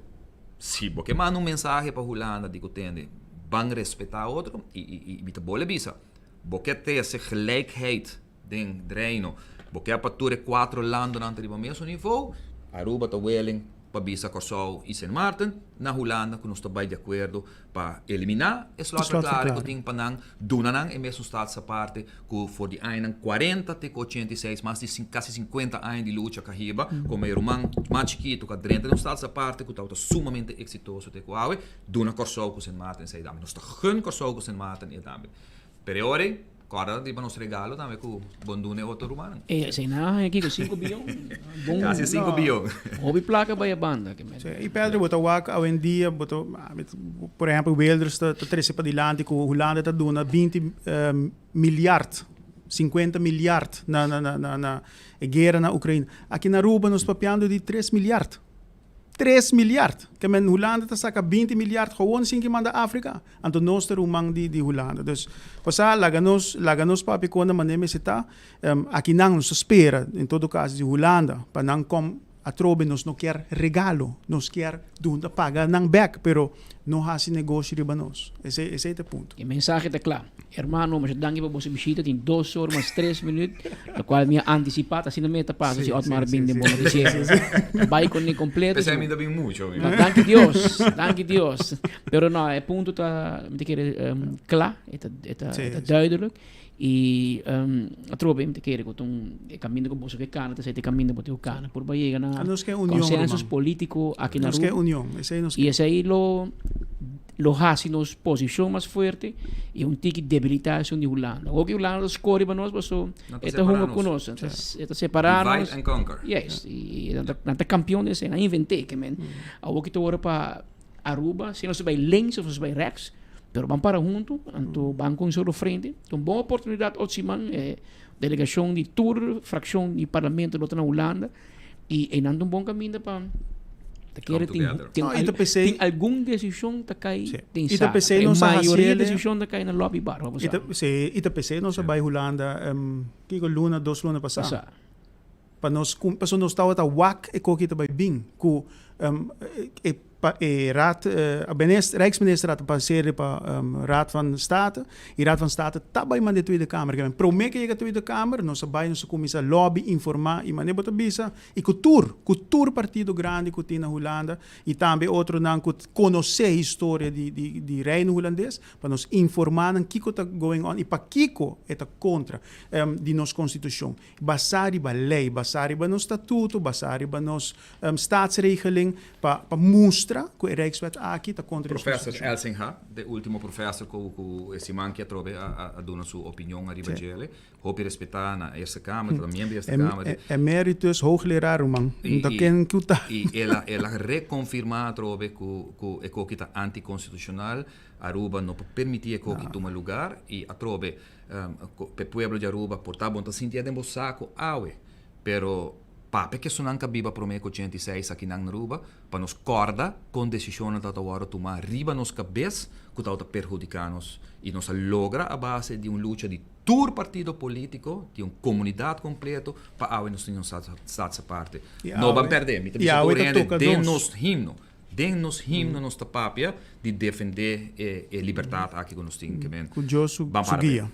si bo ke manda un mensahe pa Hulanda di ku tende ban respetá otro i i i mi ta bole bisa bo ke trese gelijkheid den Reino bo ke pa tur e kuatro landonan ta riba mesun nivo Aruba ta willing pa bisa Kòrsou i Sint Maarten na Hulanda ku nos ta bai di akuerdo pa eliminá e slotverklaring ku tin pa nan duna nan e mesun status aparte ku for di añanan kuarenta te ku 86 mas di kasi 50 aña di lucha ku a hiba komo e ruman mas chikitu ku a drenta den un status aparte ku tabata sumamente eksitoso te ku awe duna Kòrsou ku Sint Maarten esei tambe nos ta gun Kòrsou ku Sint Maarten e tambe pero e ora ei Kòrda riba nos regalo tambe ku bon duna e otro rumannan. E esei nan a haña kiko? Sinku bion? Bon. Kasi sinku bion. Hopi plaka bai e banda. Sí, i Pedro bo ta wak awendia bo ta por ehempel Wilders ta trese padilanti ku Hulanda ta duna binti milyard, sinkuenta milyard na na na e guera na Ukraina. Aki na Aruba nos papiando di tres milyard. Tres milyard! Ke men Hulanda ta saka 20 milyard gewoon sin ke manda Afrika. Anto nos ta ruman di di Hulanda. Dus, osea laga nos laga nos papia kon na manera mester ta. Aki nan nos ta spera en todo kaso di Hulanda pa nan kom atrobe nos no kier regalo. Nos kier duna paga nan bek pero no hasi negoshi riba nos. Esei esei ta e punto. E mensahe ta kla. Hermano, masha danki pa boso bishita. Tin dos or mas tres minuut, locual mi a anticipa, ta asina mi ta pasa si Otmar bin den bo noticiero. Bai con e completo. Pesey mi ta bin mucho. No, danki Dios, danki Dios. Pero no, e punto ta, mi ta kere um, kla, e ta, e ta, e ta duidelijk. Y um, atrobe mi ta kere ku ta un, e kaminda ku boso ke kana, ta esei ta e kaminda bo tin ku kana por bai yega na Nos ke union, consensus ruman. politico aki na Nos ke Aruba. union, esei nos Y ke. esei lo lo hasi nos posishon mas fuerte i un tiki debilitá esun di Hulanda. Hopi Hulanda ta score riba nos paso Nan ta e ta separá hunga ku nos. nos, nan ta e ta separá Divide nos. and conquer. Yes, i nan ta nan ta kampion den esei, nan a invent'é ke men. Awor ki ta ora pa Aruba, si nos ta bai links of nos ta bai rechts, pero ban para huntu, anto ban ku un solo frente. Ta un bon oportunidat otro siman e delegashon di tur frakshon di parlamento lo ta na Hulanda. I einan ta un bon kaminda pa ta kere tin tin No, i ta pesei tin algun desishon ta kai Sí. den I ta sala. pesei E nos a mayoria hasiele desishon ta kai na lobby bar, bo I ta sa. sí, i ta pesei nos a bai Hulanda um kiko luna, dos luna pasá. Pasá. Pa nos kum pasobra nos tabata wak e koki ta bai bin ku um e Pa e Raad, Rijksministerraad ta paseri pa Raad van State y Raad van State ta bay manda e Tweede Kamer. Kimen prome ke yega Tweede Kamer nos a bay nos a cuminsa lobby, informa y mane bo ta bisa y cu tur, cu tur partido grandi cu tin na Hulanda y tambe otronan cu conoce historia di di di Reino Hulandes pa nos informa nan kico ta going on y pakico e ta contra di nos constitucion. Basá riba lei, basá riba nos statuto, basá riba nos staatsregeling pa pa mustra ku e Rijkswet aki ta kontra nos Professor konstitushon. Elsinga, de ultimo professor ku ku e siman ki atrobe a a duna su opinion ariba djele. Hopi respetá na Eerste Kamer, ta miembro di Eerste Kamer. Emeritus hoogleraar ruman. I No ta ken ku ta. I el a el a rekonfirmá atrobe ku ku e koki ta antikonstitushonal. Aruba no por permití e koki tuma lugar i atrobe P'e pueblo di Aruba por ta bon ta sinti e den bo saco awe, pero papia ke esunnan ka biba prome ku 86 aki nan na Aruba pa nos corda con decisionnan ta ta wordo tuma riba nos cabes cu tabata perhudica nos y nos a logra a base di un lucha di tur partido politico, di un comunidad completo pa awe nos tin un staats aparte. No ban perde, mi ta bisa tur hende den nos himno. Den nos himno nos ta papia di defende e libertad aki ku nos tin. Ke men Ku Dios su ban para guia.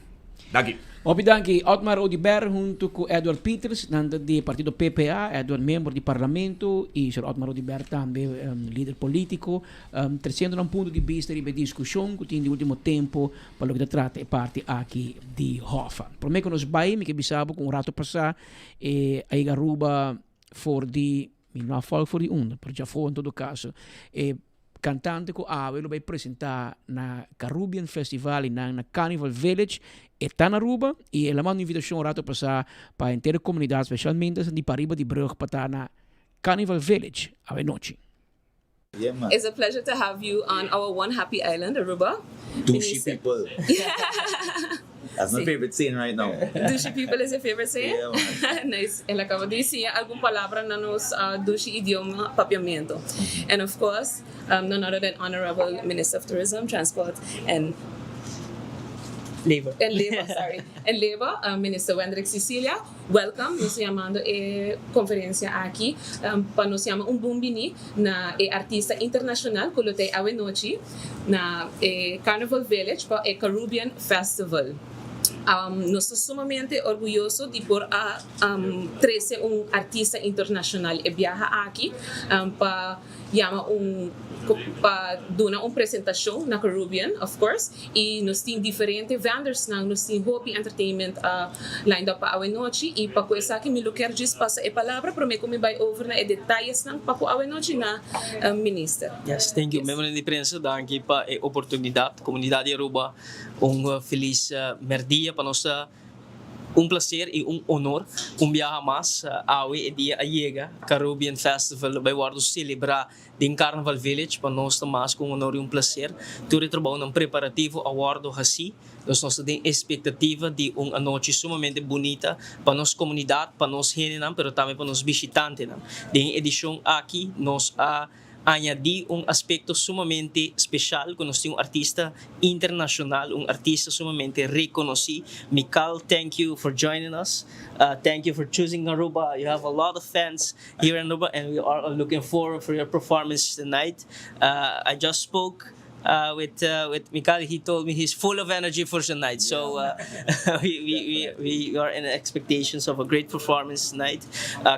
Danki. Hopi danki Otmar Oduber hunto cu Edward Pieters, nan ta di partido PPA, Edward miembro di parlamento y señor Otmar Oduber tambe lider politico, treciendo nan punto di bista riba e discusion cu tin di ultimo tempo pa loke ta trata e parti aki di Hoffa. Prome cu nos bay mi ke bisa bo cu un rato pasa e a yega Aruba for di, mi no a volg for di unda, pero djafo en todo caso, e Cantante cu awe lo bay presenta na Carubbian Festival y nan na Carnival Village e ta na Aruba y el a manda un invitacion un rato pasa pa henter e comunidad specialmente esnan di pariba di brug pa ta na Carnival Village awe nochi. It's a pleasure to have you on our one happy island, Aruba. Dushi people. That's my favorite saying right now. Dushi people is your favorite saying? Yeah, man. nice. El a caba di siña algun palabra na nos uh, dushi idioma papiamento. And of course, um, none other than Honorable Minister of Tourism, Transport and Labor. And Labor, sorry. And Labor, uh, Minister Wendrick Cecilia. Welcome. Nos ta yamando e conferencia aki um, pa nos yama un bon bini na e artista internacional cu lo t'ey awe nochi na e Carnival Village pa e Carubbian Festival. Um, nos ta sumamente orguyoso di por a um, trece un artista internacional e biaha aki um, pa yama un pa duna un presentacion na Carubbian, of course, y nos tin diferente vendorsnan, nos tin hopi entertainment lined up pa awe nochi y pa cu esaki mi lo kier djis pasa e palabra prome cu mi bay over na e detayesnan pa cu awe nochi na Minister. Yes, thank you. Miembronan di prensa, danki pa e oportunidad. Comunidad di Aruba, un feliz merdia pa nos ta. Un placer y un honor un biaha mas awe e dia a yega Carubbian Festival lo bay wordo celebra den Carnival Village. Pa nos ta mas cu un honor y un placer. Tur e trabounan preparativo a wordo haci. Nos nos ta den expectativa di un anochi sumamente bunita pa nos comunidad, pa nos hendenan pero tambe pa nos bishitantenan. Den e edicion aki nos a Añadí un aspecto sumamente special cu nos tin un artista internacional, un artista sumamente reconoci. Mikal, thank you for joining us. Thank you for choosing Aruba. You have a lot of fans here in Aruba and we are looking forward for your performance tonight. I just spoke with with Mikal. He told me he's full of energy for tonight. So we, we, we, we are in expectations of a great performance tonight.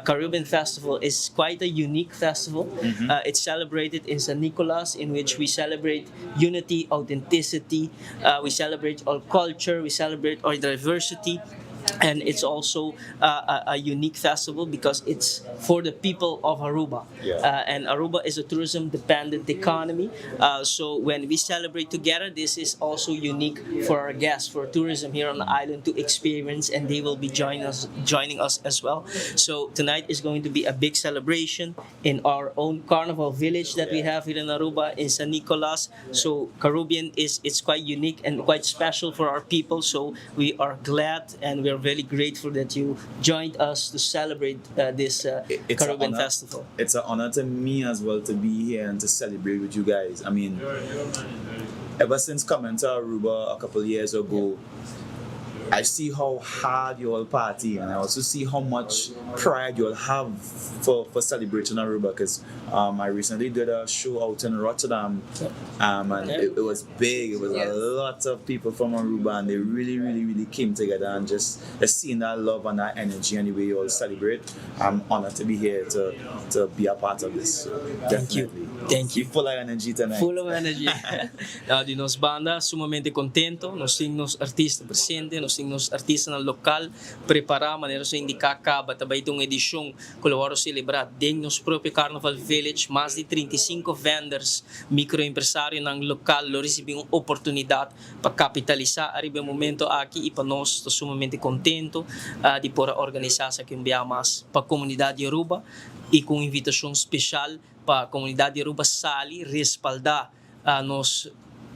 Caribbean Festival is quite a unique festival. It's celebrated in San Nicolas, in which we celebrate unity, authenticity. We celebrate our culture. We celebrate our diversity and it's also uh, a, a unique festival because it's for the people of Aruba. Yeah. Uh, and Aruba is a tourism dependent economy. Uh, so when we celebrate together, this is also unique for our guests, for tourism here on the island to experience, and they will be joining us, joining us as well. So tonight is going to be a big celebration in our own carnival village that we have here in Aruba, in San Nicolas. So Caribbean is it's quite unique and quite special for our people. So we are glad and we are very grateful that you joined us to celebrate uh, this uh, It's an Caribbean honor. Festival. It's an honor to me as well to be here and to celebrate with you guys. I mean, ever since coming to Aruba a couple years ago, I see how hard you all party, and I also see how much pride you all have for, for celebrating Aruba. Because um, I recently did a show out in Rotterdam, um, and it, it was big. It was a lot of people from Aruba, and they really, really, really came together and just, just seeing that love and that energy and the way you all celebrate. I'm honored to be here to, to be a part of this. So, Thank you. definitely. Thank you. Full of energy tonight. Full of energy. Nou, di nos banda sumamente contento. Nos tin nos artista presente, nos tin nos artistanan local prepara manera nos a indica caba. Ta bay ta un edicion cu lo worde celebra den nos propio Carnival Village. Mas di 35 vendors, microempresarionan local lo ricibi un oportunidad pa capitalisa ariba e momento aki y pa nos ta sumamente contento di por a organisa esaki un bia mas pa comunidad di Aruba y cu un invitacion special pa comunidad di Aruba sali respalda nos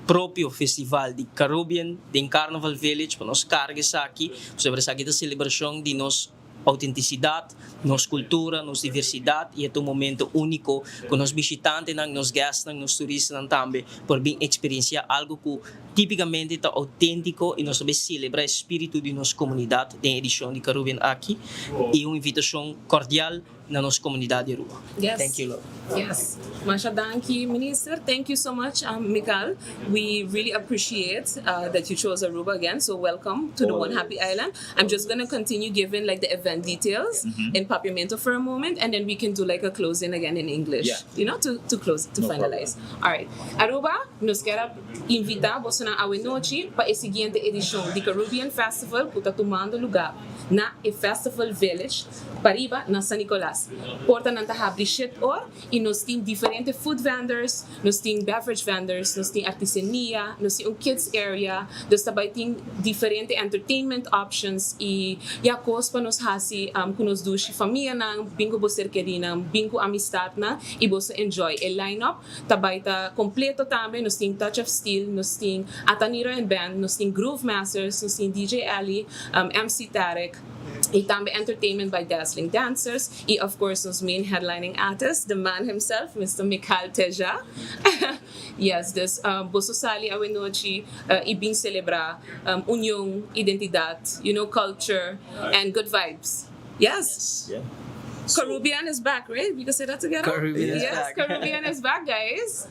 propio festival di Carubbian den Carnival Village pa nos carga esaki, pasobra esaki ta celebracion di nos autenticidad, nos cultura, nos diversidad y e ta un momento unico cu nos bishitantenan, nos guestnan, nos turistanan tambe por bin experiencia algo cu tipicamente ta autentico y nos ta bay celebra e spiritu di nos comunidad den edicion di Carubbian aki y un invitacion cordial. na nos comunidad di Aruba. Yes. Thank you Lord. Yes. Masha danki minister. Thank you so much um, Mikal. We really appreciate uh, that you chose Aruba again. So welcome to the One Happy Island. I'm just gonna continue giving like the event details mm -hmm. in Papiamento for a moment and then we can do like a closing again in English. Yeah. You know, to, to close, to no finalize. Problem. All right. Aruba, nos kier invita boso awe nochi pa e siguiente edicion di Caribbean Festival cu ta tumando luga na e Festival Village pariba na San Nicolas. Portanan ta habri shet or y nos tin diferente food vendors, nos tin beverage vendors, nos tin artesania, nos tin un kids area, dus ta bay tin diferente entertainment options y ya cos pa nos haci cu nos dushi famianan, bin cu bo ser kerinan, bin cu amistadnan y boso enjoy e line up. Ta bai ta completo tambe, nos tin Touch of Steel, nos tin Ataniro and Band, nos tin Groove Masters, nos tin DJ Ellie, MC Tarek y tambe entertainment by Dazzling Dancers y of course nos main headlining artist, the man himself, Mister Mikal Teja. Yes, dus boso sali awenochi y bin celebra union, identidad, you know, culture and good vibes. Yes. Yeah. Caribbean is back, right? We can say that together? Caribbean is yes, back. Caribbean is back, guys.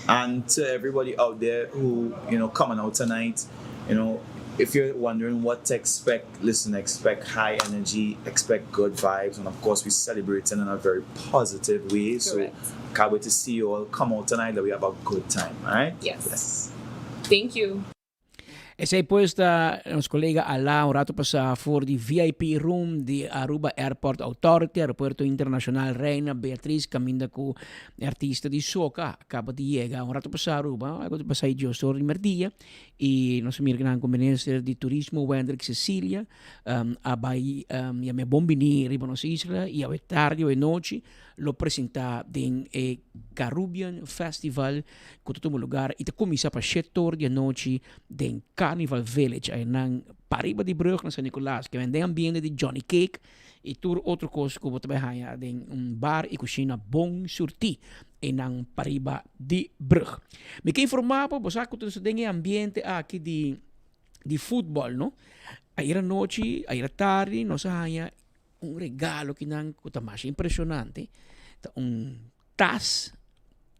And to everybody out there who, you know, coming out tonight, you know, if you're wondering what to expect, listen, expect high energy, expect good vibes, and of course, we celebrate in a very positive way. Correct. So, can't wait to see you all come out tonight that we have a good time, all right? Yes. yes. Thank you. Esei pues ta nos colega Ala un rato pasa for di VIP room di Aruba Airport Authority, Aeropuerto Internacional Reina Beatriz, caminda cu e artista di soca acaba di yega un rato pasa Aruba, algo di pasa dios or di merdia, y nos a mira kinan cu Minister di Turismo Wendrick Cecilia um, a bay um, yam'e bon bini riba nos isla y awe tardi, awe nochi lo presenta den e Carubbian Festival ku ta tuma lugar i ta kuminsá pa shetor di anochi den Carnival Village ayanan pariba di brug na San Nicolas. Ke men den ambiente di Johnny Cake i tur otro kos ku bo ta bai haña den un bar i kushina bon surtí einan pariba di brug. Mi ke informá bo, bo sa ku ta den e ambiente aki di di futbòl no. Ayer anochi, ayer tardi nos a haña un regalo kinan ku ta masha impreshonante, ta un tas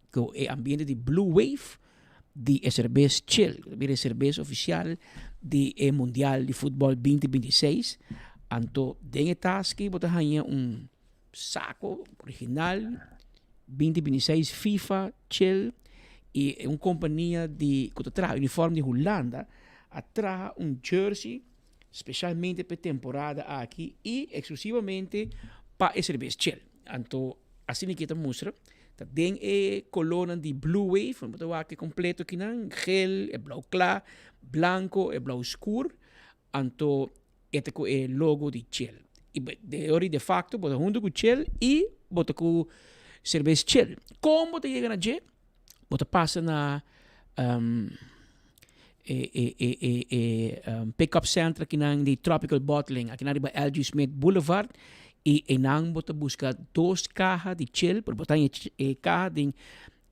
ku e ambiente di Blue Wave di e serbes Chill, ku ta bira e serbes ofisial di e Mundial di Futbòl binti binti seis. Anto den e tas aki bo ta haña un sako original binti binti seis FIFA Chill i un kompania di ku ta traha uniform di Hulanda a traha un jersey Specialmente p'e temporada aki y exclusivamente pa e serbes Shell. Anto asina ki e ta mustra, ta den e colornan di Blue Wave, bo ta wak e completo kinan, geel, e blauw cla, blanco, e blauw scur, anto e ta cu e logo di Shell. Y de ori de facto bo ta hunto cu Shell y bo ta cu serbes Shell. Con bo ta yega na dje? Bo ta pasa na e e e e e pick up center akinan di Tropical Bottling akinan riba LG Smith Boulevard y einan bo ta busca dos caha di chel pero bo ta haña e caha den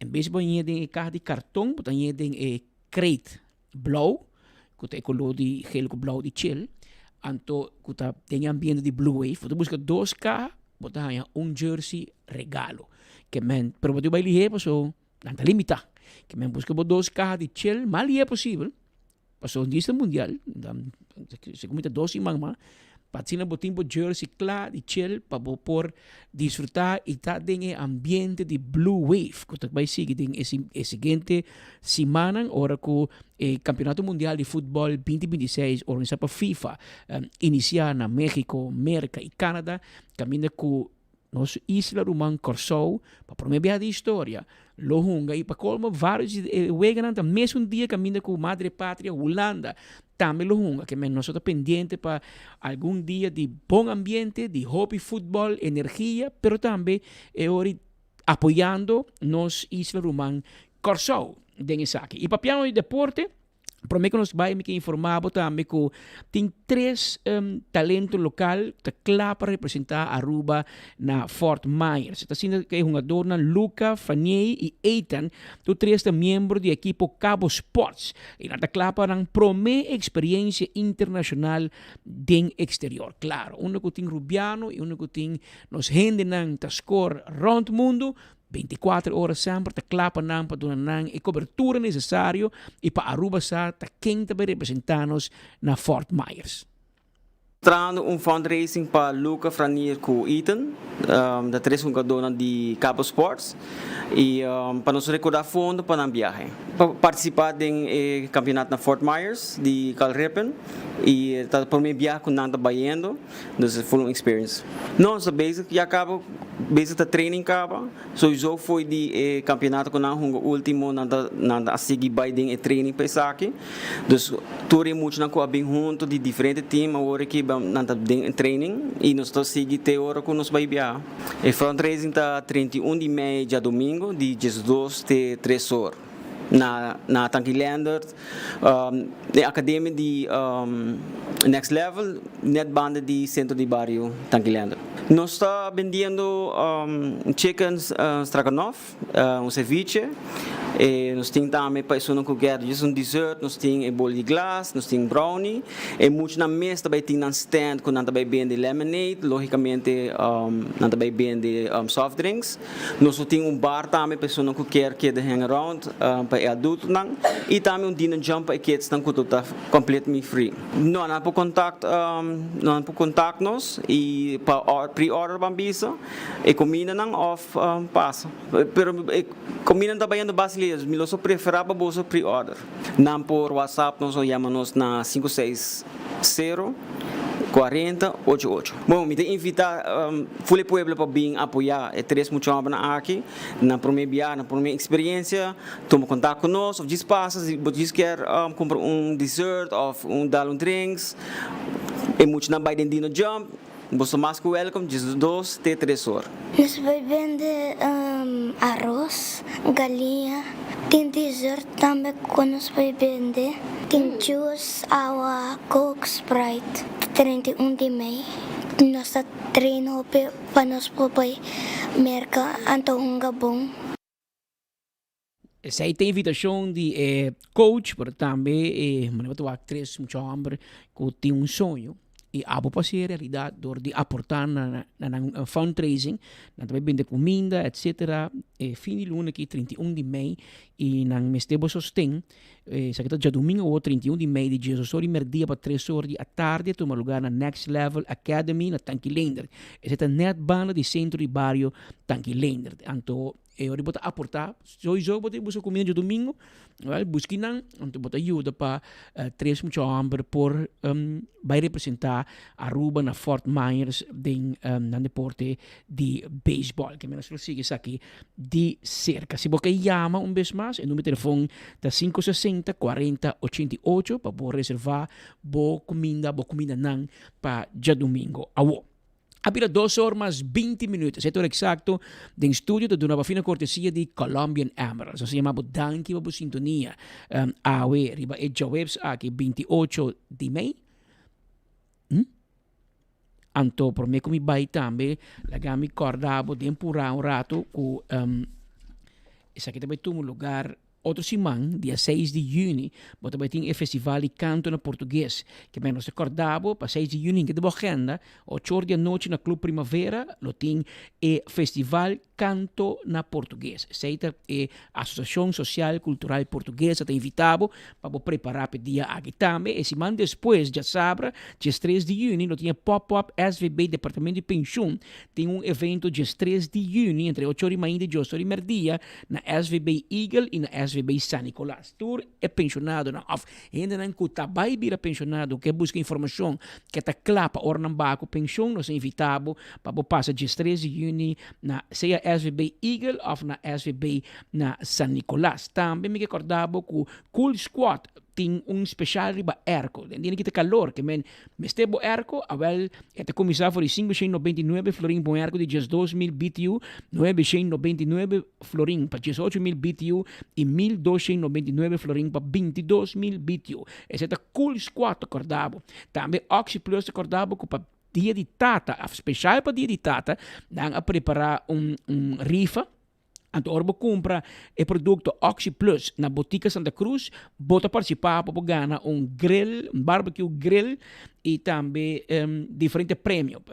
en bes bo haña den e caha di carton bo ta haña den e crate blauw cu ta e color di geel cu blauw di chel anto cu ta den e ambiente di Blue Wave bo ta busca dos caha bo ta haña un jersey regalo ke men pero bo tin bay lihe paso Nan ta limitá. Ke men buska bo dos kaha di chel mas lihe posibel, pasobra un dista mundial, dan segun mi ta dos siman mas, pa asina bo tin bo jersey kla di chel pa bo por disfrutá i ta den e ambiente di Blue Wave ku ta bai sigui den e e siguiente simannan ora ku e Kampeonato Mundial di Futbòl binti binti seis organisá pa FIFA inisiá na Mexico, Merka i Canada kaminda ku Nos isla ruman Kòrsou, pa promé biaha den historia, lo hunga i pa kolmo vários di e weganan ta mesun dia kaminda ku Madre Patria Hulanda tambe lo hunga. Ke men nos ta pendiente pa algun dia di bon ambiente, di hopi futbòl, energia, pero tambe e ora di apoyando nos isla ruman Kòrsou den esaki. I papiando di deporte. Promé ku nos bai mi ke informá bo tambe ku tin tres talento lokal ta kla pa representá Aruba na Fort Myers. Ta asina ku e hungadornan Luca, Faniey i Ethan, tur tres ta miembro di ekipo Cabo Sports i nan ta kla pa nan promé eksperiencia internashonal den eksterior. Klaro, unda ku tin Rubiano i unda ku tin nos hendenan ta skor rònt mundu, 24 ora semper ta kla pa nan pa duna nan e kobertura nesesario i pa Aruba sa ta ken ta bai representá nos na Fort Myers. Trahando un fundraising pa Luca, Franier ku Ethan, ta tres hungadónan di Cabo Sports, i pa nos rekordá fondo pa nan biahe. Pa partisipá den e kampionat na Fort Myers di Cal Ripken i ta promé biaha ku nan ta bayendo. Dus e full un experience. No, nos ta bezig ya caba, bezig ta training caba. Sowieso foi di e campeonato cu nan hunga ultimo nan ta nan ta a sigui bay den e training pa esaki. Dus tur e muchanan cu a bin hunto di diferente team awor aki nan ta den e training y nos ta sigui te ora cu nos bay biaha. E fundraising ta 31 di mei djadomingo di diesdos te tres or. Na na Tanki Leendert, e akademia di Next Level net banda di sentro di bario Tanki Leendert. Nos ta bendiendo chicken stroganoff, un ceviche, e nos tin tambe pa esunnan ku kier just un dessert, nos tin e boli di glas, nos tin brownie. E muchanan mes ta bai tin nan stand ku nan ta bai bende lemonade, logicamente nan ta bai bende soft drinks. Nos lo tin un bar tambe pa esunnan ku kier keda hang around pa e adultonan i tambe un dino jump pa e kidsnan ku ta completely free. No, nan por contact nan por contact nos i pa pre-order ban bisa e kumindanan of pasa. Pero e kumindanan ta bayendo base lies, mi lo so prefera pa boso pre-order. Nan por WhatsApp nos o yama nos na 560 40 ocho ocho. Bon, mi ta invita ful e pueblo pa bin apoya e tres mucha hombernan aki nan prome biaha, nan prome experiencia. Tuma contact cu nos of djis pasa si bo djis kier cumpra un dessert of un dal un drinks. E muchanan bay den Dino Jump. Boso mas cu welcome djis dos te tres or. Nos bay bende aros, galiña, tin dessert tambe cu nos bay bende, tin juice, awa, coke, sprite. 31 di mei nos ta train hopi pa nos por bay Merca anto hunga bon. Esei ta invitashon di e coach, pero tambe e manera bo ta wak tres mucha hòmber ku tin un soño i abo por hasi realidat dor di aportá na na nan fundraising. Nan ta bai bende kuminda etsetera e fin di luna aki 31 di mei i nan mester bo sosten. Esaki ta djadumingu awor 31 di mei di diesdos or di merdia pa tres or di atardi a tuma lugar na Next Level Academy na Tanki Leendert. Esei ta nèt banda di sentro di bario Tanki Leendert. Anto E ora bo ta aportá, souiso bo ta buska kumida djadumingu, wèl buska nan, anto bo ta yuda pa tres mucha hòmber por bai representá Aruba na Fort Myers den nan deporte di beisbòl. Ke nos lo sigui esaki di serka. Si bo ke yama un bes mas, e numero di telefòn ta 560 40 88 pa bo reservá bo kuminda, bo kumindanan pa djadumingu awo. A bira dos or mas binti minuut, esei ta ora eksakto den studio ta duna bo fina kortesia di Colombian Emeralds. Nos ta yama bo danki pa bo sintonia awe riba e djaweps aki 28 di mei. Hm? Anto prome ku mi bai tambe laga mi kòrda bo den purá un rato ku esaki ta bai tuma lugar Otro siman, dia seis di yüni, bo ta bai tin e festival di kanto na portugues. Ke men nos ta kòrda bo pa seis di yüni hinka den bo agenda, ocho or di anochi na Club Primavera lo tin e festival Kanto na Portugues. Esei ta e Asosiashon Sosial Kultural Portuguesa ta invitá bo pa bo prepará pa e dia aki. Tambe e siman despues, djasabra, diestres di yüni, lo tin e Pop-Up SVB Departamento di Penshun tin un evento diestres di yüni entre ocho or di mainta i dioso or di mèrdia na SVB Eagle i na SVB San Nicolas. Tur e penshonadonan òf hendenan ku ta bai bira penshonado ke buska informashon ke ta kla pa ora nan baha ku penshon, nos ta invitá bo pa bo pasa diestres di yüni na sea SVB Eagle òf na SVB na San Nicolas. Tambe mi ke kòrda bo ku Cool Squad. tin un special riba airco. Den dia ki ta calor ke men mester bo airco, awel e ta cuminsa for di 599 florin pa un airco di 12000 BTU, 999 florin pa 18000 BTU y 1299 florin pa 22000 BTU. Esei ta Cool Squad ta corda bo. Tambe Oxyplus ta corda bo cu pa Dia di Tata, of special pa Dia di Tata, nan a prepara un un rifa. Anto ora bo cumpra e producto Oxy Plus na Botica Santa Cruz, bo ta participa pa bo gana un grill, un barbecue grill y tambe diferente premio.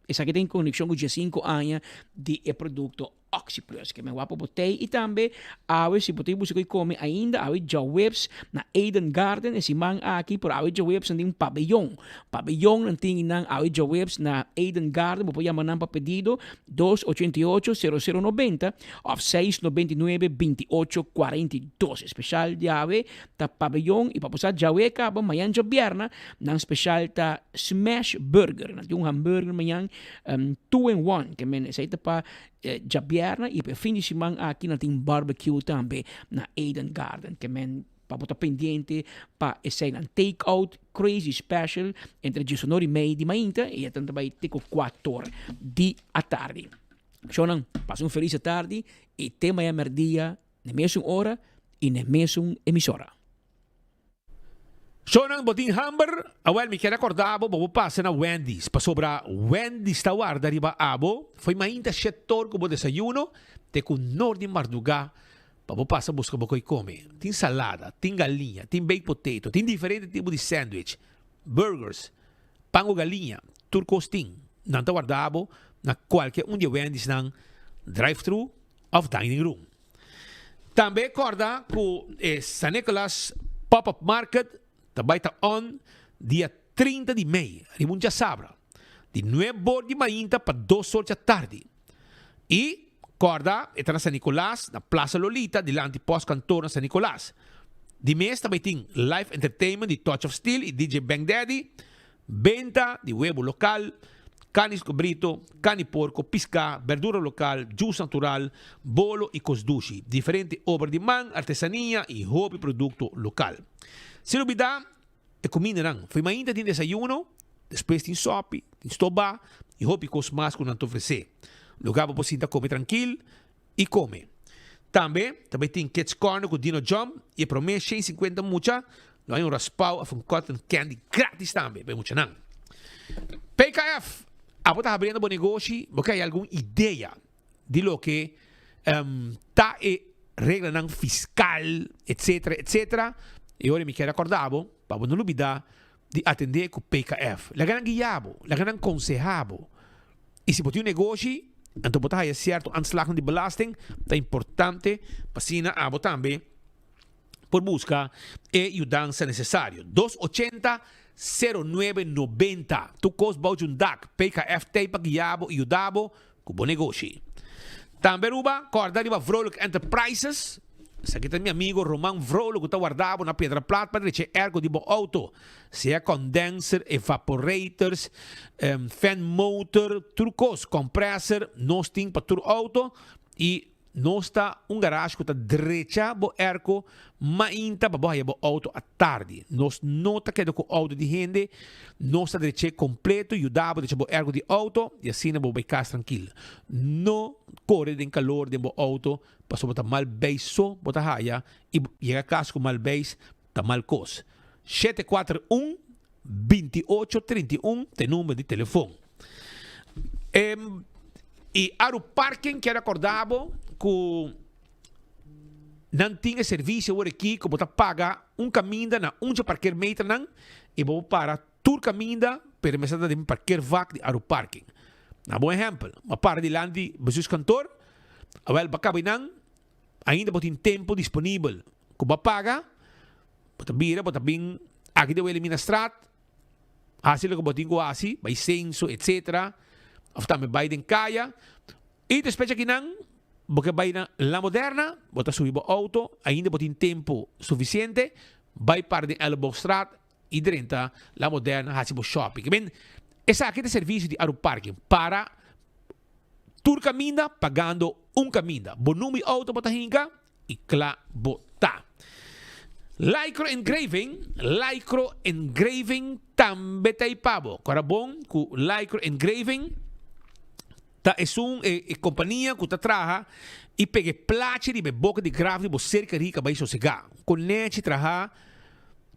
Esaki ta en conexion cu diesinco aña di e producto Oxyplus. Ke men wak pa bo tei y tambe awe si bo ta busca koe come ainda awe djaweps na Eden Garden e siman aki pero awe djaweps nan tin un pabellon. Pabellon nan tin nan awe djaweps na Eden Garden bo por yama nan pa pedido dos 88 sero sero 90 of seis 99 28 42. Especial di awe ta pabellon y pa bo sa djawe caba mañan djabierna nan special ta smash burger. Nan tin un hamburger mañan two in one ke men esey ta pa djabierna y pa e fin di siman aki nan tin barbecue tambe na Eden Garden ke men pa bo ta pendiente pa eseynan. Take out crazy special entre diesunor y mei di mainta y e ta bay te cu cuator di atardi. Shownan, pasa un feliz atardi y te mañana merdia na mesun ora y na mesun emisora. Shownan bo tin hamber? Awel mi kier a korda bo pa bo pasa na Wendy's pasobra Wendy's ta warda riba abo fo'i mainta shetor ku bo desayuno te ku nor di marduga pa bo pasa buska bo koi kome. Tin salada, tin galiña, tin baked potato, tin diferente tipo di sandwich, burgers, pan ku galiña, tur kos tin. Nan ta warda abo na kualke un di e Wendy's nan drive thru of dining room. Tambe corda cu e San Nicolas Pop-Up Market ta bay ta on dia 30 di mei, riba un djasabra, di nuebe or di mainta pa dos or dja tardi. Y corda e ta na San Nicolas, na Plaza Lolita, dilanti Postkantoor na San Nicolas. Di mes ta bay tin live entertainment di Touch of Steel y DJ Bang Daddy, Benta di webu lokal, karni skobrito, karni porko, piská, berdura lokal, jus natural, bolo i kos dushi. Diferente obra di man, artesania i hopi produkto lokal. Sin lubidá e kumindanan. Fo'i mainta tin desayuno, despues tin sòpi, tin stobá i hopi kos mas ku nan ta ofresé. Lugá pa bo sinta kome trankil i kome. Tambe ta bai tin Kids Corner ku Dino Jump i e promé 150 mucha lo haña un raspao òf un cotton candy gratis tambe pa e muchanan. PKF, Abo ta habriendo bo negoshi, bo ke haya algun idea di loke ta e reglanan fiskal etcetera etcetera, e ora mi kier a kòrda bo pa bo no lubida di atendé ku PKF. Laga nan guia bo, laga nan konsehá bo. I si bo tin un negoshi, anto bo ta haya sierto aanslagnan di belasting, ta importante pa asina abo tambe por buska e yudansa nesesario. Dos ochenta, sero nuebe nobenta. Tur kos bou djun dak. PKF t'ei pa guia bo i yuda bo ku bo negoshi. Tambe Aruba, kòrda riba Vrolijk Enterprises. Esaki ta mi amigo Roman Vrolijk ku ta warda bo na Piedra Plat pa drecha e airco di bo auto. Sea condenser, evaporators, fan motor, tur kos, compressor, nos tin pa tur auto i Nos ta un garage ku ta drecha bo airco mainta pa bo haya bo auto atardi. Nos no ta keda ku auto di hende, nos ta drech'é kompleto, yuda bo drecha bo airco di auto i asina bo bai kas trankil. No kore den kalor den bo auto pasobra bo ta mal beis so bo ta haya i yega kas ku mal beis ta mal kos. 741 28 31 ta e number di telefon. I Aru Parking kier acorda bo cu nan tin e servicio awor aki cu bo ta paga un caminda na un dje parkeermeternan y bo por para tur caminda pero mester ta den parkeervak di Aru Parking. Na bo ehempel, bo a para dilanti bestuurskantoor, awel bo a caba einan, ainda bo tin tempo disponibel cu bo a paga, bo ta bira bo ta bin aki den Wilhelminastraat, Hasi loke bo tin ku hasi, bai senso etc. Of tambe bai den kaya. I despues akinan bo ke bai na La Moderna, bo ta subi bo outo, ainda bo tin tempu sufisiente, bai para den Elleboogstraat i drenta La Moderna hasi bo shopping. Ben, esaki ta e servisio di Aruparking, para tur kaminda pagando un kaminda. Bo number di outo bo ta hinka i kla bo ta. Lycro Engraving, Lycro Engraving tambe ta ei pa bo. Kora bon ku Lycro Engraving ta esun e e kompania ku ta traha i pega e plachi riba e boka di graf di bo ser kerí ka bai sosegá. Un konechi traha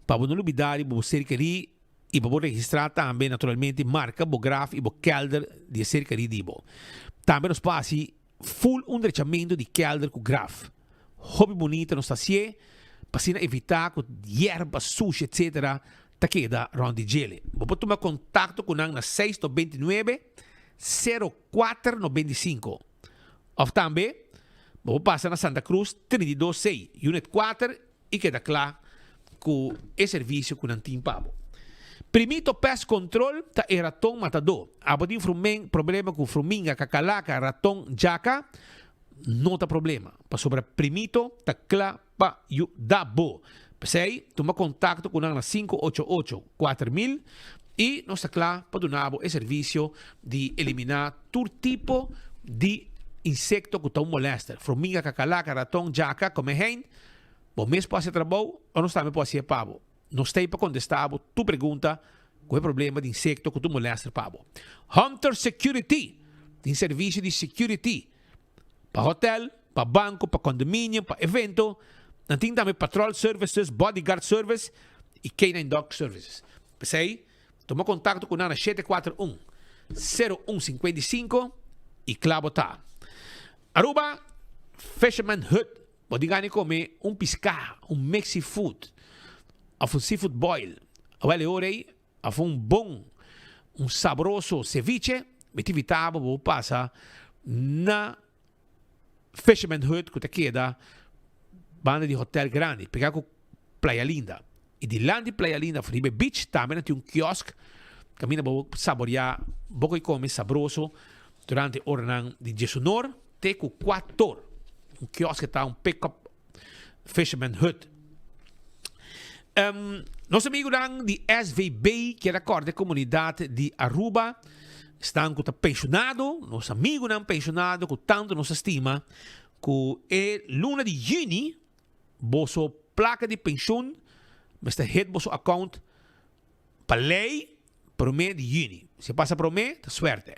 pa bo no lubidá riba bo ser kerí i pa bo registrá tambe naturalmente marka bo graf i bo kèlder di e ser kerí di bo. Tambe nos por hasi Full un drechamentu di kelder ku graf. Hopi bunita nos ta hasié pa asina evitá ku yerba, sushi etc. Ta keda rònt di djele. Bo por tuma kontakto ku nan na seis 99, 04 95. Òf tambe bo por pasa na Santa Cruz 32 C, Unit 4 i keda kla ku e servisio ku nan tin pa bo. Primito Pest Control ta e raton matadó. Abo tin frumen problema ku fruminga, kakalaka, raton, djaka? No ta problema, pasobra Primito ta kla pa yuda bo. P'esei, tuma kontakto ku nan na 588 4000 i nos ta kla pa duna bo e servisio di eliminá tur tipo di insekto ku ta un molèster, fruminga, kakalaka, raton, djaka, komehein. Bo mes por hasi e trabou o nos tambe por hasié pa bo. Nos ta ei pa kontestá bo tur pregunta ku e problema di insekto ku tur molèster pa bo. Hunter Security tin servisio di security pa hotèl, pa banko, pa condominium, pa evento. Nan tin tambe patrol services, bodyguard service i K-nine dog services. P'esei, tuma kontakto ku nan na 741 01 55 i kla bo ta. Aruba Fisherman Hut. Bo tin gana di come un pisca, un mix seafood of un seafood boil. Awel e ora ei of un bon, un sabroso ceviche, mi ta invita bo pa bo pasa na Fisherman Hut cu ta keda banda di Hotel Grandi, pega cu Playa Linda. Y dilanti Playa Linda of riba e beach tambe nan tin un kiosk caminda bo por saborea bo cu come sabroso durante oranan di diesunor te cu cuator. Un kiosk ta un pick-up Fisherman Hut. Nos amigunan di SVB kier a corda e comunidad di Aruba, esnan cu ta pensionado, nos amigunan pensionado cu tanto nos a stima, cu e luna di juni Boso plaka di penshun mester hit boso account pa ley prome di juni. Si pasa prome ta suerte.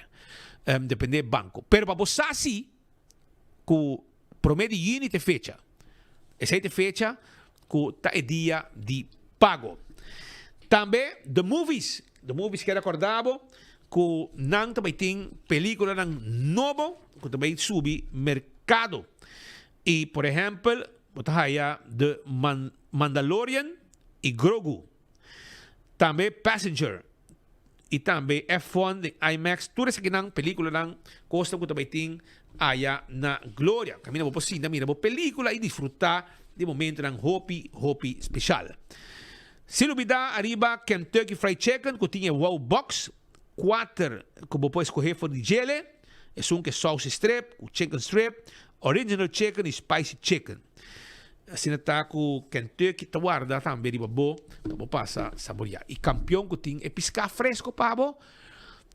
Depende e banco. Pero pa bo sa si cu prome di juni ta e fecha. Esey ta e fecha cu ta e dia di pago. Tambe The Movies. The Movies kier acorda bo cu nan ta bay tin peliculanan nobo cu ta bay subi mercado. Y por ehempel bo ta haya The Mandalorian y Grogu. Tambe Passenger y tambe F1 den IMAX. Tur esakinan peliculanan cosnan cu ta bay tin aya na Gloria. Caminda bo por sinta mira bo pelicula y disfruta di momentonan hopi hopi special. Sin lubida ariba Kentucky Fried Chicken cu tin e Wow Box. Kuater ku bo por eskohé for di djele, esun ku e sauce strip, ku chicken strip, original chicken i spicy chicken. Asina ta ku Kentucky ta warda tambe riba bo pa bo pasa saboriá. I kampion ku tin e piská fresko pa bo,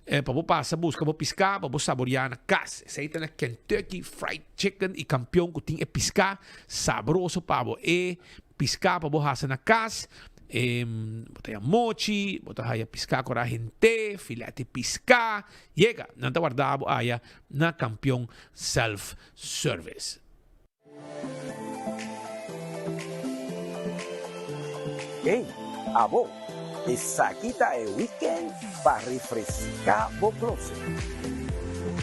pa bo pasa buska bo piská pa bo saboriá na kas. Esei ta na Kentucky Fried Chicken i kampion ku tin e piská sabroso pa bo. E Piská pa bo hasa na kas, bo ta haya mochi, bo ta haya piská ku rahent'é, filet di piská. Yega, nan ta warda bo aya na Kampion Self Service. Hey, abo! Esaki ta e weekend pa refreská bo closet.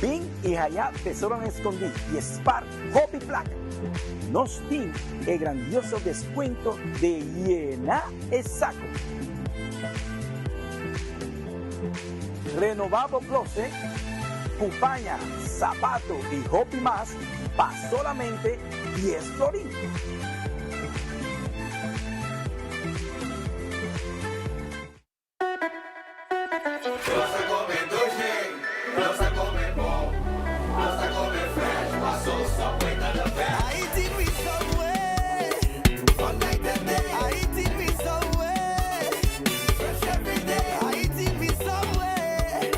Bin i haya tesoronan eskondí i spar hopi plaka. Nos tin e grandioso descuento de yena e saco. Renova bo closet cu paña, zapato y hopi mas pa solamente dies florin. Nos ta come dushi, nos ta come bon, nos ta come fresh, paso Subway ta the best. I eating with Subway, all night and day. I eating with Subway, fresh every day. I eating with Subway,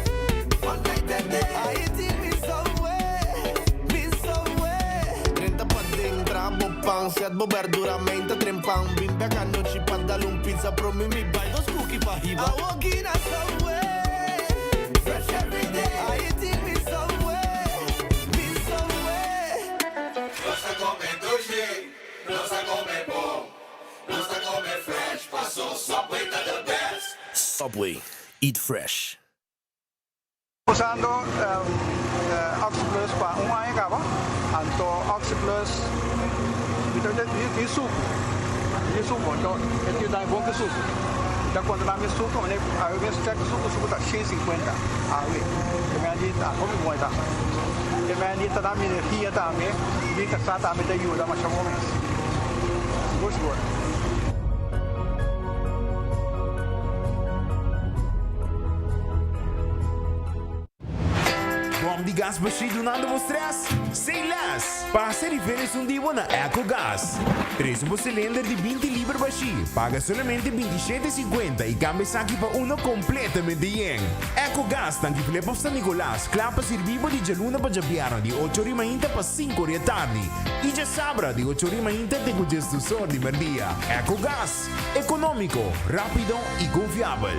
all night and day. I eating with Subway, with Subway. Drenta paden, traha bo pan, set bo berdura, meinta tren pan, bin. bek anochi pa dal un pizza prome mi bai dos cookie pa hiba. I walking a Subway, fresh every day. I eating me Subway, me Subway. Nos ta come dushi, nos ta come bon, nos ta come fresh, paso Subway ta the best. Subway, eat fresh. Usando Oxyplus pa un aña caba, anto Oxyplus mi ta di sucu, di sucu, anto e tin dami bon ki sucu. Mi ta conta dami sucu, mane awe mes check sucu, sucu ta shen sinkuenta awe. Te menen di ta hopi bon e ta. Te menen di ta dami energia tambe, mi casa tambe ta yuda masha bon mes. Sigur sigur. Bom di gas bashí dunando bo stress? Say less! Pasa e diferens un di bo na Ecogas. Trese bo cilinder di 20 liber bashí, paga solamente 27,50 y cambia esaki pa uno completamente yen. Ecogas, Tanki Flip of San Nicolas, kla pa sirbi bo di djaluna pa djabièrnè di ocho ori mainta pa sinku ori e tardi y djasabra di ocho ori mainta te ku djesdusor di merdia. Ecogas, economico, rapido y confiabel.